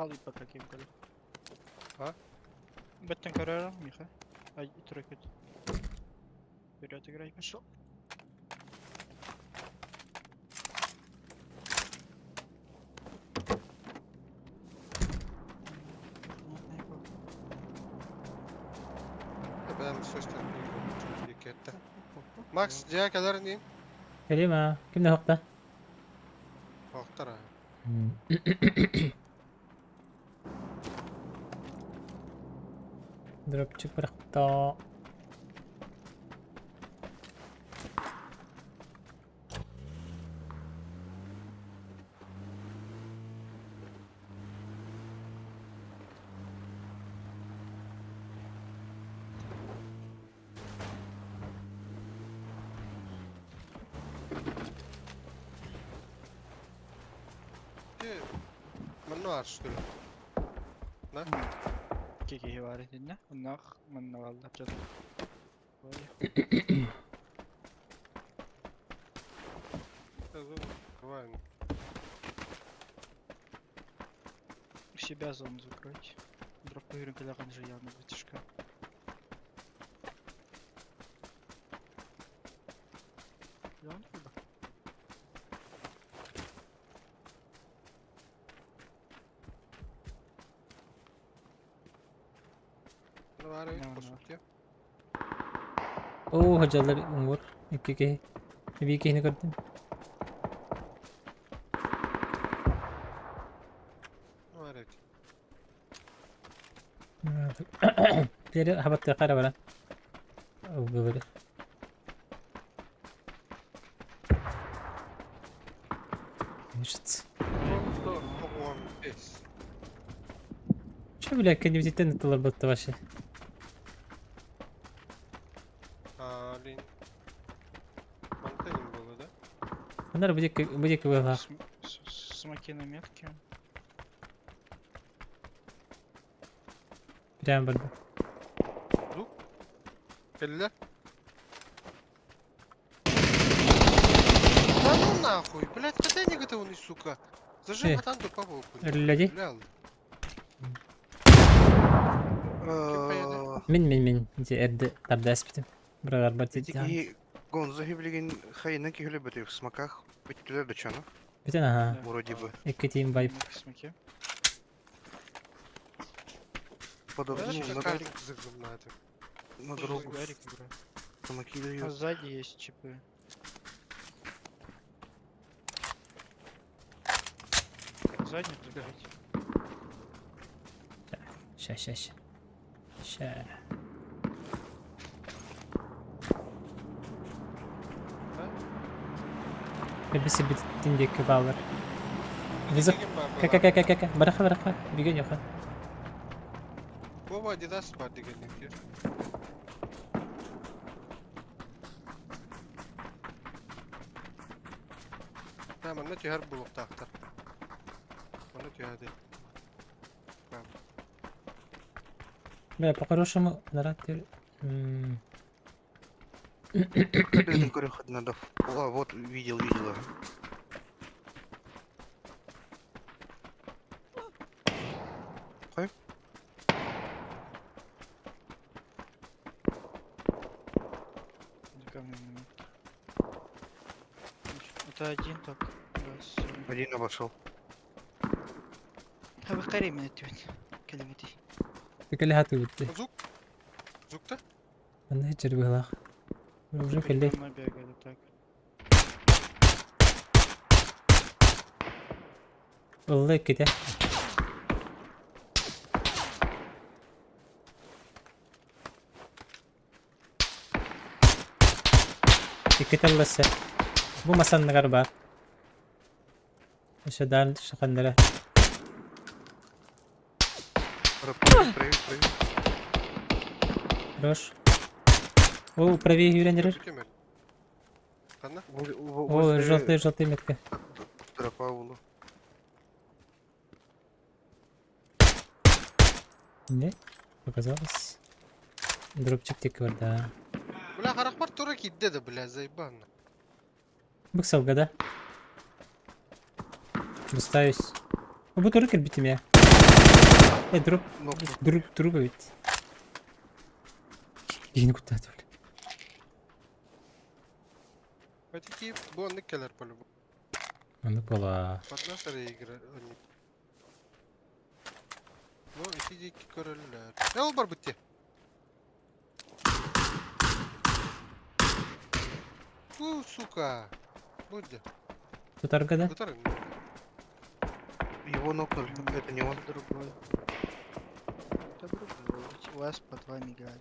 Ал пока кем көрө.
А?
Беттен көрөр, Миха. Ай, тройка. Вперед играть пошел.
Да, бэм сөз Макс, дия калар не?
Келима. Ким не хокта?
Охтара.
Дропчик барахта.
Ты мануар, что ли? Да?
Кеки бар динне. Оннах манна валла жат.
Закрываем.
У себя зону закройте. Дроп уверен, когда же явно вытяжка. Да, он куда?
Ну,
Да,
по
да.
сути.
Оо, hocalar umur. İki ki. Bir iki gördüm.
Ну, арит.
Бери хабатты кара бара. Böyle. Месяц.
Здесь.
Че, бля, кенди тылар батты вообще?
А, лин. Антенин было, да?
Анар будет выгла.
Смоки на метке.
Прям барды.
Келле? Да ну нахуй, блядь, когда они готовы, сука? Зажим там до папу.
Люди?
Бля,
Мин мин мин. Ди эрди тарда эспитим. Бралар бар
Эти
ти.
Гонза билигин хайынан киһиле бөтө в смоках бүттүлөр да чана.
Бүтен ага.
Вроде бы.
Икки тим вайп.
Смоки.
Подобно
Знаешь,
на,
какая зажим на этом?
на дорогу
Гарик играет.
смоки
А
дают.
сзади есть чипы. Задний прикрыть.
Ща, ща, ща. Ща. Кэлбиси битин диэки баалар. Вызов. Ка-ка-ка-ка-ка. Бараха, бараха. Бігөн йоха.
Вова Адидас бар дегенники. Да, манна түһэр булуктаахтар. Манна түһэди.
Бля, по-хорошему, нарад
Надо. О, вот, видел, видел. Ой.
Это один только.
Один обошел.
А вы карим Кэлимити.
Кэлэ хатыбытты.
Звук. Звук-то?
Манна хечер быһылаах. Уже кэллэ.
бегали так.
Ылла иккитэ. Иккитэ ылласа. Бу масанныгар баар. Өссө даан шаханнара.
Правее, правее.
Хорош. О, правее юренерер. О, желтый, желтый метка.
Тропа улу.
Не? Показалось. Дропчик тик бар, да.
Бля, харахмар тура кидде да, бля, заебанно.
Быксалга, да? Выставюсь. Бу туры кирбитим я. Дроп, дроп, дроп ведь. Киһини куттааты бля.
Эти бу оннук кэлэр по-любому.
Оннук буолаа.
Под нас игра. Ну, ити диэки көрөллөр. Э, ол бар битте. Фу, сука. Будь.
Тутарга да?
Тутар.
Его нокнули. Это не он.
Другой. Это другой. У вас по 2 мигает.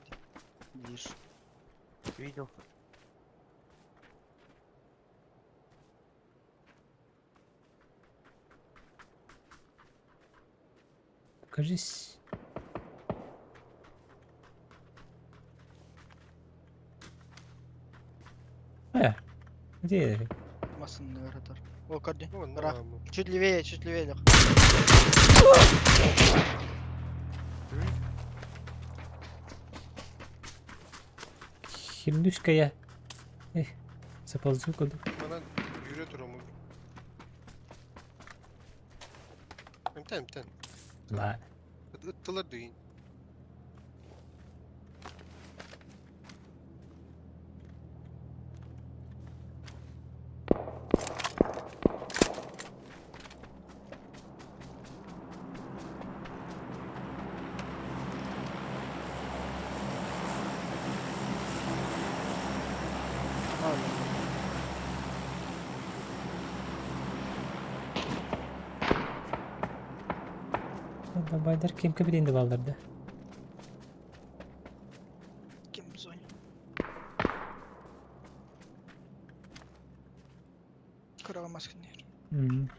Лишь.
Видел.
Покажись. Э, где?
Массовый радар. О, корди. Рах. Чуть левее, чуть левее. Лех.
Хернюшка я. Эх, заползу куда.
Манан yürü турамы. Эмтен, эмтен.
Ладно.
Ыттылар дүйін.
Байдар кем кабинде балдарды.
Кем в зоне? Кырага маска не.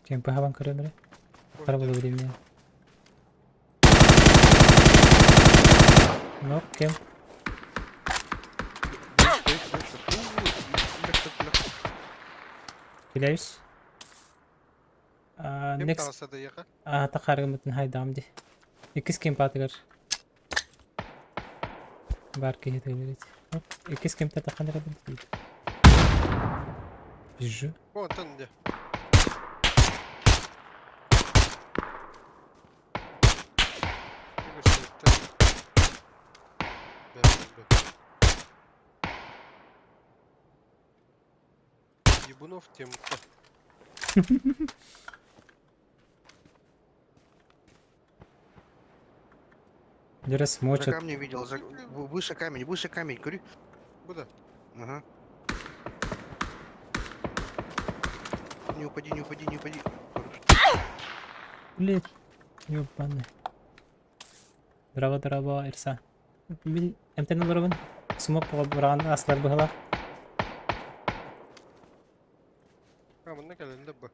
Кем пахабан көрөмөрө? Карабыл времени. Ну, кем? Киләбис.
Кем
Next.
таҕыста да яха?
А, тахаргымытын хайдам ди. Иккис кем патыгар. Бар киһи тыгылырит. Иккис кем татаханара бит. Бижу.
Онтон де. Ебунов тем.
Дера
За
смочат.
камнем видел, за... выше камень, выше камень, кури.
Куда?
Ага. Не упади, не упади, не упади. Хорош.
Блять. Ёбаный. Дорообо, дорообо, Ирса. Мин эмтэн олоробун. Смок быраҕан аслар быһалар.
А, манна кэлэллэр бу.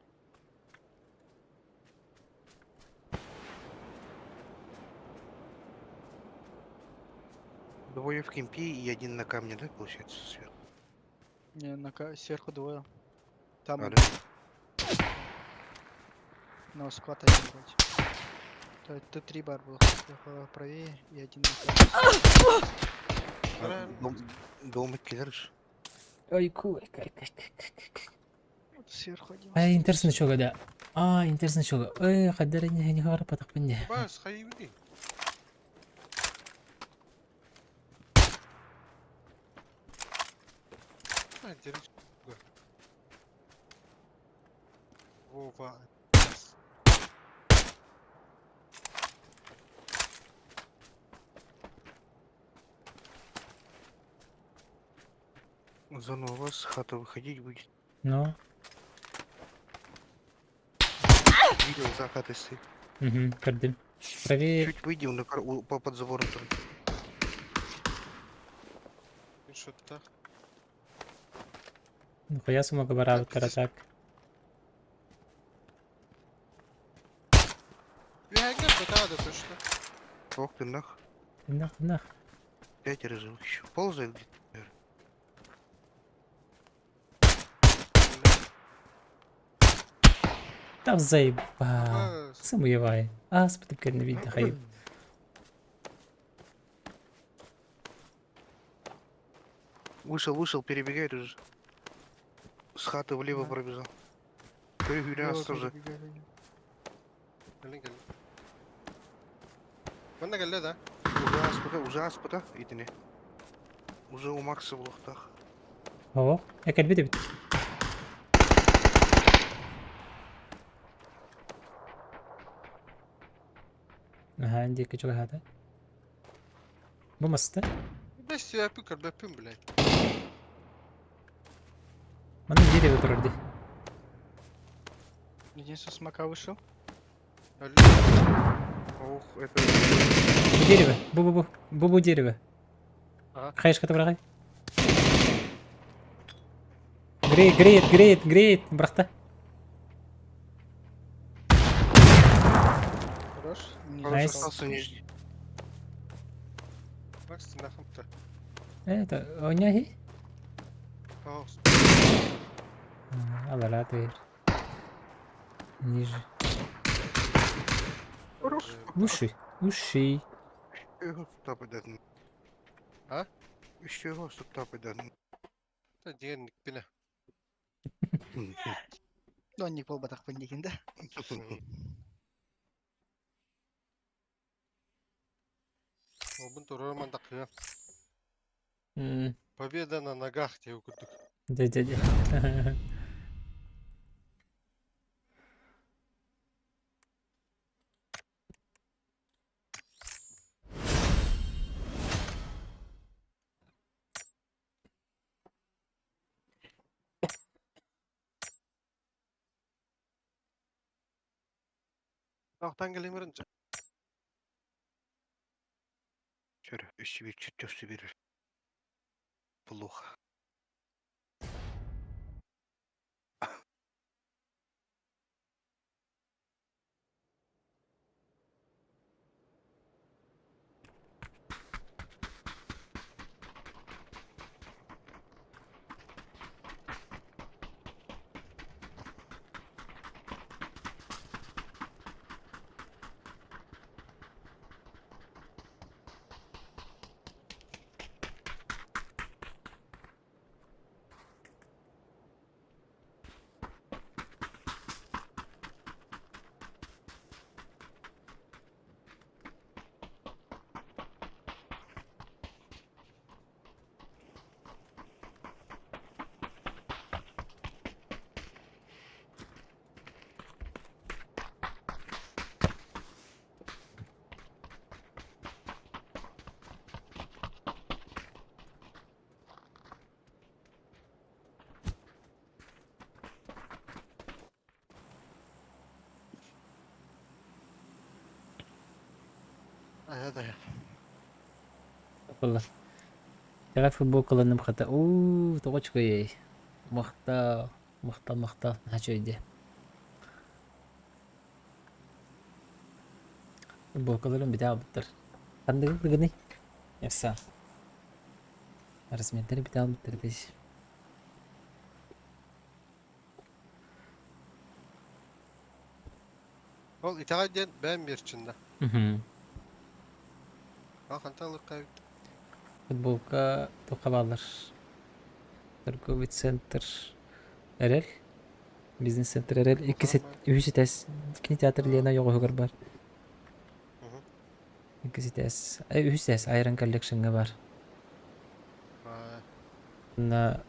Двое в кемпе и один на камне, да, получается, сверху?
Не, на сверху двое. Там
А, да?
на склад один вроде. То это три бар было. Сверху правее и один на камне.
А, дом, дома киллерш.
Ой, куй, кай, кай, кай, кай, кай.
Вот сверху один.
Ай, интересно, чего, да. А, интересно, чего. Эй, хаддер не не хара патак пенде.
Бас, хайбиди. А, держи. Вова. Бас.
Зона у вас, хата выходить будет.
Ну,
Видел, за хатой стоит.
угу, көрдүм. Правее.
Чуть выйди, он на под забором там.
Что-то.
Нихуя смога барабыттара так.
Үһәгер бытаады точно.
Ох ты нах.
Нах, нах.
Пятеро живых еще. Ползает где-то.
Там заеба.
Бас.
Сымыевай. А, спотыкальный вид хайп.
Вышел, вышел, перебегает уже. С хаты влево
Да.
пробежал. Перегулял
Лево
тоже.
перебегали они.
Кэлин кэлин. Манна кэллэ да.
Уже аспыта, уже аспыта. Итини. Уже у Макса в лохтах.
О, я кэлбит эбит. Аха, диэки чугаһаата. Бу маста.
Бэс сүөпү көрбөппүн блядь.
Манна дерево турар дии.
Единственный смока вышел.
Өллө.
Ох, это...
Бу дерево. Бу-бу-бу. Бу-бу дерево.
Ага.
Хаешката бырахай. Греет, греет, греет, греет. Бырахта.
Хорош. Не
Он
Nice.
остался нижний.
Макс нахамта.
Это, оняхи?
Ох.
Алара дверь. Ниже. Уши. Уши.
Еще стопы дадын.
А?
Еще стопы дадын.
Та диэн бинэ.
Донник был батах пандикин, да?
Обун турар мандакыга.
М,
Победа на ногах диэ курдук.
Дя-дя-дя.
Ахтан кэлимерин.
Чөрө, үс бир, чөттөсү бир. Плохо.
Ая да.
Буолла. Тэҕэ футболкаланым хата уу тоҕо үчүгэйэй. Махтал, махтал, махтал. Наһаа үчүгэй дии. Футболкаларым бүтэ аҕалбыттар. Ханныгы кыгыный? Эфса. Размердары бүтэ аҕалбыттар дии.
Ол итэҕэй диэн бэйэм мерчинда.
Мгм.
А хантан ылыахха эбит?
Футболка туохха бааллар? Торговый центр Эрэл, бизнес-центр Эрэл иккис үһүс этээс кинотеатр Лена ойоҕоһугар баар. Иккис этээс, үһүс этээс Iron Collection-ҥа баар. Онно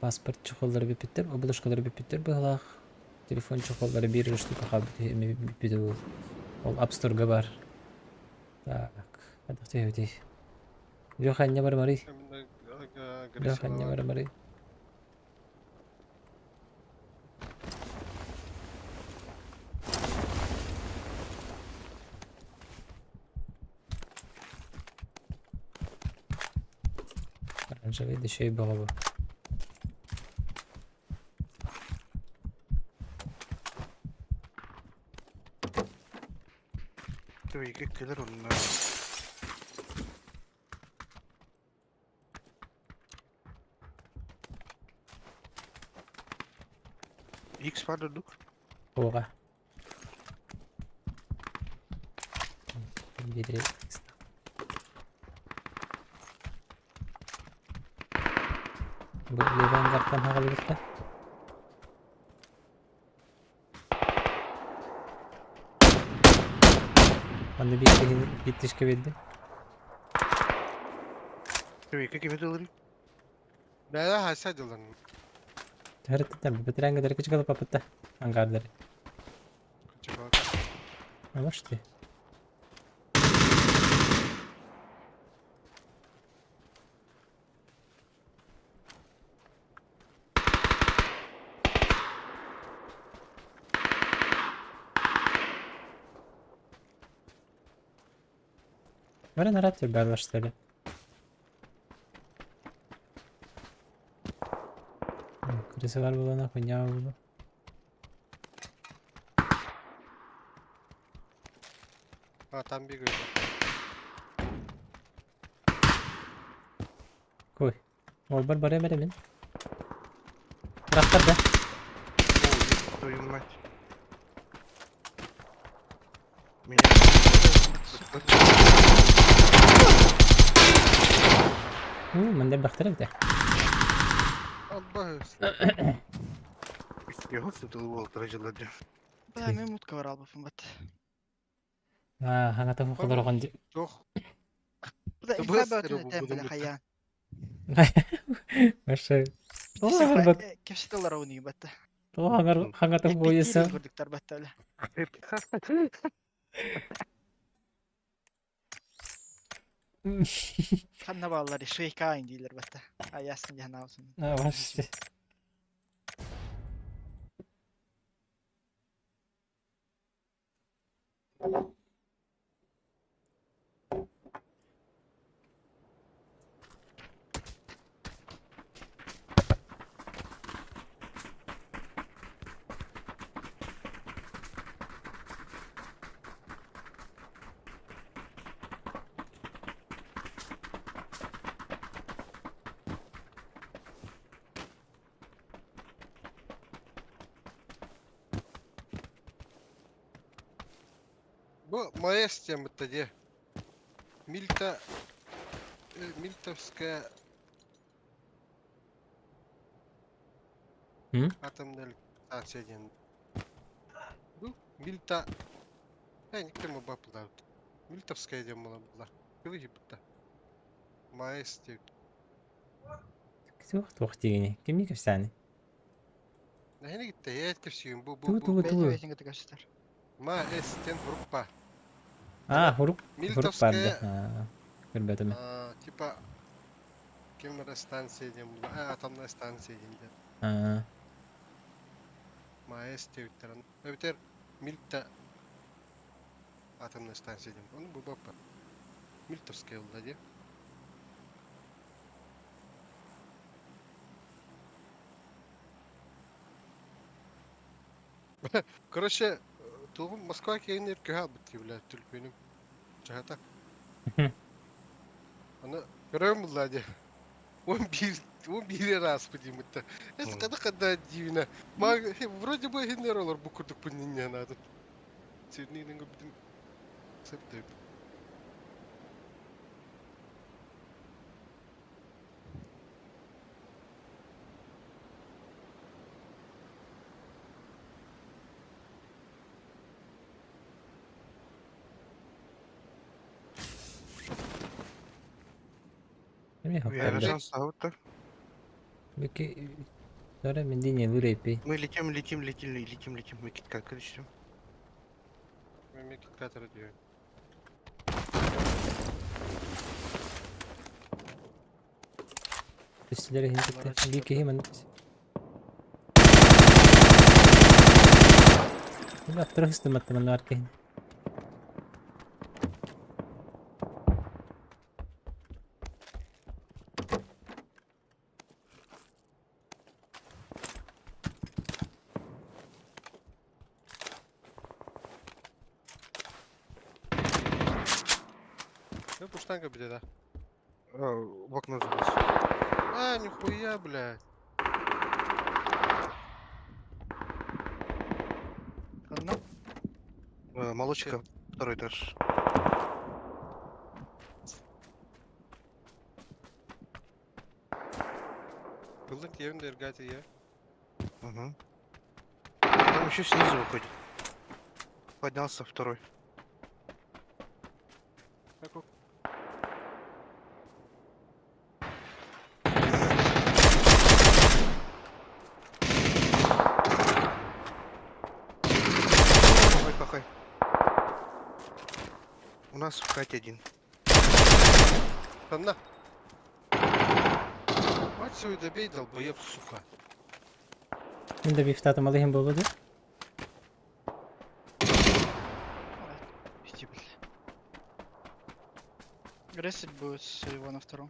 паспорт чехоллара бүппүттэр, обложкалара бүппүттэр быһыылаах. Телефон чехоллара биир штука хаалбыт эмиэ бүппүтэ буолуо. Ол App Store-га баар. Так, хайдах түһэбитий? Леха анньа барымарый. Леха анньа барымарый. Оранжевый да еще и бөҕө бу.
Твои кэлэр онно. X бар дудук.
Туоҕа. Бири Бу Ливангартан хаҕалыбытта. Манна биир киһини биир тишка биэрдим.
Твои кими тылырый?
Бэйэ хайса дылын.
Төрөттөн бөтөрәңгелер кычыгала папытта ангардары. А может ты? Варя на раптор барлар что ли? Крыса бар буолана хуйня буолуо.
А там бегают.
Кой. Уолбар барыам эрэ мин. Бырахтар да.
Ой, твою мать. Меня...
Уу, мандар бахтар эбитэ.
Албаһы.
Бля, мен мутка бар албаппын бат.
Аа, хаҥата холорогон ди.
Туох.
Бля,
Быстро
инфа бөтүн
бу
этэн бля
будуммут.
хайаан.
Маша. Тоҕо
Кэпсэтэллэр ону батта.
Тоҕо хаҥата буойса.
Курдуктар батта бля. Ханна бааллар шейкаин дииллэр батта. Аясын диһанаабысын.
А, вообще.
Бу моя система-то где? Мильта... Мильтовская...
М?
Атомная электростанция диэн. Бу Мильта... Э, никем бапылар. Мильтовская диэн була була. Кылы бутта. МАЭС диэбит.
Туох туох диигиний? Кимний кэпсээний?
Нэһини китте ээт кэпсиим бу бу
Тугу
бу.
тугу
Бэйти
тугу?
бэйтин кытта кэпсэтэр.
МАЭС диэн группа.
А, хурук хурук баар да.
Мильтовская
Аа, көрбөтүм.
типа ким эрэ станция диэн була. Атомная станция диэн диэн.
Аа,
МАЭС диэбиттэр. Эбэтэр Мильта Атомная станция диэн. Ону булбаппын. Мильтовская буолла дии. Короче, тугум Москва киэнигэр көһө албыт дии, блядь, төлөпүөнүм чаһата. Аны көрөм булла дии. 11 11 эрэ ааспыт дииммиттэ. Эс хада хада диибинэ. Ма вроде бы иһиннэр олор бу курдукпун инньэ санаатым. Сирниинэн көрбүтүм сөптөөп.
Эмиэ
Үһэ
хаппар
шанс да.
Бики Дора мен динье лурепи.
Мы летим, летим, летим, летим, летим. Мы киткат летим.
Мен киткатыр диyor.
Üstleri hintikte. Bir киһи маннык. Аттырых истематтаман бар киһин.
Ну, пуштанга буде, да.
В окно залез.
А, нихуя, блядь.
Одна?
Молочка, второй этаж.
Былын тиевин дергати я.
Угу. Там еще снизу выходит. Поднялся второй.
Так,
Пахай, пахай. У нас в хате один.
На. Мать свою добей, долбоеб, сука.
Мин да бифтатым алыһын буолла дуу?
Иди, бля. Ресать будет с его на втором.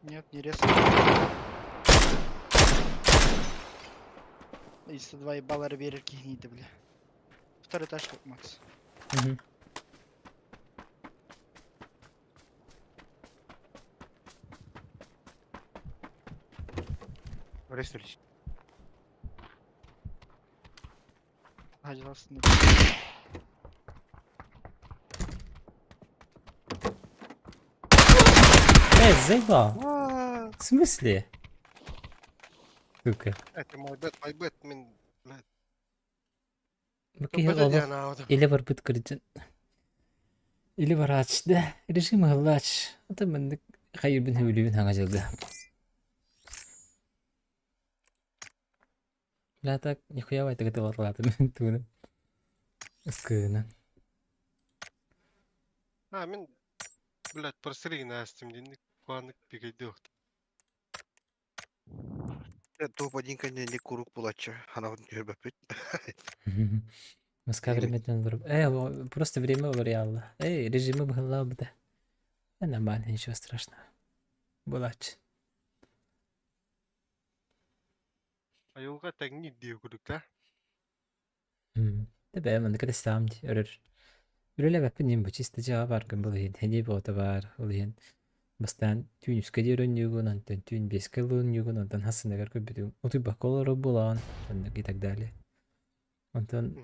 Нет, не ресать. Если два ебала береги гниды, бля. Второй этаж, Макс.
Мгм.
Реснулись.
Гадилас.
Эй, заебал. В смысле? Сука.
Это my bad, my bad, мен, блядь.
Бу киһи
Бэдэ
олох
диэн аҕадым.
илэ барбыт кырдьын. Илэ бараач да. Режим ыһыллаач. Ата маннык хайырбын хөбүлүүбүн хаҥа дьылга. Бля, так нихуя байтыгы тылатылаатым тууну. Ыскыынан.
А, мен, блядь, просригин астым дин, куанык бигейди охт.
Топ-1 не курук булача. Ана көрбөппүт.
Москва времетен барып. Просто время вариалла. Эй, режимы быһыллаа быта. Нормально, ничего страшного. Булач.
Айылга тәңни диye күрдүк да.
Тебе маннык кэтэстэҕим дии өрөр. Үлэлээбэппин иһин бу чисто дьиэҕэ бааргын был иһин хэнии бөҕөтө баар ол иһин бастаан түүн үскэ диэри оонньуугун, онтон түүн биэскэ оонньуугун, онтон хассыныгар көрбүтүм утуйбакка олорор буолаҕын, оннук и так далее. Онтон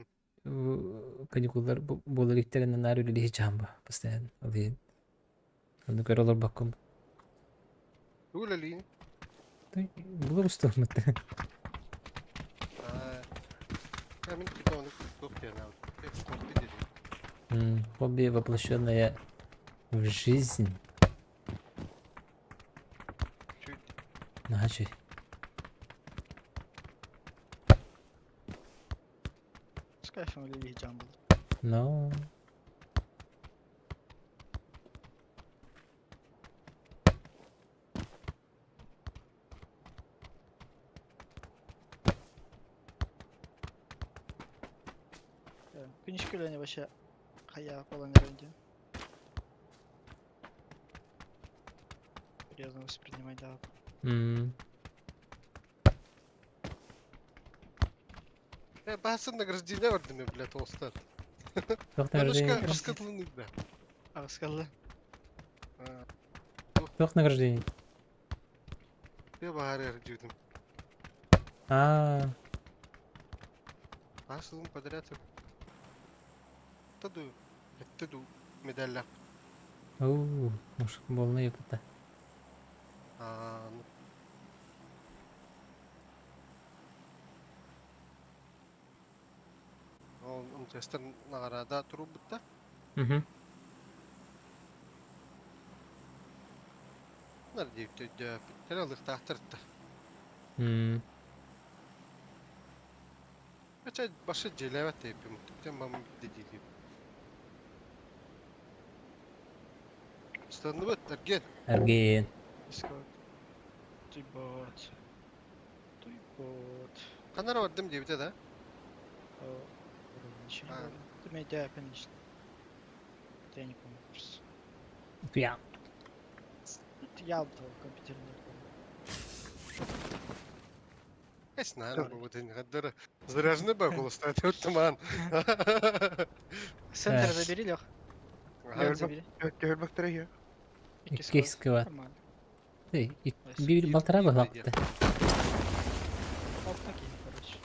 каникуллар буола иликтэринэ наар үлэлии сылдьаһан бу постоянно ол иһин оннук көрө олорбоккун.
Үлэлиин.
Булар устуоммут.
А, мен типа оны туох диэн хобби дедим.
Хобби, воплощенное в жизнь.
Чуть.
Наһаа
С кайфом үлэлии джамбл.
Но.
Күнүскү үлэни вообще хайа буолан эрэн диэн. Серьезно воспринимать да.
Э, басын награждение көрдүм мен, блядь, толстар.
Туох награждение?
Раскатылынды да.
Аҕыскалла.
Туох награждение?
Я баһар дьүдүм.
Аа,
Асылым подряд. Таду, таду медаллах.
оу, может, больно ёпта.
А, ну. Ол МТСтан награда турубутта.
Угу.
Нар дип алыктаахтарта. Ача башы желебет тепим. Тем мам дедили. Станыбыт, Арген.
Арген.
Дискорд. Ты бот. Ты бот.
Канара бардым дебите да?
О, вроде ничего не
А.
было. Ты меня да, конечно. Да я не помню просто.
Я.
Я был компьютерный. помню.
Эс наана бу тен гаддара. Заряженный ба голостат өттүман.
Центр забери, Лех.
Ага.
Забери.
Төһөрбөктөр я.
Икки
Икки
сквад.
сквад.
Нормально.
Ты,
Найс.
бир балтара
Ир-
бахлапты.
Оп, такие, короче.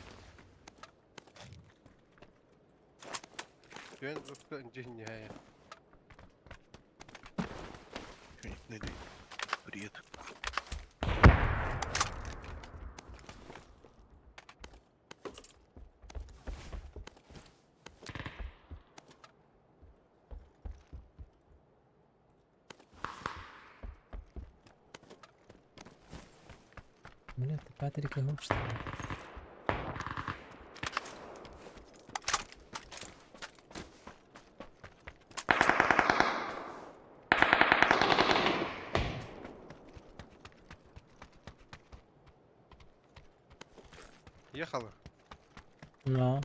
Мен өткөн жин.
Бред.
Бля, ты Патрик и что ли?
Ехала.
Но.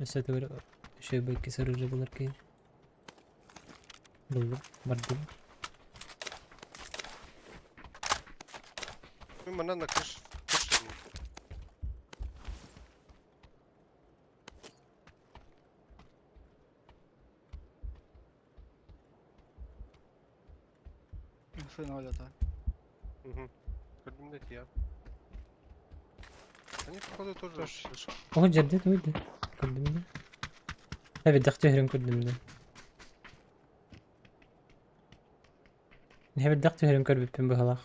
Өссө төгүл еще бэкки сырыжы булар кей. Булду, бардым.
Мен мына на крыш. Крыша.
Инфы ноль, да.
Угу. Көрдүм да я. Они походу тоже
Тоже.
слышат.
Оҕо дьэрдэ туйды. Көрдүм да. Эбит дахты көрдүм да. Эбит дахты көрбүппүн быһалах.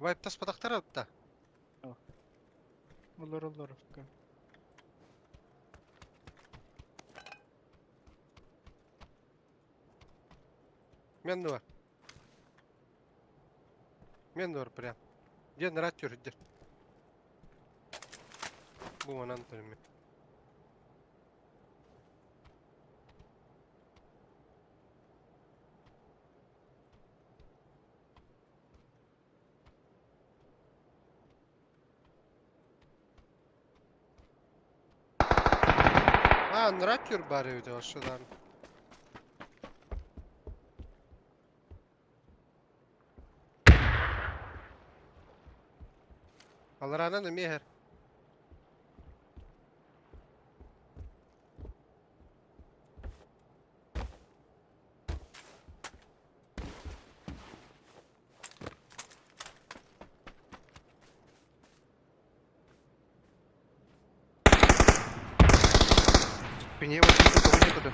Вайп тас падактар атта.
Олор, олор, ФК.
Мен бар. Мен бар прям. Ден рат жүр, Бу манан түрме. А, нрат жүр бар үйде ошодан. Аларанан эмехер.
Спине вообще никого некуда.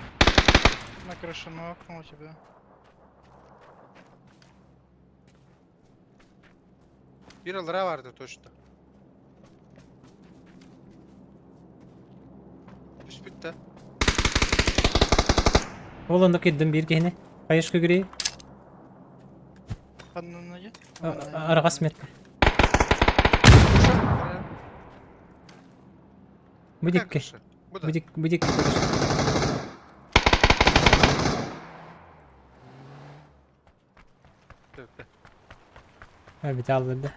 На крыше нокнул тебя.
Бир алара барды точно. Түспүт да.
Ол онда киддим бир киһини. Хайышка күрей.
Ханнан
Арагас метка. Будикке.
Бу да.
Будик, будик.
Төптө.
А, бит алды.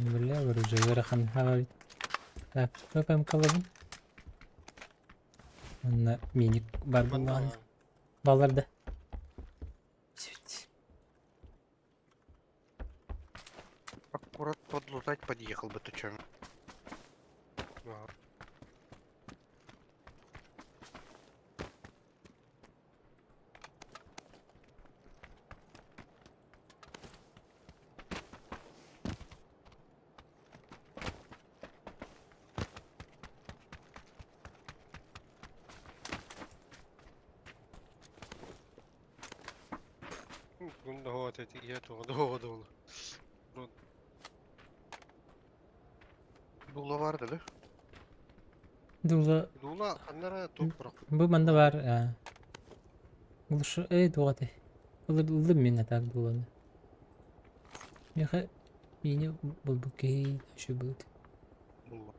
Бля, вроде ыарахан хаҕабыт. Так, ППМ-калабын. Манна миник бар буоллаҕына. Баллар да.
Аккурат подлутать подъехал бы ты чё? Дула vardı да?
Дула бу манна баар Глушу эй дуҕаты. Ыллым мин атаак дууланы. Миэхэ миини булбут киһи үчүгэй буолуо.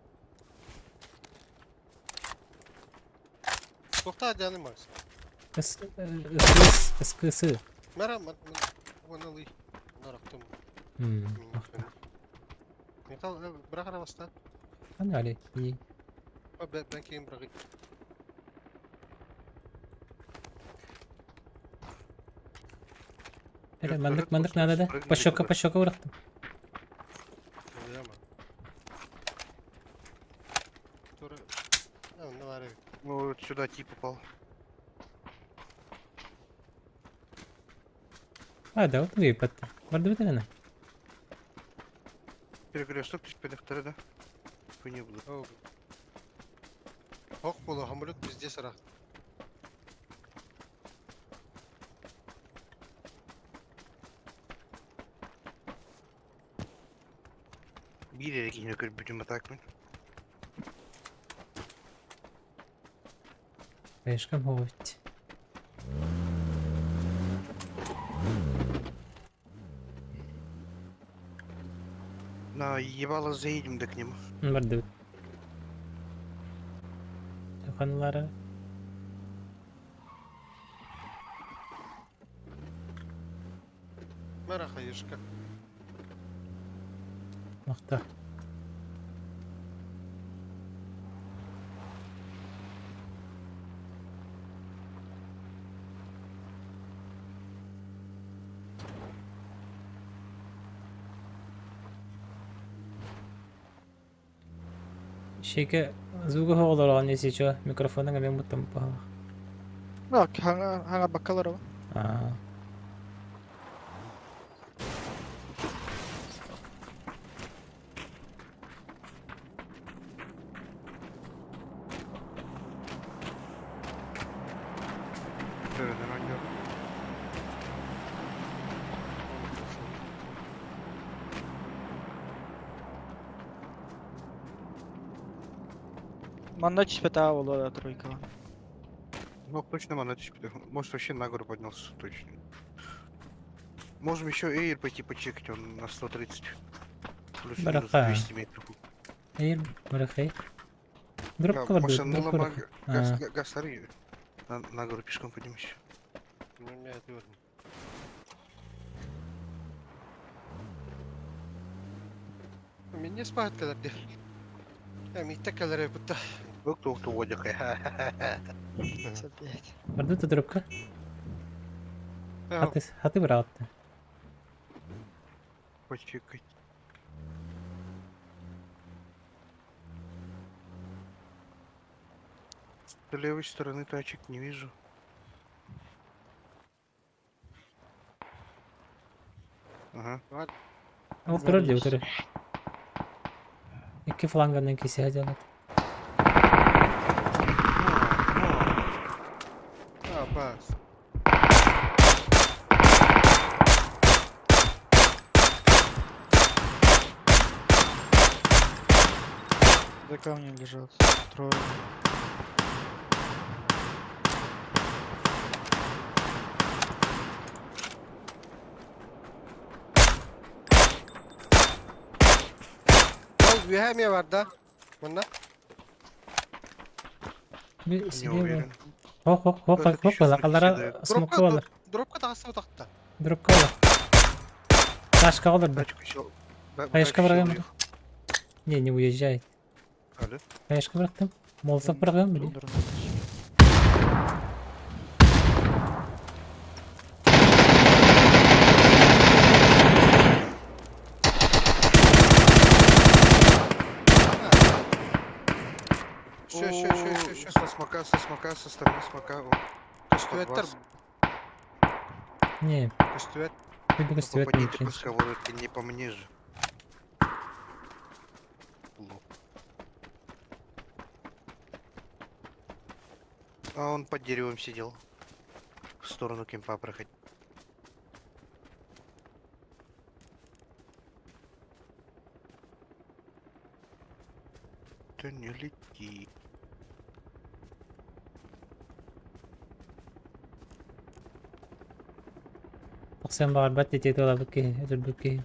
Туохтаа дьааны Макс?
Ыс ыс ыс
Мара уоналый нарахтым. Металл бырах бастан.
Аны али.
Бен кийин бырагы.
Эрэ маннык маннык надо да? Пощека пощека урахтым.
Ну, вот сюда тип упал.
А, да, вот выпадта. Бардыбытына.
Перекресток түспедехтері да. Хуйня было.
Ох, было, самолет пиздец ра.
Биир эрэ киһини көрбүтүм атаакпын.
Слишком ховать.
На ебало заедем да к нему.
Бардыбыт. Ханлары.
Мара хаешка.
Махта. Шеке звугу оҕолороҕун исичо микрофонуҥ эмиэ муттан баһылах.
Так, хаҥа баккалар
Аа.
Төрөнөн оонньуу.
Манна түспэтэ буолуо тройкаҕа.
Ну, точно манна түспүтэ. Может, вообще на гору поднялся, точно. Можем еще Эйр пойти почекать, он на 130. Плюс-минус
Бараха.
200 метров.
Эйр барахай.
Да,
Дропка барбыт,
машина
дропка
ломаг,
барах.
газ,
Аа.
газ сары. На гору пешком поднимемся.
Мине спать кэлэр диэн. Миттэ кэлэр бутта.
Кто кто водик.
Блять.
Бардыт дропка. Хаты хаты быраатты.
Почекать. С левой стороны тачек не вижу. Ага.
Ол турар дии утары. Икки фланганан киси садьалар.
А, бас.
За камнем лежат. Трое.
Ол үөһэ эмиэ бар да? Манна?
Би
Не
сиге
уверен.
Хо хо хо
Этот
хо
еще
лакалара
кидает.
смокка олар.
Дропка таҕыста утахта.
Дропка олар. Ташка олар да.
Тачку еще.
Хаешка быраҕыам. Не, не уезжай.
Алло.
Хаешка бырахтым. Молотов быраҕыам били.
Все, все, все, все, все.
Со смока, со смока, со стороны смока. О,
Көстүбэттэр,
Не,
көстүбэт.
хоть бы
ну,
көстүбэт
попади ты
мучин.
по сковородке, не по мне же. Лох. А он под деревом сидел. В сторону кемпа проходил. Да не лети.
Тахсан баҕарбат диэти тылабыт киһи, өлөрбүт киһи.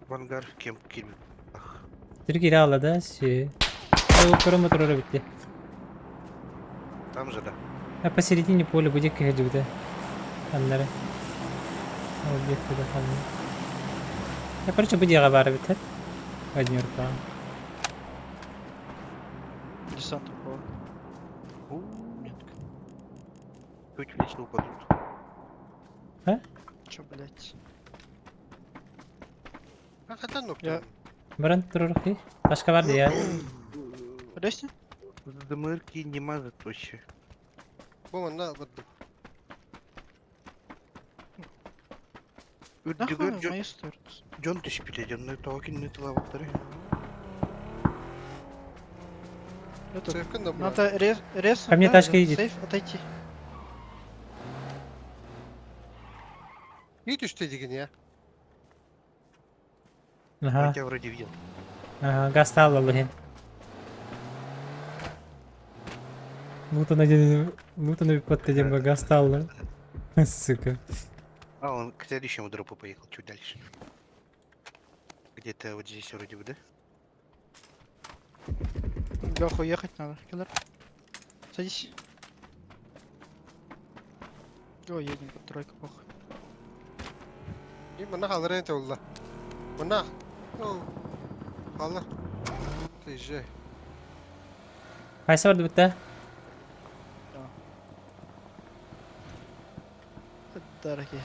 В ангар кемп киль. Ах,
Түрк ире алла да, сü. Ол көрө моторора битти.
там же, да.
А посередине поля будет киһи Аннары. Ол бекті да ханны. Я, короче, бу диэҕэ баара бит Одни рука.
Десант упал.
У, Чуть в лесу упадут.
Чё, блять?
А хатан
Я-
нокту.
Баран турурухи. Башка бар я.
Лестница?
ДМРки не мазать вообще.
Бу манна бардым.
Нахуй
Үрдүгэр
в
дьон
мою сторону.
дьон түспүтэ дьонно тоҕо кинини тылабыттары.
Это...
Сейфкин да
Надо рез... рез...
Ко мне
да,
тачка
да,
едет.
Сейф, отойти.
И түстэ деген я.
Ага,
Я тебя вроде видел.
ага, газ стал блин. Мутана один, мутана под газ стал. Сука.
А, он к следующему дропу поехал, чуть дальше. Где-то вот здесь вроде бы, да?
Леху ехать надо. Киллер. Садись. О, едем под тройку, похуй.
И манна халарын те улла. Манна. О. Халар. Приезжай.
Хайсы барды битте?
Дорогие.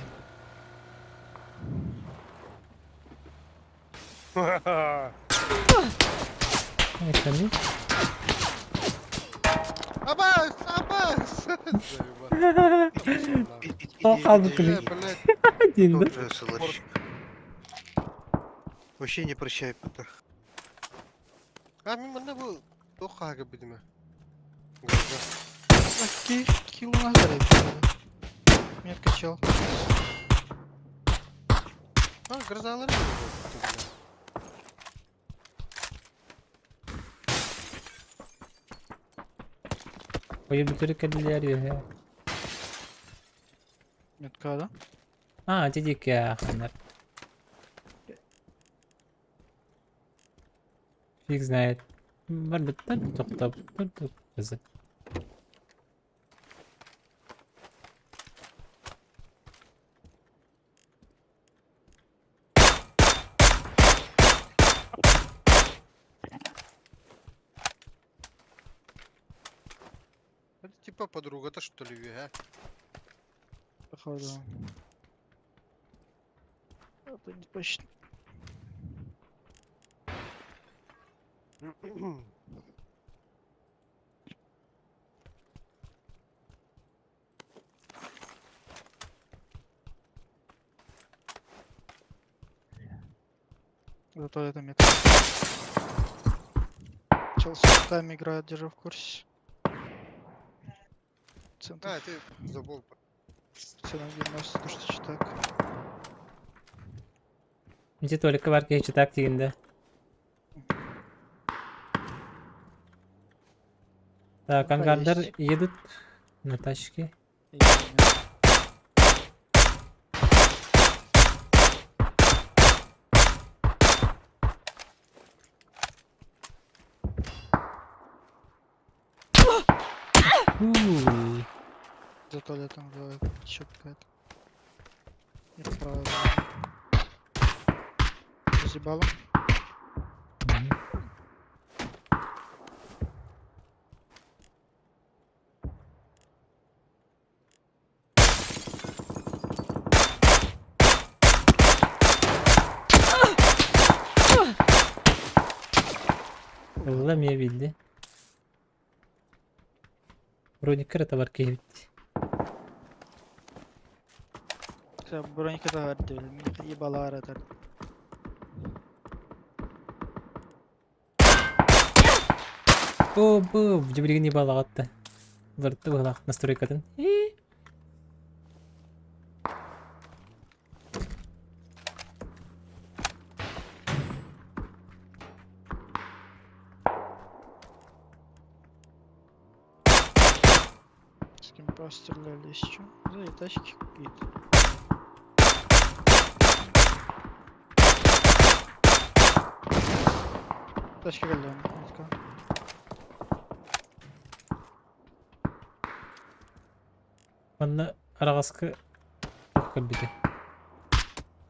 Эхэми.
Абас, абас. Заеба.
О, халбы
Э,
күлі.
блядь.
Деймін да?
Тоже СЛРщик. Вообще не прощай, Петр.
А мен манна бу тоқ бидиме. Глаза.
Окей, килл надо. Метка чел.
А, грозалар.
Ой, бүтүрүк кэллилэр үөһэ.
Метка, да?
А, дедик ханнар. Фиг знает. Бар биттер тоқтап тұр қызы.
Это типа подруга-то что ли, а?
Походу. Это не точно. Зато это метка. Чел с картами играет, держу в курсе. Центр.
А, ты забыл.
Цена 90, то что так.
Ити туалекка бар киһи чытаак тигинде. Так,
Пока
ангардар
есть.
едут на тачке. Фу.
За туалетом делает еще какая-то. Неправильно. Разъебало.
Ылла эмиэ билди. Броникка эрэ табар киһи эбит.
Броника да баар мин ебалаар атар.
О, бу, дьэ билигин ебалаҕатта. Уларытта быһылаах настройкатын.
С кем постреляли еще? Да, и тачки какие-то. Тачки галлеон.
Манна араҕаска туох көрбүтэ.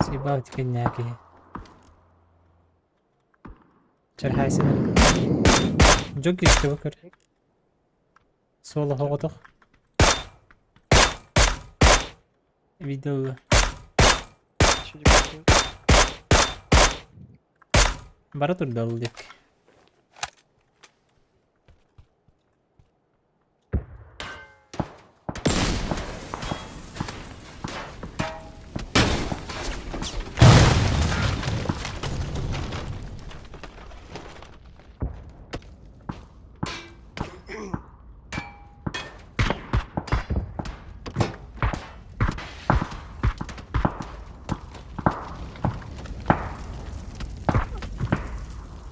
Съебал тикэннээх киһи. Чархайсынан. Дьон киирсэ көр. Суола соҕотох. Видео. Бара турда ол диэки.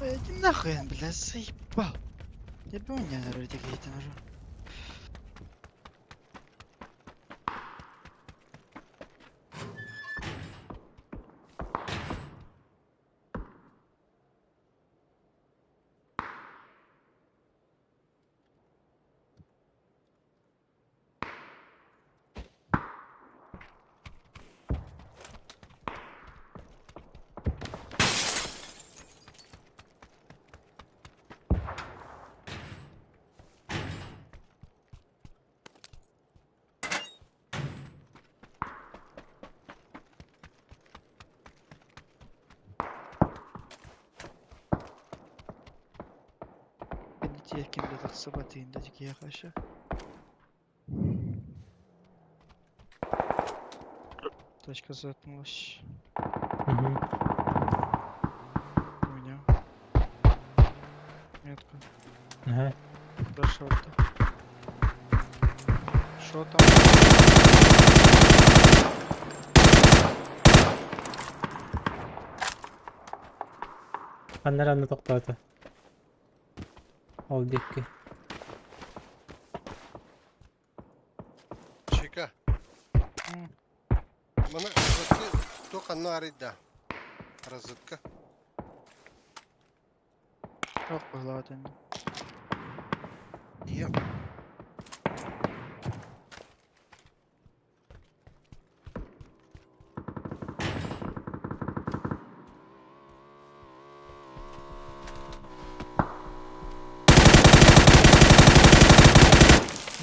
Иди нахуй, бля, заебал. Я бы у меня наверное, какие-то ножи. Ким да тахсыбатыын да киһиэхэ Тачка заткнулась.
Угу.
У меня. Метка.
Ага.
До шорта. Шо там?
Ханна эрэ тохтоото. Ол диэки.
Чика. Маны туох ханна арыйда? Разведка.
Ох, быһылаат инде.
Ийэ.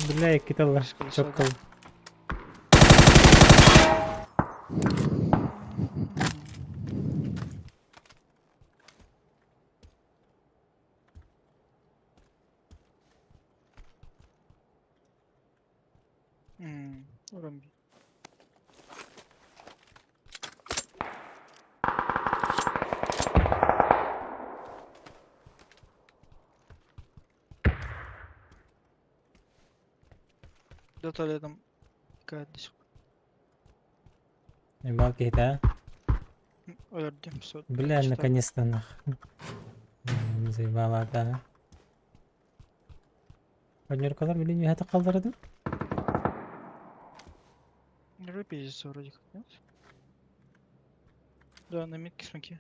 Бля, икки тылла. Чоккол.
Ромби. До туалетом какая-то сих
Ебал киһитэ.
Өлөрдүм сот.
Бля, наконец-то нах. Заебала, да. Однеркалар билин үһәтэ қалдырды.
Пиздец вроде как, нет? Да, на метке смоки.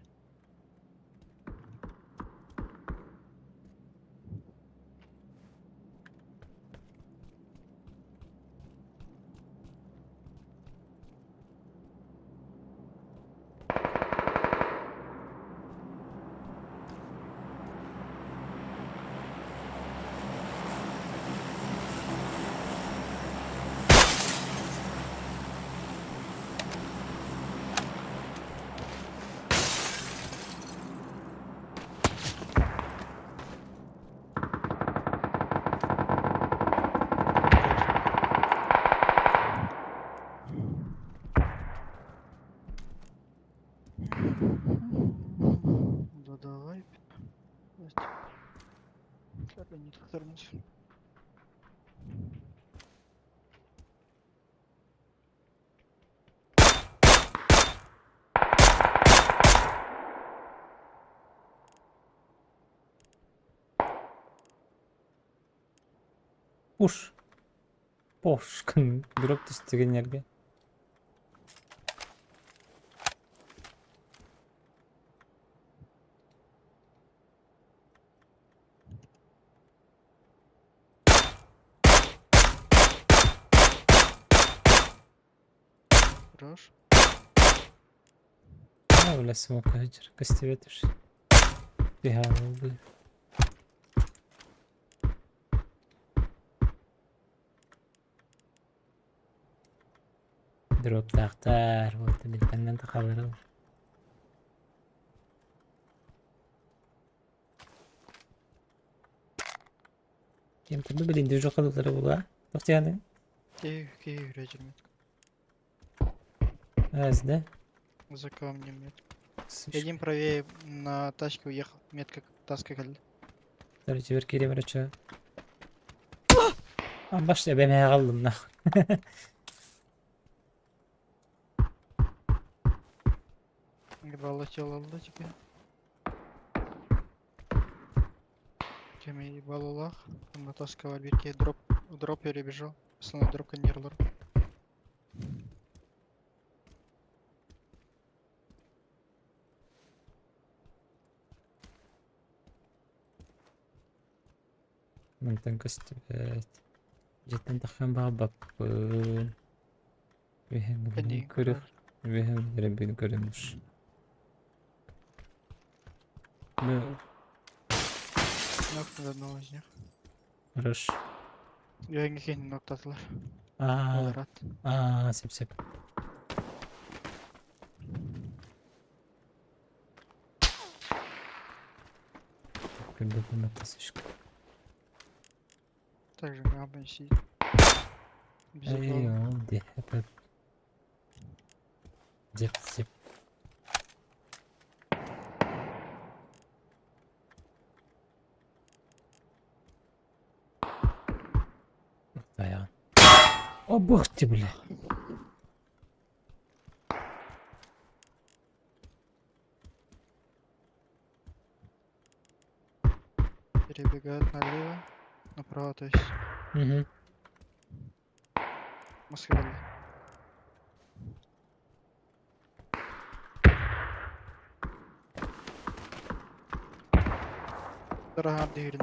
Пуш. Пошкын. Дроп түстүгүннэргэ.
Хорош.
А, бля, смока хачыр. Көстүбэт уж. Түһэҕэ Дроптаахтар, вот билтэннэн тахалары. Кем турду билин движок кылылары була. Тохтияны.
Киһи киһи үрэ метка.
Раз, да?
За камнем метка. Один правее на тачке уехал. Метка таска кэллэ.
Короче, бер кире короче. А баш эбэм хагаллым нахуй.
Ебало тело алла тебе. Кеме ебало лах. На таска бар бирке дроп дроп перебежал. Основной дроп коннерлер.
Мантан көстүбэт. Дьиэттэн тахсан баҕарбаппын. Үөһэм
Кэннигин
көрөр.
көрөр.
Үөһэм эрэ көрөмүш. Ну,
Нокнул одного из них.
хорош.
Я не ноктатылар.
Аа,
Олар
аа, сөп сөп. Көрбөппүн баттасышка.
Также Габан сидит. Без
Эй,
угла.
ол де, это... Зеп, зеп. Таян. О, бог ты, бля.
Перебегают налево. Направо, то есть.
Угу.
Москва. Дорога дверь,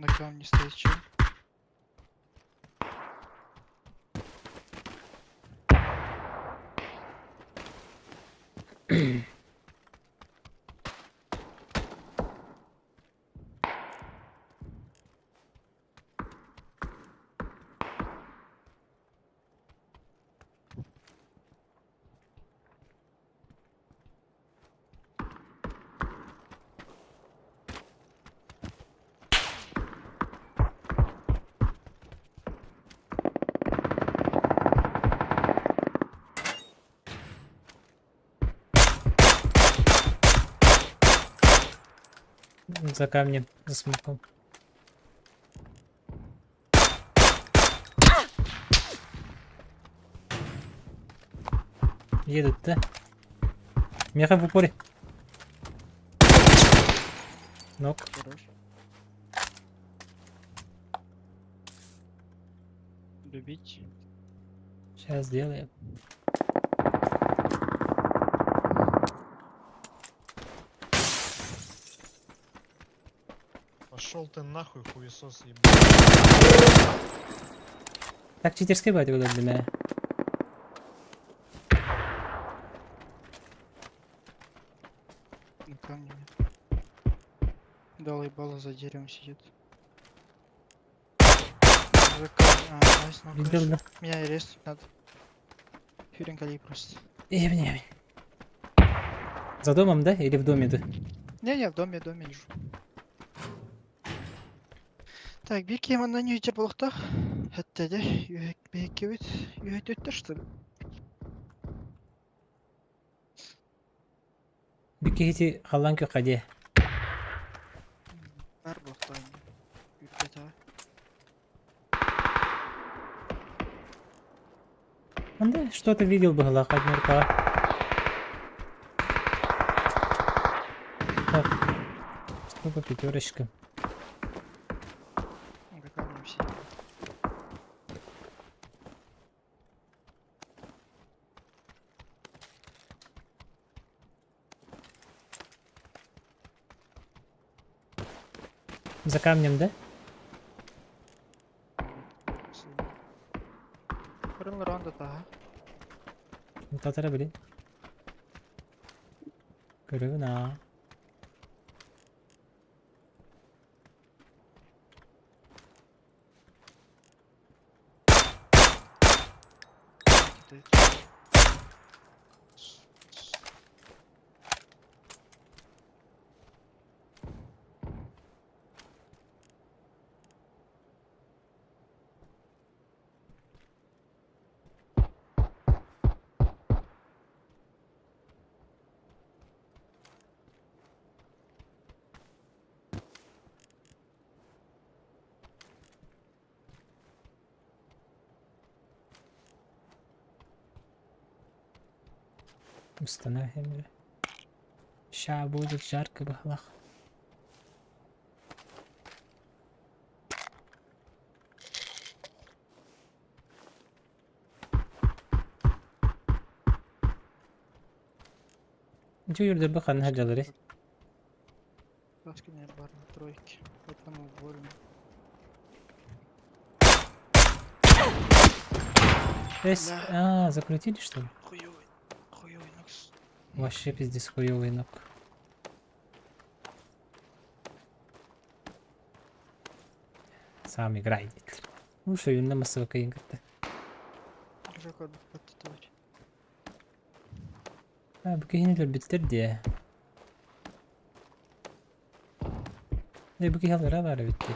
На камне стоит чел.
За камнем, за смоком. Едут, да? Меха в упоре. Нок.
Хорош. Любить.
Сейчас сделаем.
Пошел ты нахуй, хуесос ебаный.
Так читерский бать было для меня.
На камне нет. Дал ебало за деревом сидит. За камнем. А, найс, ну,
Видел, да?
Меня арест надо. Фюринг али просто.
Ебни, ебни. За домом, да? Или в доме, да?
Не-не, в доме, в доме лежу. Так, bir кемандан үйтер болуқтақ. Хәтта де, беккебит, үйөт что ли?
Бикки хити халлан кө хаде.
Бар буолтаҕын. Үрдэтэ.
Да, что-то видел бы одни. Так, что по пятерочкам? За камнем, да? Татара, блин. Көрүгүн. Установим. Ща будет жарко в глах. Дьүрдэр бу ханна дьалары.
Каски не бар на тройке. Поэтому уволен.
Эс, а, закрутили, что ли?
Хуёвый. Хуёвый нокс.
Вообще пиздец хуёвый нок. Сам играй, дед. Ну что, юнна массовка игры-то. А, бу киһини өлбүттэр дии. Не, бу киһи алара бар битти.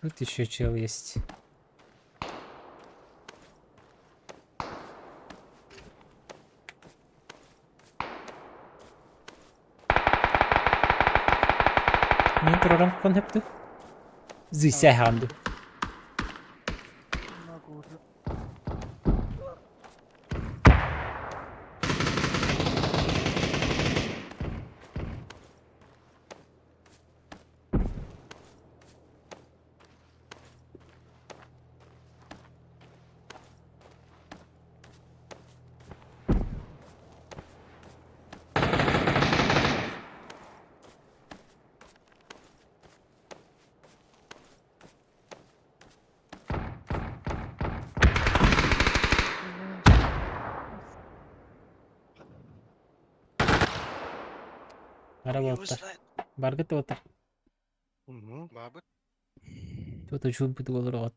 Тут еще чел есть. Мин турарам кон хепти. Зися ханды. Бара болтар. Баргыт отар.
Бабыт.
Тут учу бит олор от.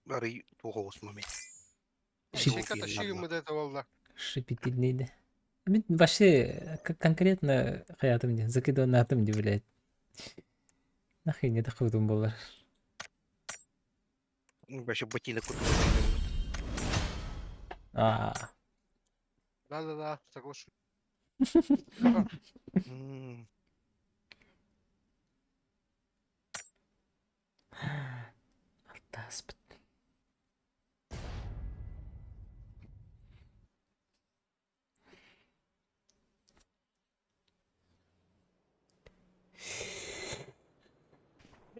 Арый туға момент.
Шипитильный. Мин вообще конкретно хаятым ди, закидыван атым ди, блядь. Нахуй не такой болар.
Вообще ботинок.
А,
Да-да-да, соглашусь.
Таспыт.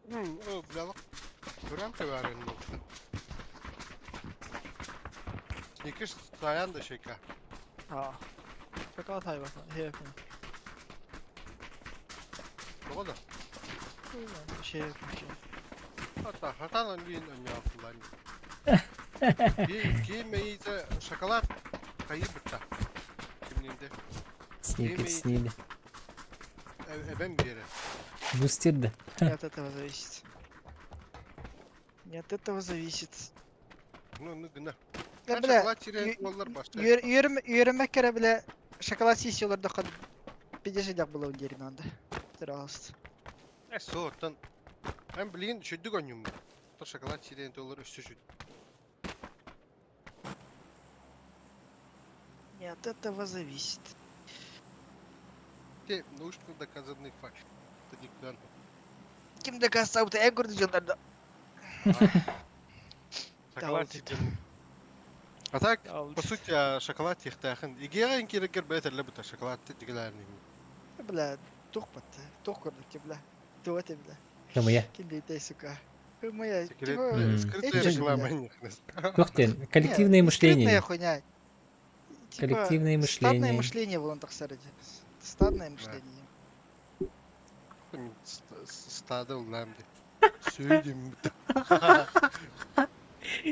О, бля, Көрәм тәвәрен. Сникерс саян да шека.
А. Шоколад хайбат. Хеп.
Тоға да.
Şey
Hatta хатан лин аняфлан. Кимейзе шоколад кайыбыта. Кимнинде.
Сникерс снили.
Эбем бере.
Бустер да.
Не от этого зависит. Не от этого зависит.
Ну, гына.
Да, бля,
Шоколад тире олар башта.
Үйренмек керек, бля, шоколад сиси олар доқан 50 было надо. Пожалуйста.
Э, сортан. Мен блин, шүдүк онюм. То шоколад тире олар үстү шүд.
Не от этого зависит.
Ити научно доказанный факт. Это никуда.
Ким доказывает, я говорю, дьоннорда.
Шоколад сиден. А так, по сути, шоколад тихтахын. Игега инкирегер бәтерле бута шоколад дигеләрни.
Бля, тух патта, тух көрдүк, бля. Туох бля.
Кымыя.
Ким сука. Моя,
Секрет, скрытая реклама.
Туох диэн, коллективное мышление.
Скрытная хуйня. Типа,
Коллективное
Стадное
мышление.
мышление вон так саради. Стадное мышление.
Стадо улам ди. Сөйдüm.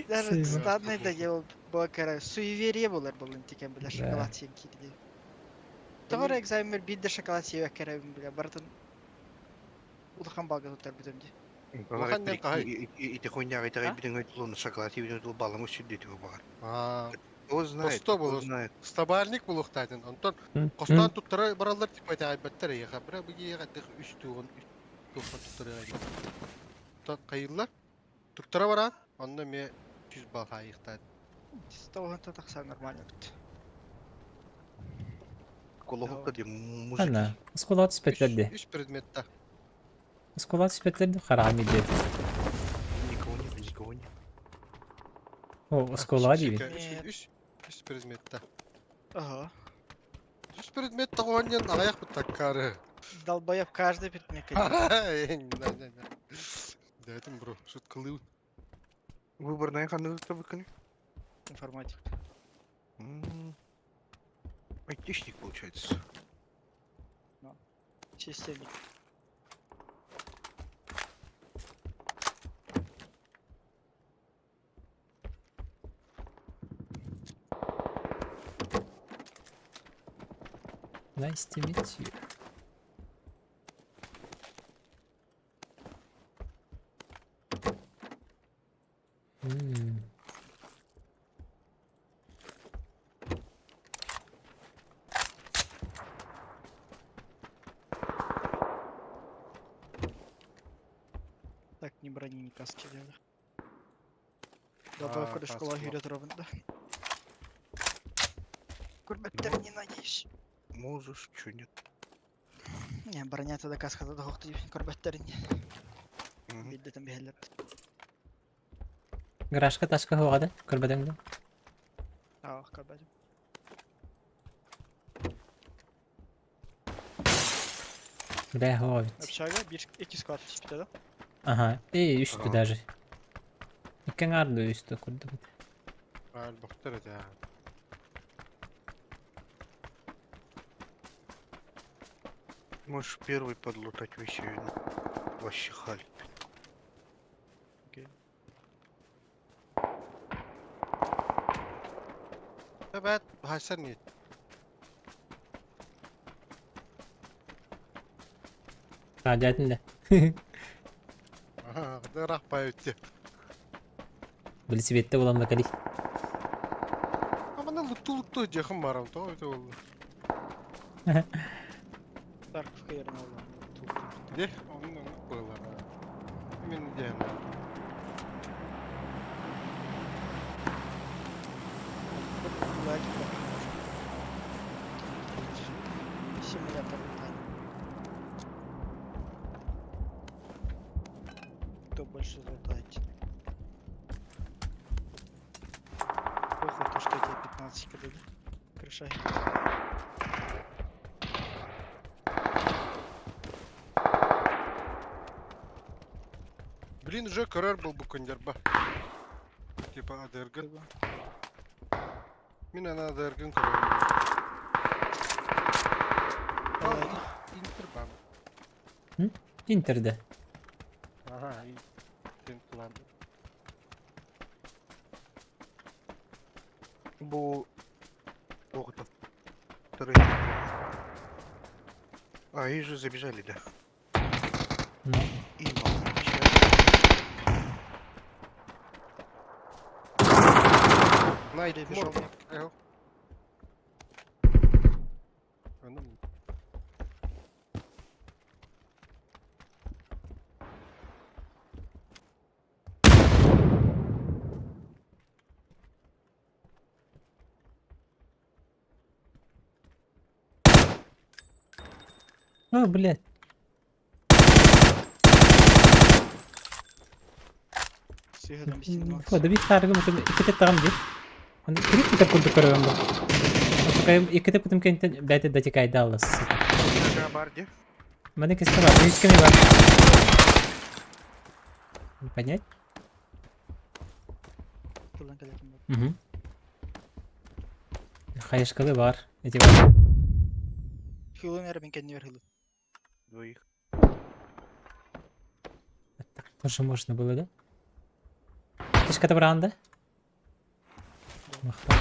Даже стадное да ел была кара суеверие булар булын тикен бля шоколад сен киди. Тоҕо экзаменмер биир да шоколад сиэбэк кэрэбин бля барытын улахан балга туттар бүтөм ди.
Улахан диэн хаһай?
Ити хуйняга итагай бүтүн өйтүлүн шоколад бүтүн өйтүл баламы сүрдү багар.
Аа.
Кто знает,
Посто
кто
булу.
знает.
Стабальник булуктайтын. Онтон костан туттара баралар типа айбаттар яха. Бира бу яга дых үч тугун үч тугун туттара. Тон кайыллар. Туттара баран, онно ме 100 балл хайыктайт.
Тоҕонто тахсар нормально бит.
Колохокка ди мужик.
Ана, осколат түспэтлэр
Үч предметта.
Осколат түспэтлэр хараам идет.
Никого нет, никого нет.
О, оскола диибин.
Үч үч предметта.
Ага.
Үч предметта гонен аяк бутаккары.
Долбоеб каждый предмет.
Дәтим бро, шуткалыы.
Выборная ханны выкони.
Информатик.
Айтишник получается.
Системник.
Nice to meet you. М.
Так, ни брони, ни каски делали. Долбоеб
А,
школа
каска.
говорит ровно, да. Курбаттер не надеюсь.
Можешь, чё нет.
Не, броня тогда каска да курбаттер не. Бидде там бихеллер.
Гаражка ташка хугада, көрбөдөңдө.
А, курбаттер.
Бля, хуга
Общага, бир эки склад түспүтэ да?
Ага, и үстү
Ага.
даже. Иккен арды үстү курдук.
Альбахтар это.
Можешь первый подлутать вещи. Вообще халь.
Окей.
Evet, Hasan niyet.
Радиатын да.
Ага, да рах пайытты.
Билсибетте болан бакали.
Ama ne luttu luttu yakın var ama tamam öyle oldu.
Тарковка yerine olan.
De, onun onu koyuyorlar. Hemen diyen.
Симулятор лутания. Кто больше залутает? Похуй то, что тебе 15 кд, да? Крыша.
Блин, уже көрөр был бу күндер ба. Типа адыргын. Мин ана адыргын көрөр. Интер бам.
Интерде.
Ага, сен план.
Бу... Ох, это второй. А, и же забежали, да.
Ну.
И молчат.
Найт
Перебежал.
мор. Аны
О, блядь.
Сыһыдан бисин макс.
Хода бит таргы мутум икките тагым дир. Оны кирик битер курдук көрөбүн бу. Отукайым икките кутум кентен бәте датикайда алла сука.
Ага, бар де.
Маны кеске бар, үскеме бар. Понять?
Тылдан келетин бар.
Угу. Хаешкалы бар. Эти бар.
Хилын эрэ мин кэннибэр хилы.
Двоих.
Так тоже можно было, да? Кишка бранда? Махта.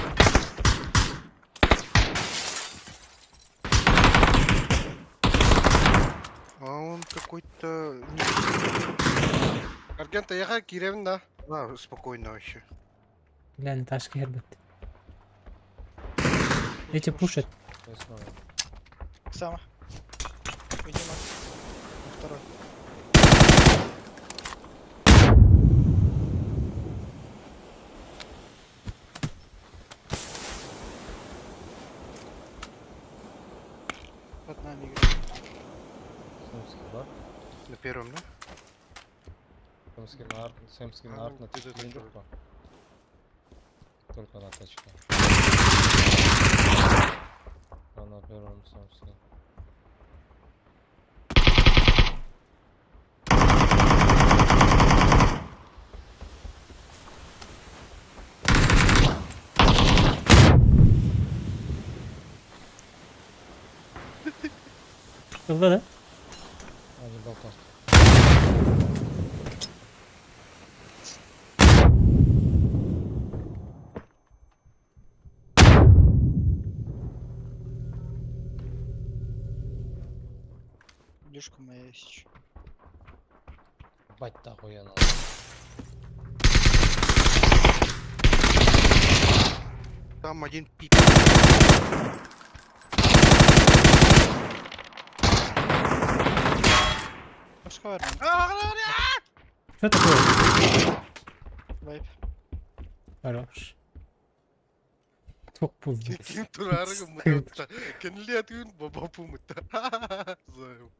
А он какой-то...
Аргента, яха киревин да.
А, спокойно вообще.
Бля, Наташка Герберт. Эти пушат.
Сама. Уйди, Макс. На второй. Под нами играет.
Сумский бар.
На первом, да?
Сумский на арт, Сумский на
А,
арт на
ну, ты
тачке
это
не только. Только на тачке. А на первом Сумский.
Ылла да?
Один балкон.
Плюшка моя есть еще.
Бать охуенно.
Там один пик.
Пошла,
Что такое?
Вайп.
Хорош. Ток пузды.
Ким турары мытта. Кенли атыын баба мытта. Заю.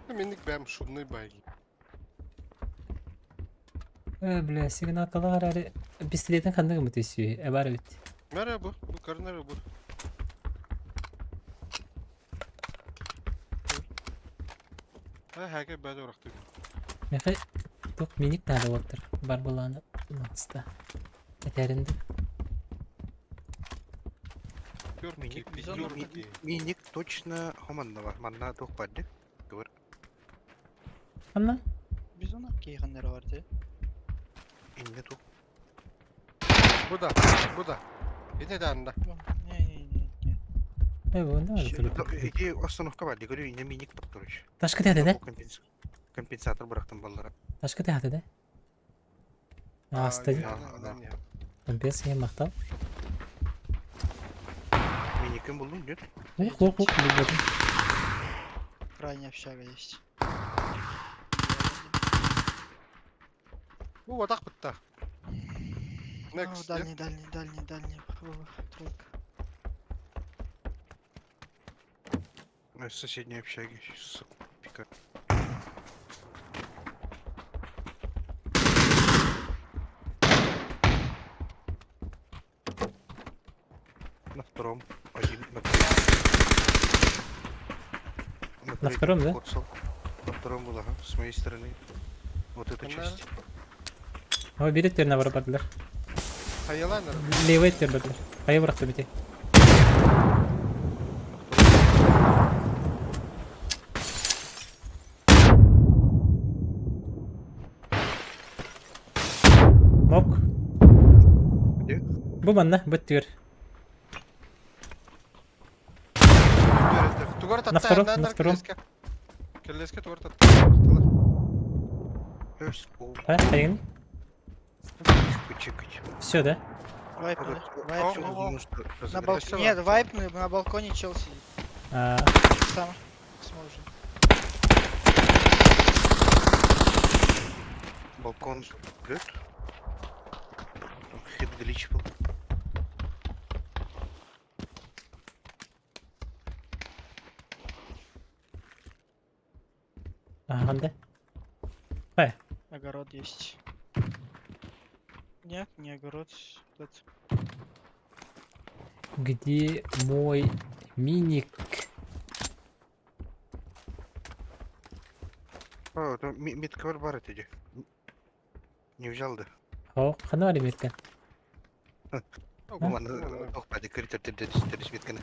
Минник бэм шумный байги.
Бля, сигнал калар пистолетин ханныгы мытысүй. Эбар бит.
Мэре бу, бу корнер бу. А хаке бәдә уракты.
Мехе ток миник надо оттыр. Бар буланы. Маста. Этеринди.
Пёрки,
Миник,
пятерки.
миник точно хоманна бар. Манна тух бар де.
Анна?
Бизона кейганнары бар де.
Инне тух.
Бу да, бу да. Ине да анда.
Не, не, не, не.
Э, бу да.
Эти остановка бар. Говорю, инне миник бар, короче.
Ташка тәте да?
Компенсатор бырактым баллара.
Ташка тәте да? Аста. Компенс я мактал.
Миникин булдың, нет?
Ух, ух, ух, булдым.
Крайняя общага есть.
Бу ватак битта.
О,
Next.
дальний, дальний, дальний, дальний. Тройка.
Из соседней общаги. Сука, пика. На втором. Один на третьем.
На
третьем
втором, да?
коцал. На втором был, ага, с моей стороны. Вот эта часть.
О, бир өттөрүнө барып бардылар.
Хаяланыр.
Левый өттөр бардылар. Кая быракты бите. Мок.
Где?
Бу манна, бүт түгөр.
Тугар
На втором, на втором.
Келеске тугар татта.
А, кайгын?
Чекать.
Все, да?
Вайпнули. Вайпнули. На
Балкон.
балконе. Нет, вайпнули, на балконе чел сидит.
А,
Сам. Сможет.
Балкон лед. Хит глич был.
Анда. Хай.
Огород есть. Нет, не огород. Этот.
Где мой миник?
О, там метка бар ити дии. Не взял да.
О, ханна бар метка?
Манна тохпады көртөр метканы.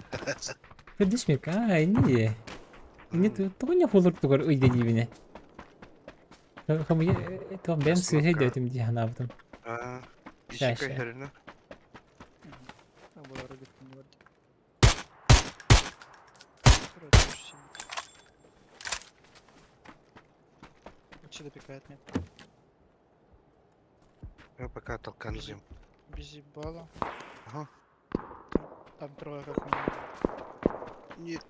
Көрдөс метка? А, не. Не тоҕо не холор тугар ыйда диибине. Том бэм сыһы дөтүм дии ханаабытым.
А,
Ща,
ищи
ща.
кайхерина.
Там было вроде не вроде. Короче, очень сильно. Вообще допекает нет.
Я пока толкан зим.
Без ебала.
Ага.
Там трое как минимум.
Нет.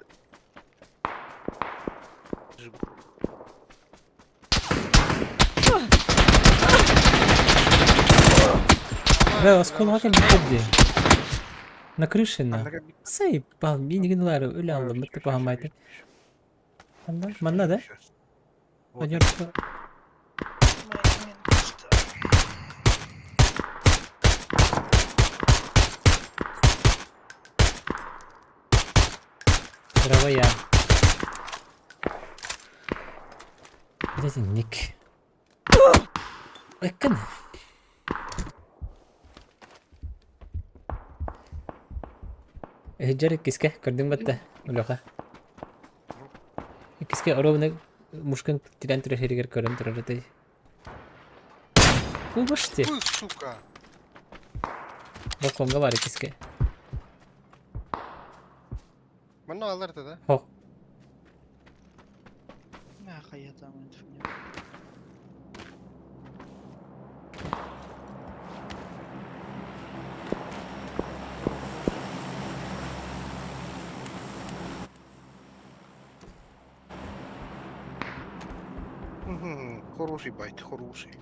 Бля, осколок кэлбит дии. На крыше на. Сайпал, минигин лары өлө аллым, битте куһамайты. Манна, манна да? Онёр. Здорово, я. Блядь, ник. Эккэн. Эһиджер иккискэ көрдүҥ батта Леха. Иккискэ оруобуна мушкан тирэн турар сиригэр көрөн турар этэй. Кубаште.
Ой, сука!
Балконга бар иккискэ.
Манна алар да?
Хок.
Нахуй я там инфу нет.
Хороший байт, хороший.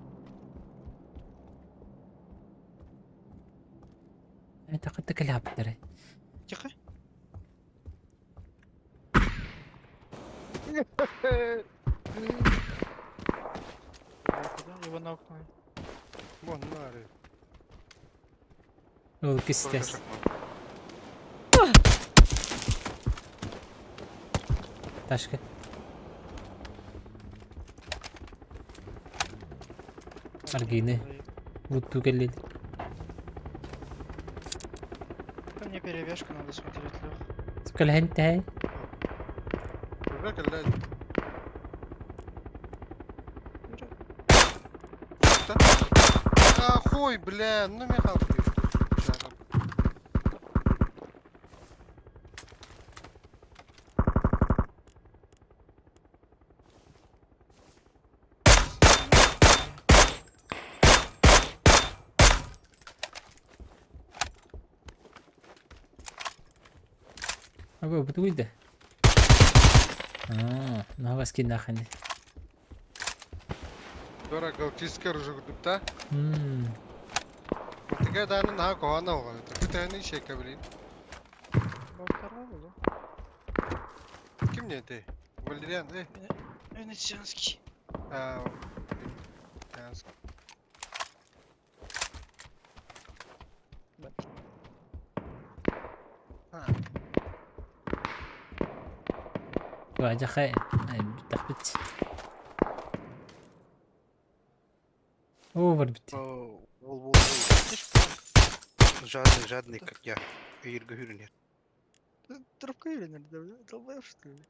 Это хатта кэлээптэрэ.
Тихо. Его нокнули.
Вон, нары.
Ол кистэс. Ташка. Аргины. Бутту кэллин.
Там мне перебежку надо смотреть, Лех.
Кэлэһэн
Уже кэллэ. Ахуй, бля, ну Михаил.
Абы бутуйда. Аа, наваски нахани.
Дора галактическая ружугдупта.
Мм.
Тыга даны на кохана оҕо. Күтэни шека блин.
Второго, да?
Ким не ты? Валериан, э?
Венецианский.
А,
Важахай. Ай, тахпит. О, барбит.
Вол, вол, вол. Жадный, жадный, как я. Ирга нет.
Трубку или не долбоёб, что ли?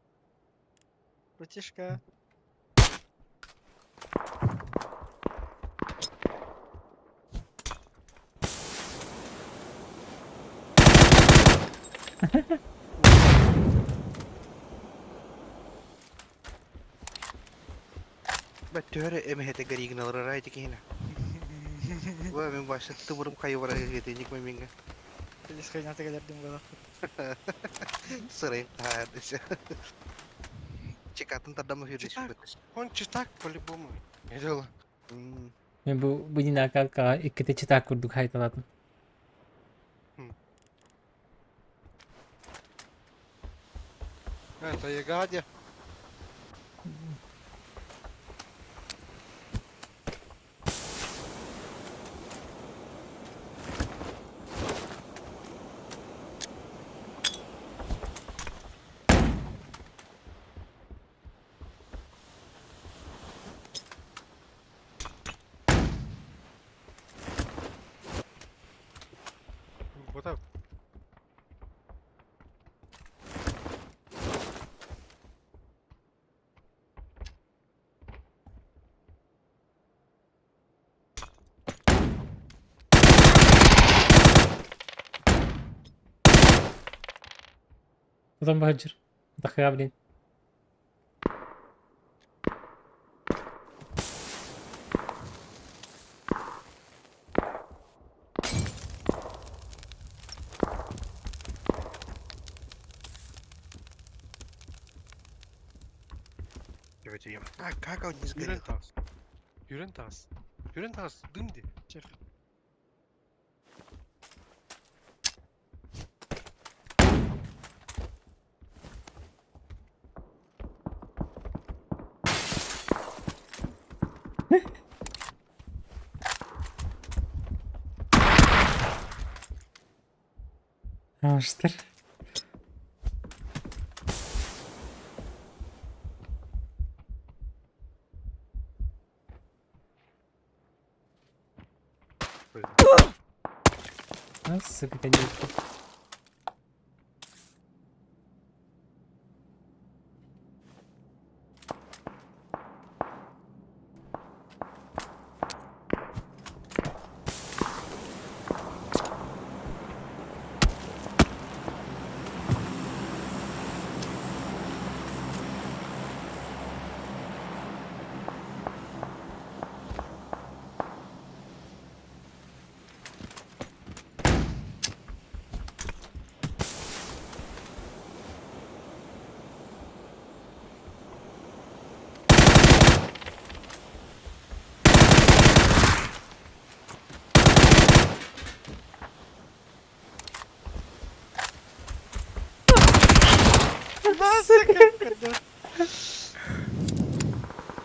Братишка.
Бәттөһөрө эмэһэтэ гаригналары райты киһинэ. Ва мен башы тымырым хайы бара гетеник меминге.
Исходняты кэлэрдим было.
Сырайын таар десе. Чекатын тардамы хүрдес.
Он читак по-любому. Видела?
Мен бу будина калка икките читак курдук хайталатын.
Это Ягадя.
Потом баджир. Нахуя, блин.
Давайте я. А, как он не сгорел?
Юрен таас. Юрен таас. Юрен таас дым ди.
Тихо.
Аштыр. А, сука, конечно.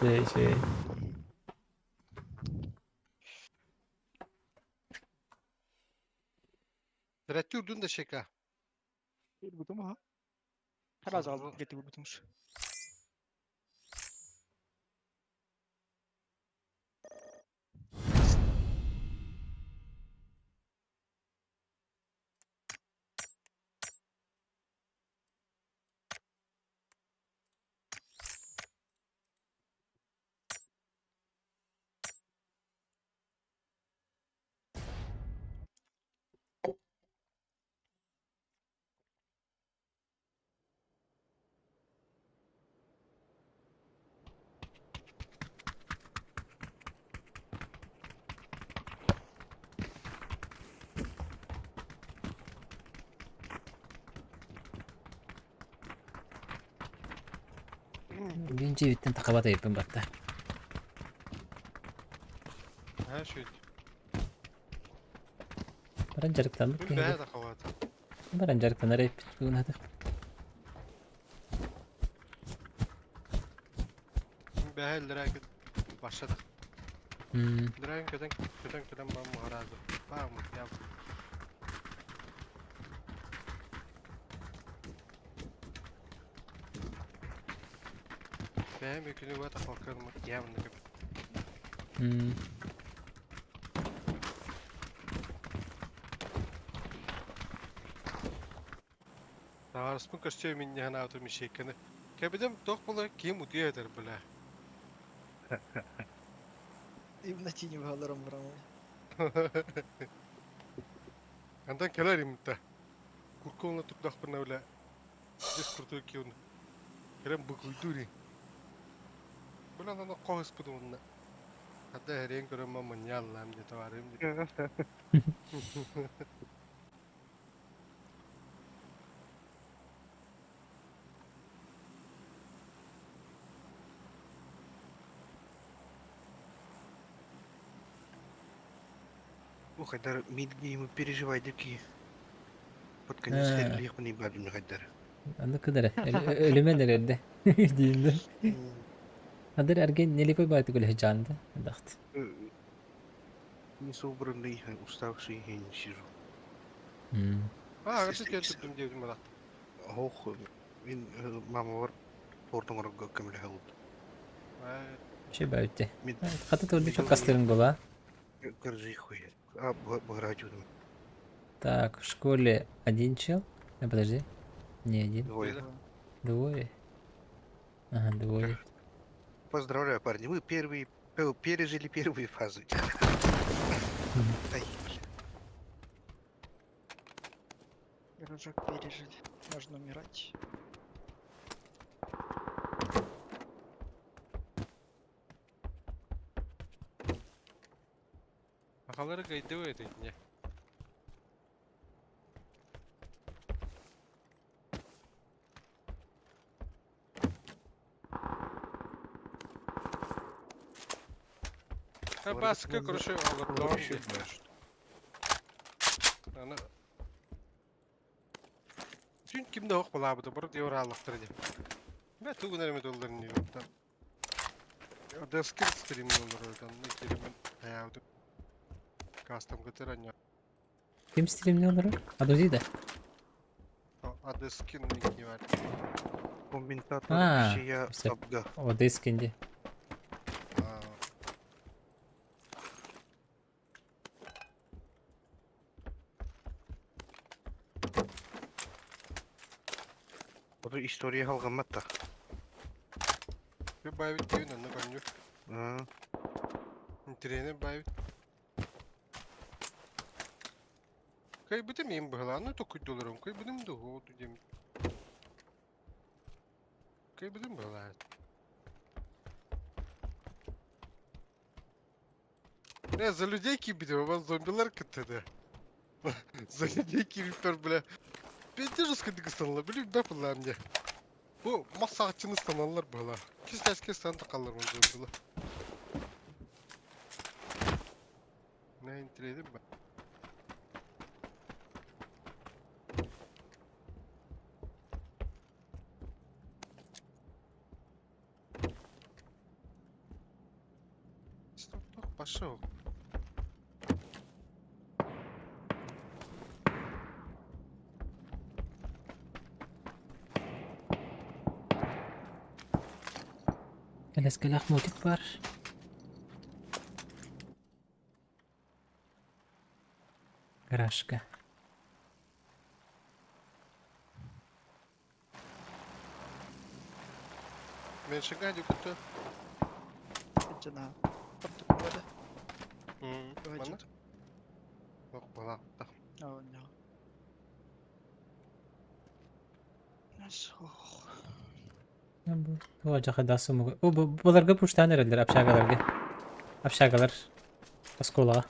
Şey şey.
Третюрдун да шека.
Бурбутум ha. Her az aldım getir burbutumuz.
Birinci bitten takabata yapın batta.
Ha şöyle.
Баран жарыктанып
Бу бәһә да кабат.
Баран жарыктанар эп бүгүн хатык.
Бәһә лирәк başladık.
Hmm.
Лирәк көтен көтен көтен бам маразы. Бам я. Бәһә мөкүнү бата kalkarım явно кеп.
Hmm.
Таарыспын көстөө минне ханаатым ишеккени. Кебидем тох була ким утуя этер була.
Именно тени баларым барамы.
Антан келер имта. Курколна турдах бына була. Дис курту киун. Керем букуйдури. Була нана когыс будунна. Хадда херен көрөм маньяллам де товарым де.
Ох, Айдар, мидгеймы переживай, дики. Под конец херлих не бабим, Айдар.
Аны кыдары. Ölümen nerede? Деймді. Адыр эрген нелепой байты гүл жанды. Дахт.
Не собранный, уставший, я не сижу.
А, агасы келтирдим дедим мына.
Ох, мин мама бар, тортың орга көмөлө алды.
Şey байты.
Мин
Хаты турды çok кастырын була.
Держи хуй. А, баграчудым.
Так, в школе один чел. А, подожди. Не один.
Двое.
Двое. Ага, двое.
Поздравляю, парни, вы первые пережили первые фазы. Ай, бля.
Пирожок пережили. Можно умирать.
Сахалары кыайдыбы этитинэ. Баска, короче, олордоҕум дии. Аны Түүн ким да ох балаабыта бары диэбэр дии. Бэ тугун эрэ металларын диэбиттэн. Одесскин стримин олорор онно киирэммин хайаабытым. Кастом кытыр анньа.
Ким стримни олорор? Адузи да?
Одесскин ники бар.
Комментатор
А,
всея
все.
Абга.
Одесскин дии.
Оду история халгаммат та.
Bir байбит диэн онно конню. Тренер байбит. Кайбытым им быһылааны токуйдуларым, кайбытым дуһу дием. Кайбытым быһылаан. Не, за людей кибите, у вас зомбилар кыттады. За людей кибиттер, бля. Пенте жескадык станала, блин, бә була мне. Бу масса станалар была. Кис кис сан такалар он зомбилар. Не интредим ба. Стоп, пошел.
Кэлэскэлээх мотик бар. Гаражка.
Мен шагадик это.
Жана. Топтук болады.
Мана? Ох, была.
О, no. Ох.
Туга О, буларга пуштан эрелер, общагаларга. Общагалар. Осколага.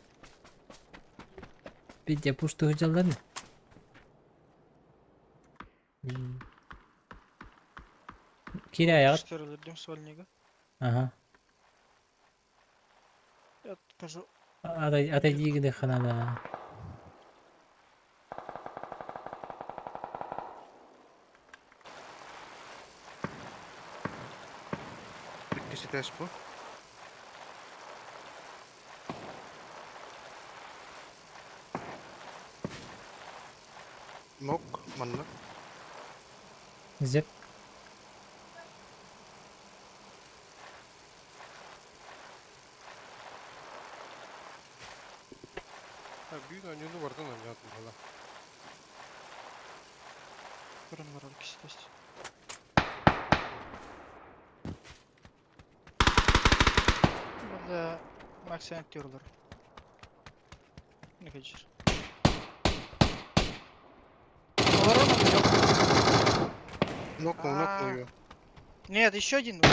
Бидде пушту жаллар. Кире аяғыт.
Четверо сольнига.
Ага.
Я скажу.
Атай атай ханада.
Иккис бу. Нок, манна.
Зеп.
Ha, büyük önünü vardan oynayalım hala.
Көрөн барар киши Burada maksimum diyorlar. Ne kaçır? Олар yok.
Нокнул, нокнул ее.
Нет, еще один.
Я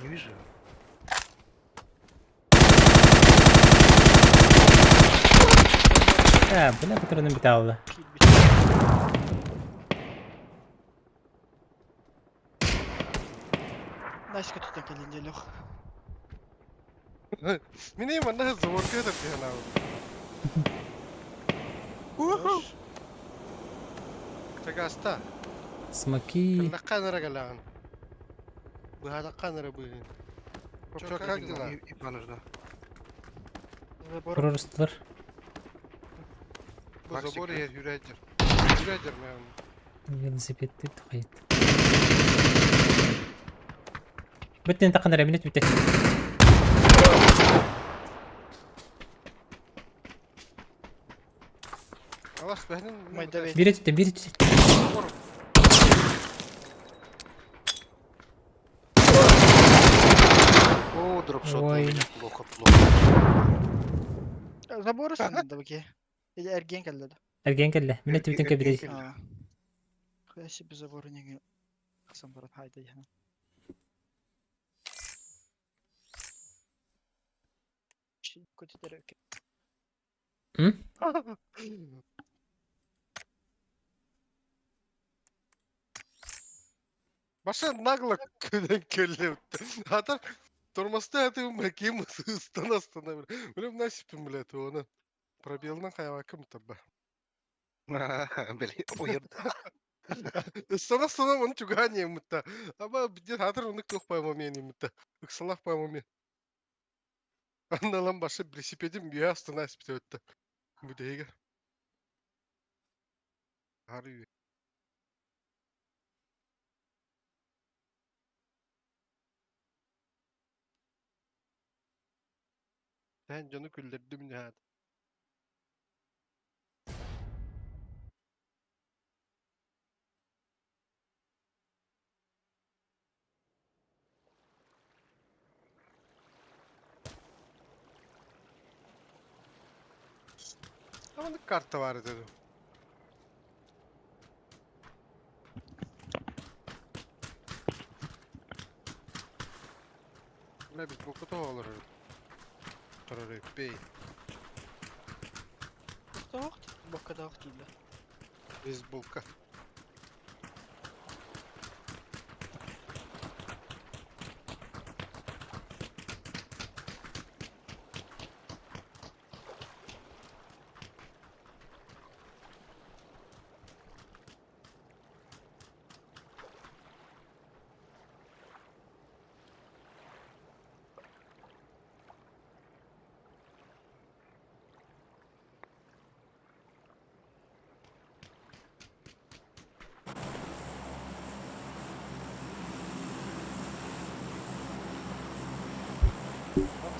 не вижу.
Ә, бля, патронын бите алды.
Наська тут кэлин Лех.
Мине манна заборка это пьяна. Чагаста.
Смоки.
Лаканара галан. Бухада быгын. Чё, как дела?
Ипа нужна.
Забор.
Проростлар.
Бу забор ер юрәдер. Юрәдер мен.
Велосипедти тухайт. Бүттен тақындар минут бите.
Алас бәһнен.
Майда бит.
Бире түттен, бире түттен.
О, Дропшот у
Ой.
меня плохо-плохо.
Заборы да баки. Или эрген кэллэ да.
Эрген кэллэ. Мин өттүбүтүн кэбирий.
Аа. Хуя себе заборы не Хасан баран хайда яна. Көтүтэр
М?
Баша нагло күнен келлепти. Ата тормозда атым ким ыстана ыстана бир. Билем насипим билет оны. Пробелынан каяба ким табба.
Били, уйырда.
Ыстана ыстана оны чугане мытта. Аба биден хатыр оны тух поймам мен мытта. Ыксалах поймам мен. Анналан башы велосипедим бия астана спите өттү. Бүдеге. Хары. Sen canı güldürdüm nihayet. Ama ne kartta var dedim. Ne biz bu kutu olur. Tararı bey.
Бокка дииллэр.
Бейсболка.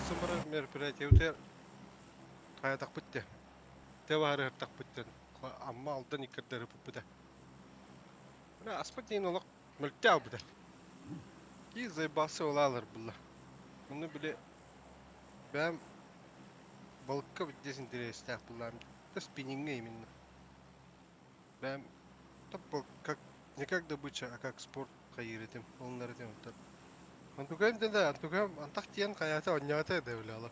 Сымырар мероприятие өте қаятақ бітті. Те барыр бітті. Амма алдан иккердері бітті. Мына аспа дейін олық мүлікте ал бітті. Ки заебасы олалар бұлла. Мұны біле бәм балыққа бітдесін интерестәк бұлла. Та спиннинге именно. Бәм топ был как не как добыча, а как спорт қайыр етем. Олар етем. Антугам да, антугам антах тиен каята онята да билала.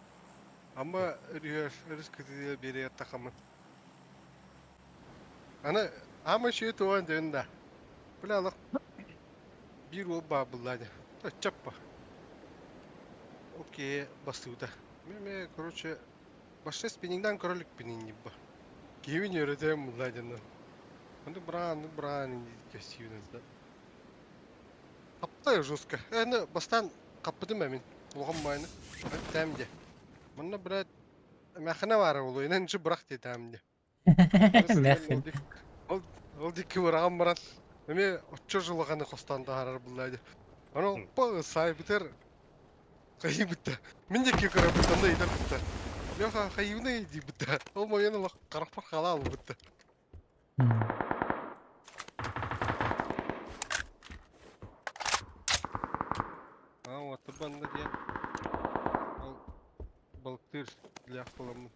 Амма үрүөр өрүс күтү бере тахамын. Аны ама шүй туан дөн да. Билала бир ол ба буллады. Та чаппа. Окей, бастыуда. Меме, короче, башта спиннингдан кролик пининги ба. Кимин өйрөтөм булладын. Анды бран, бран кесибин да. Капта жестко. Эни бастан каппытым мен. Улган майны. Тәмде. Мында брат мәхне бар ол. Инен бырак де тәмде.
Мәхен.
Ол ол дикки бараган баран. Эме оччо жылыганы костанда харар буллайды. Аны по сай битер. Кайы битте. Мен дикки көрө битте идер битте. Леха хайуна иди битте. Ол мояны лак карап халал битте. А вот банда диэн. Ол балыктыр лях боламын.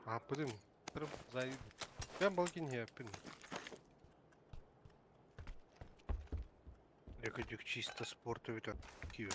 Аппытым. Тырып зай. Ben балкин хеппин.
Якудюк чисто спорт это киви.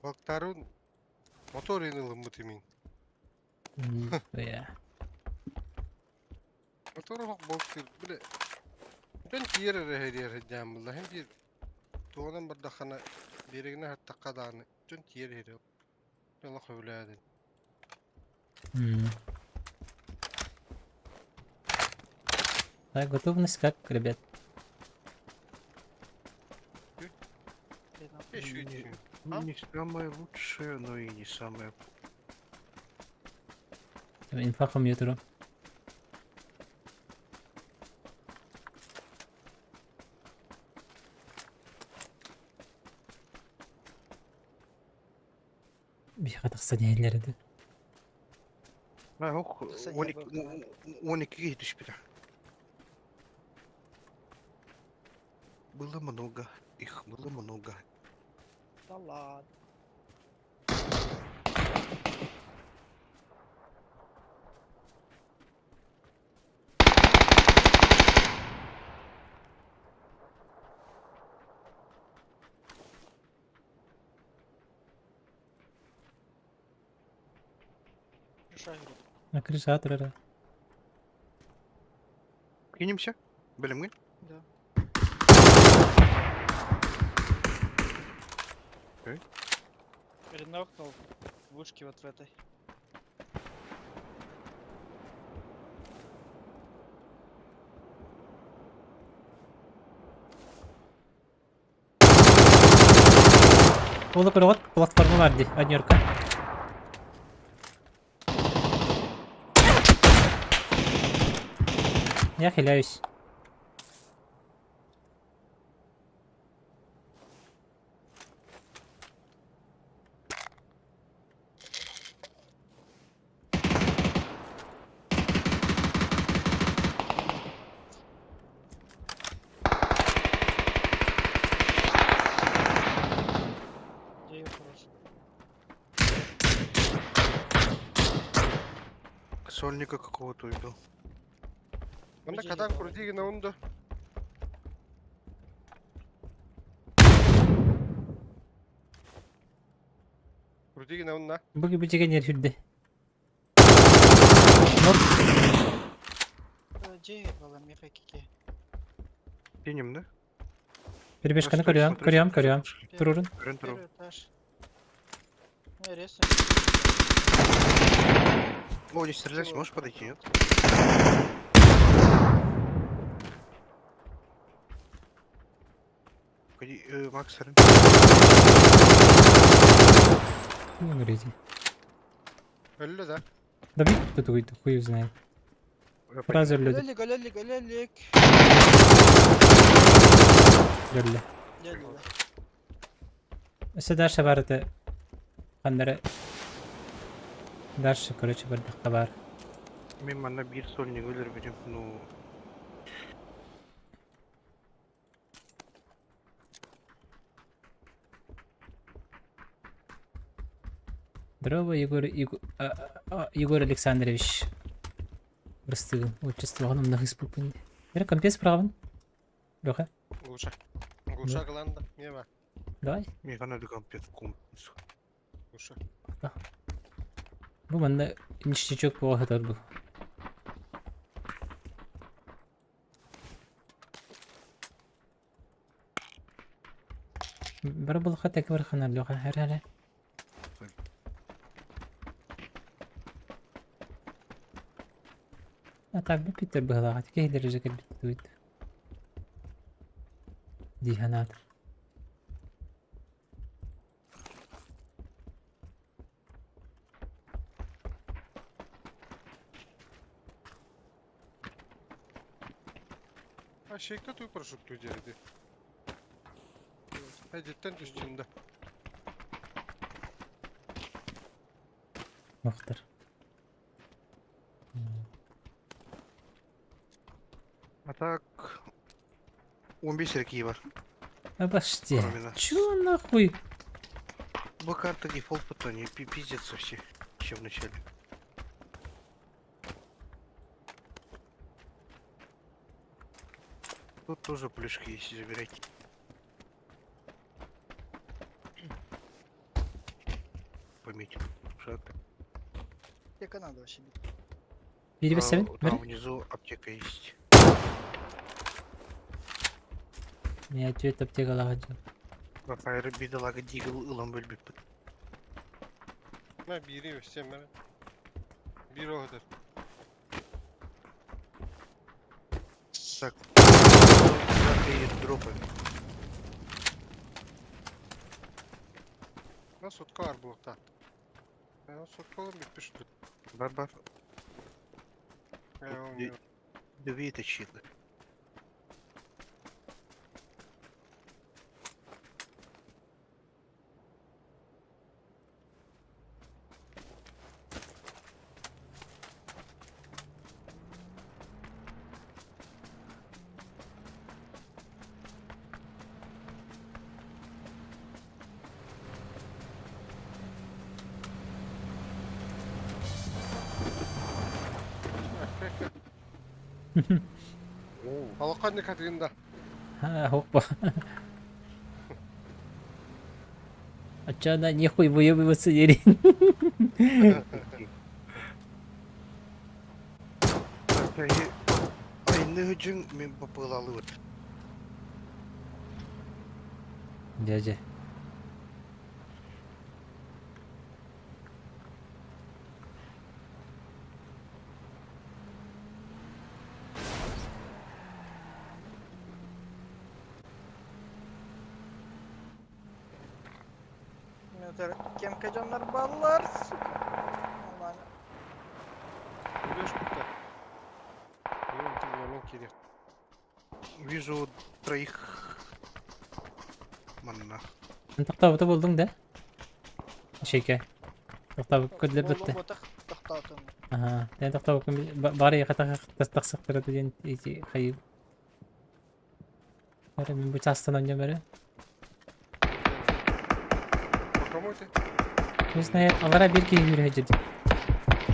Балыктарын мотор ылыммыт имин.
Я.
Мотор хок балыктыр. Биле. Дөн киер эрэ хедям булла. Хем бир туонан бардахана берегине хаттакка дааны. Дөн киер хере. Дөн хөбләдин.
Так, готовность как, ребят?
Еще
Не,
иди. А?
не самое лучшее, но и не самое.
Инфа компьютеру. Биһиэхэ тахсан иһэллэр этэ.
А, ох,
Тахсан
он
иһэр буолла.
12 киһи түспүтэ. Было много, их было много.
Да ладно.
На крыша турара.
Кинемся? Бэлэмҥин?
Да.
Окей.
Перенокнул в вышке вот в этой.
Ол көрөҕүт платформа бар дии, однерка. Я хиляюсь.
Где ее хорошо?
Сольника какого-то убил.
Манна
Иди,
катан
давай.
крутигина онда. Крутигина онна.
Бу бу нер хүрдэ. Нок.
Где была Миха Кики?
Кинем, да?
Перебежканы
Стой,
көрүөм,
смотри,
көрүөм,
смотри,
көрүөм.
смотри.
Турурун.
Көрөн туру.
Первый этаж. Не, резко.
О, не стреляйся, можешь подойти, нет? Погоди, Макс, сорян.
Ну, говорите.
Өллө да.
Да бит тут хуй хуй знает.
Я
Фраза люди.
Лелик, лелик, лелик.
Лөллө.
Лелик.
Өссө дальше бар это. Ханнары. Дальше, короче, бардакка бар.
Мен манна биир сольник өлөрбүтүм, ну...
Здорово, Егор, Егор, Егор Александрович. Просты, отчество на испупын. Бері компес правын. Леха,
Глуша. Глуша гланда. Мева.
давай.
Меха надо компет комплекс.
Глуша.
Бу манна ништячок буоха бу. Бары булха тәки бар ханар Леха, хәр хәр. А так бу Питер быһалаға тикей дәрәҗәгә бит бит. Диханат.
А шейкте туй парашют дерди. Әдеттен түстүндө.
Мохтар.
А так... 15 реки бар.
Обожди.
Кроме нас.
Чё нахуй?
Бу карта дефолт потом не пиздец все. Еще в начале. Тут тоже плюшки есть, забирайте. Пометил. Шат.
Аптека надо вообще.
Перебесевин?
А, Там внизу аптека есть.
Не ответ аптекалаға жок.
Рафаэль бедолага дигл ылан бөлбүт.
Мә бири өссем мә. Бир оғыдыр.
Так. Дропы.
А сотка бар буолуохтаах. Сотка ылан бүппүт.
Бар бар. Две точилы.
Алаканны катыгында.
Ха, хоппа. А чё она нехуй выебываться дерин?
Айны мен бапылалыбыт.
Дядя.
Кемка дьоннор баллар, сука. Нормально.
Вижу троих. Манна.
Тоқтабыты булдың да? Шеке. Тоқтабы көдлеп бітті. Ага. Мен тоқтабы бары яката тастақсықтырады деген эти хайып. Бары мен бу частан ойнап бері. Не знаю, алара бир киһи жүрө деді.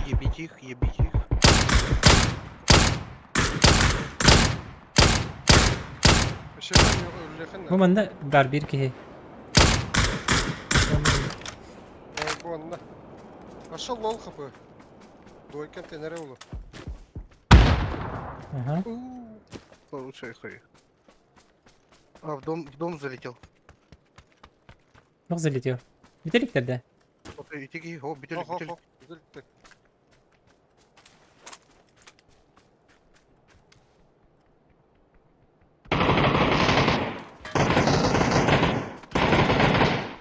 Ебить их, ебить их.
Бу манна бар бир киһи.
Пошел лол хп. Двойка тенере улу.
Ага.
Лучше хуй. А, в дом залетел.
Yok залетел. Бителиктерде.
О, бителик, бителик.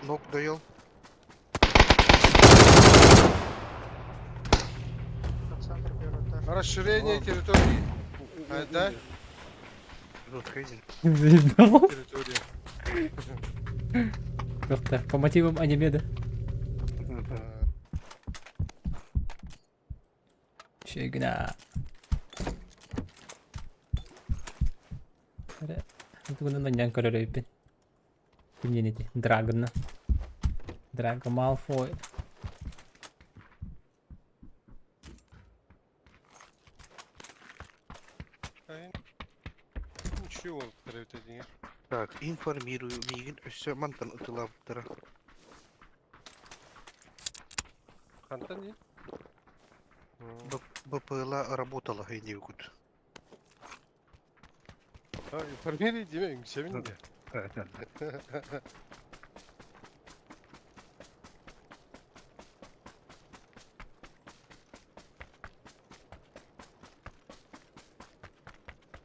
Ног доел.
Расширение территории. А, да? Территория.
По мотивам аниме, да? Шегна. Тугунан ньян көрөрөйпүн. Кимненити? Драгонна. Драго Малфой.
Ничего,
Так, информирую, мигин өссө мантан ытылабыттара.
Хантан не?
БПЛА работала гейдивкут.
А, информируй, деме, үҥсэбин де.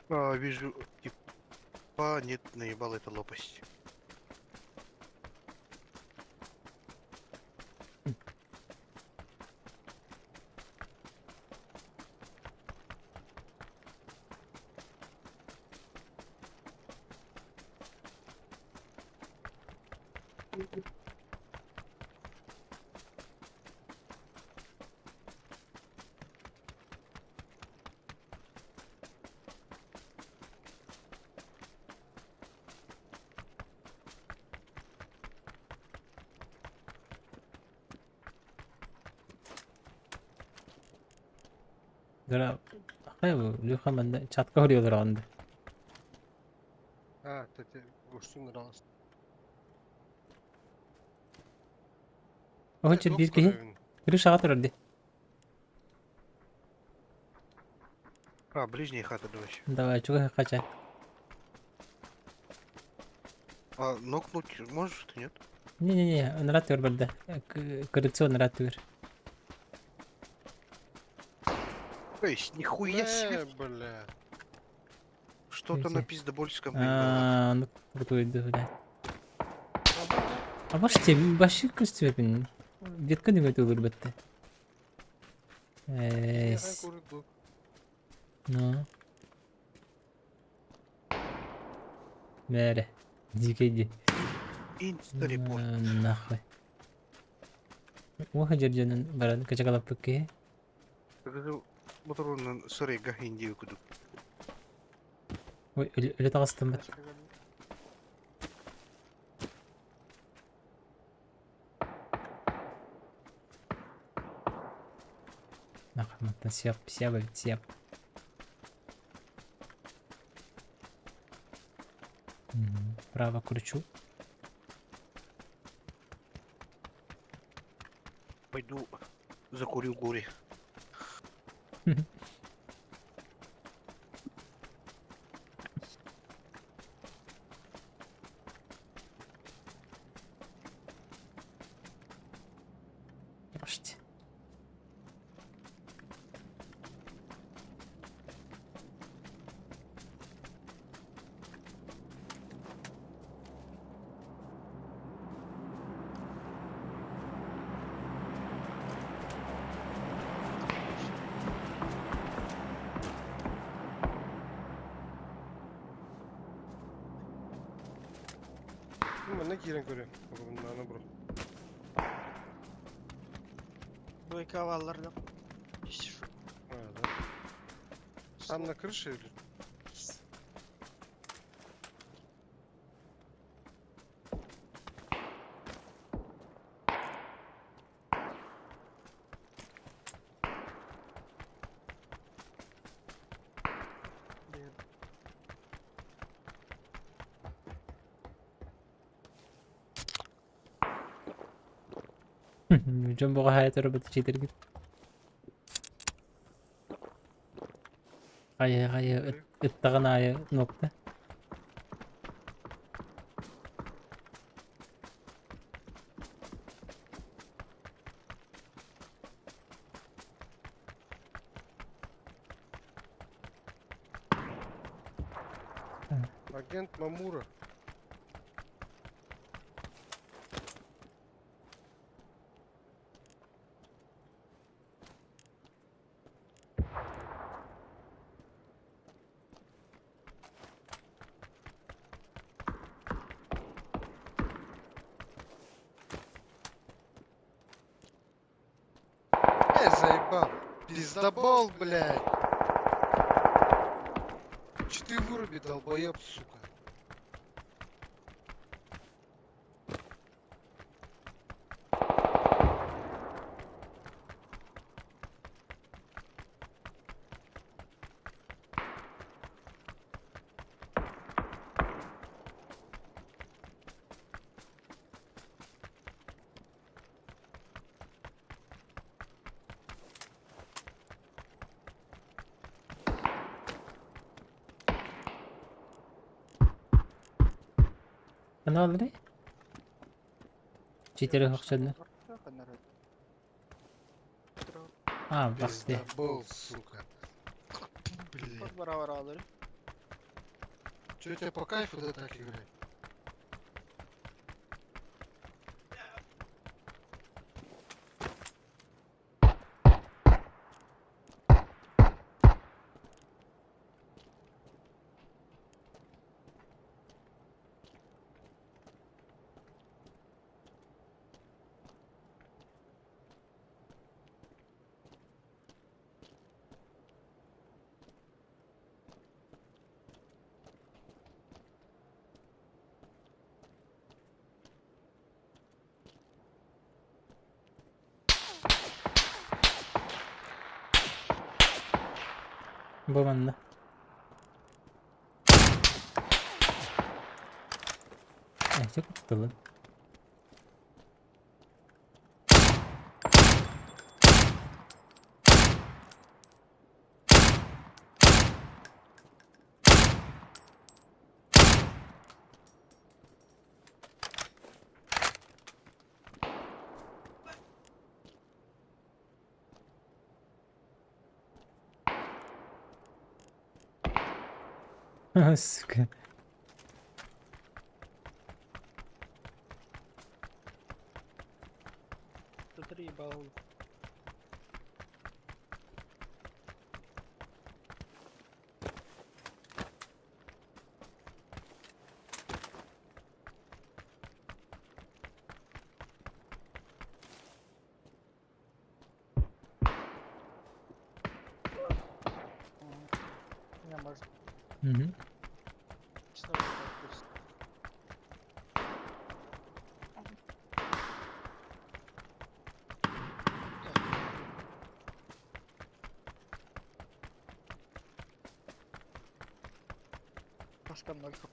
А, вижу, типа, нет, наебал это лопасть.
Дара хайы манна чатка хориолар онды.
А, тете, гостун ралас.
Оһучер бир киһи. Крышаға турар ди.
А, ближняя хата давай.
Давай, чуга кача.
А, нокнуть можешь ты, нет?
Не-не-не, ынрат түгөр барда. Коррекцион ынрат түгөр.
То есть, нихуя себе.
Бля.
Что-то на пиздобольском.
А, ну крутой, да, бля. А вообще, вообще көстүбэппин. Ветка нөҥүө төгүрбэттэ.
Киһиэхэ
Эс.
курдук.
Ну. Мээрэ. Дикэй дии.
Инста-репорт.
Нахуй. Уоха дьэрдьэнэн баран кычакалаппыт киһи.
Моторунан сырайга индия кудук.
Ой, өлө таҕыстым бат. Нахуй, мантан сиап, сиап эбит, сиап. Право кручу.
Пойду закурю горе.
Почти.
Манна киирэн көрүөм. Аны бро.
Двойка баллар да.
А, да. Там на крыше или?
Дьон боҕо хайа робот читергит. Хайа хайа ыттаҕын аайы нуопта.
Агент Мамура. Э, заебал. Пиздобол, блядь. Че ты выруби, долбоеб, сука?
Ne oldu? Читери хохчодно. А, бахти.
Пиздобол, сука. Блядь. Че тебе по кайфу да так играть?
Бу манна. Э, кутталын. Сука. Мгм.
Паска 0 хп.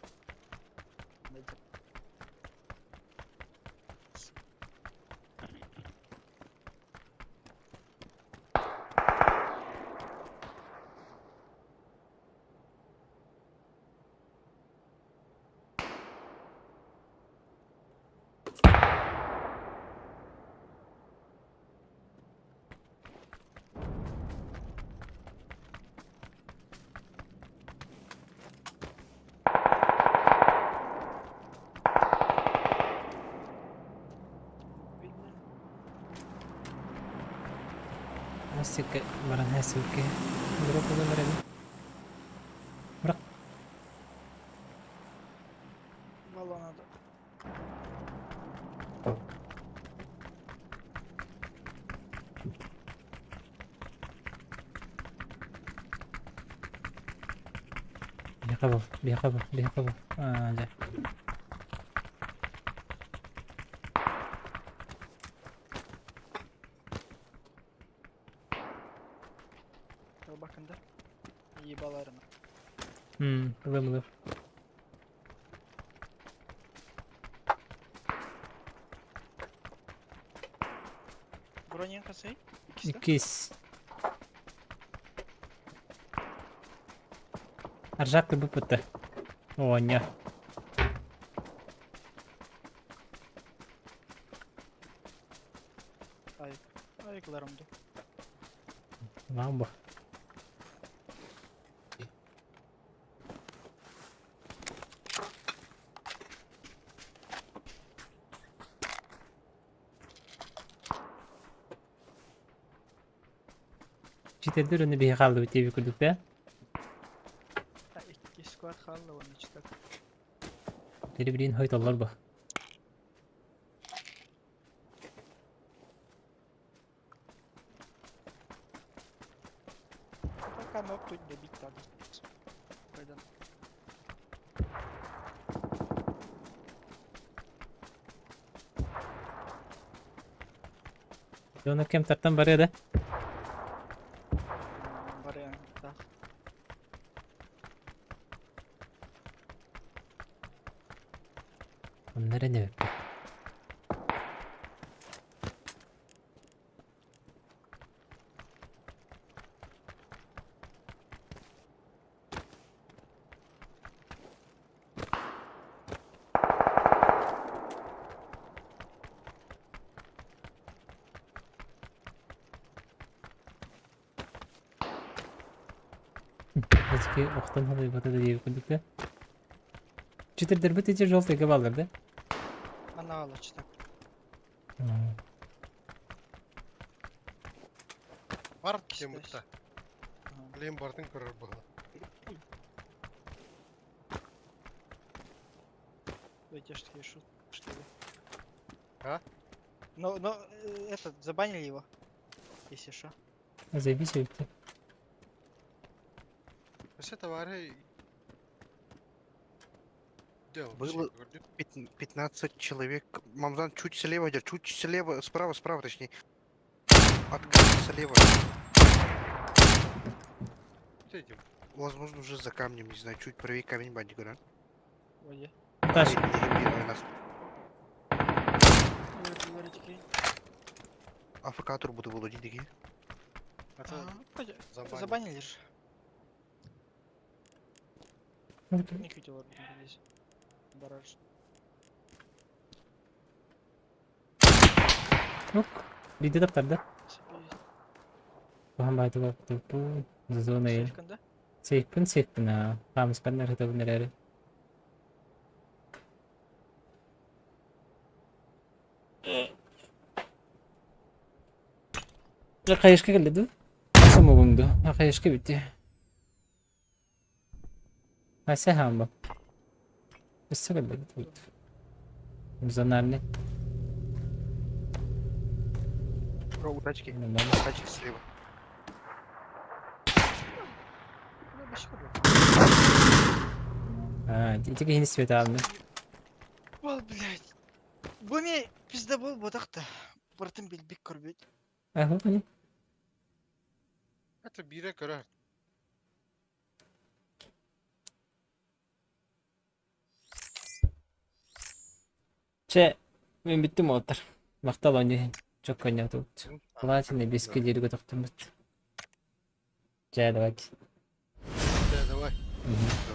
Сикке баран хэсүкке. Группа номер Бырақ.
Мало надо.
Биһиэхэ бул, биһиэхэ бул, биһиэхэ бул. Аа, дьэ.
Bakın da. Ебаларына.
Ылым ылым.
Бронен касай? Иккис да?
Иккис. Аржак буппутта. Оонньо.
Айык. Айыкларым ду.
Маам бу. Читердер өнү биһи хааллыбыт диэби курдук да.
Икки сквад хаалла уонна читак.
Бири-бирин хойтоллор бу.
Пока мог тут добить надо. Пойдем.
Оны кем тартан барыа да?
Вариант, да.
Онно эрэ нэбэппит. Эчки охтон халыйбата да диэбит курдук да. Читердербит ити желтыйга бааллар да?
Анала читак.
Бар кем бутта. Блин, бардын көрөр була.
Эти ж такие шут, что ли?
А?
Но, этот, забанили его. Если что.
Заебись эбит.
Все товары делал.
Было 15 человек. Мамзан чуть слева идет, чуть слева, справа, справа, точнее. От камня слева. Возможно, уже за камнем, не знаю, чуть правее камень бандик, да?
Ой,
Таш.
Нас. АФК буду владеть такие.
А, забанили же. Не видел здесь. Бараж.
Ок. Биде таптар да? Тухан байтыга тупу зона ел.
Сейфканда?
Сейфпин сейфпин а. Хамскан эрхетебин эрери. Кайышка келди. Сомогуңду. Кайышка битти. Ася хамба. Өссө келди. Зонарный.
Бро, у тачки. Тачки слева.
Ну,
Аа, ити киһини светаалны.
Бол, блядь. Бу ми пиздабол ботах да. Бартын билбик көрбүт.
Аһы, не?
Это бире көрөр.
Чэ, мин бүттүм уолаттар. Махтал оонньуу иһин. Чокко оонньоотубут. Платина беске диэри көтөхтүммүт. Чэ, давайте.
Да, давай.
Мгм.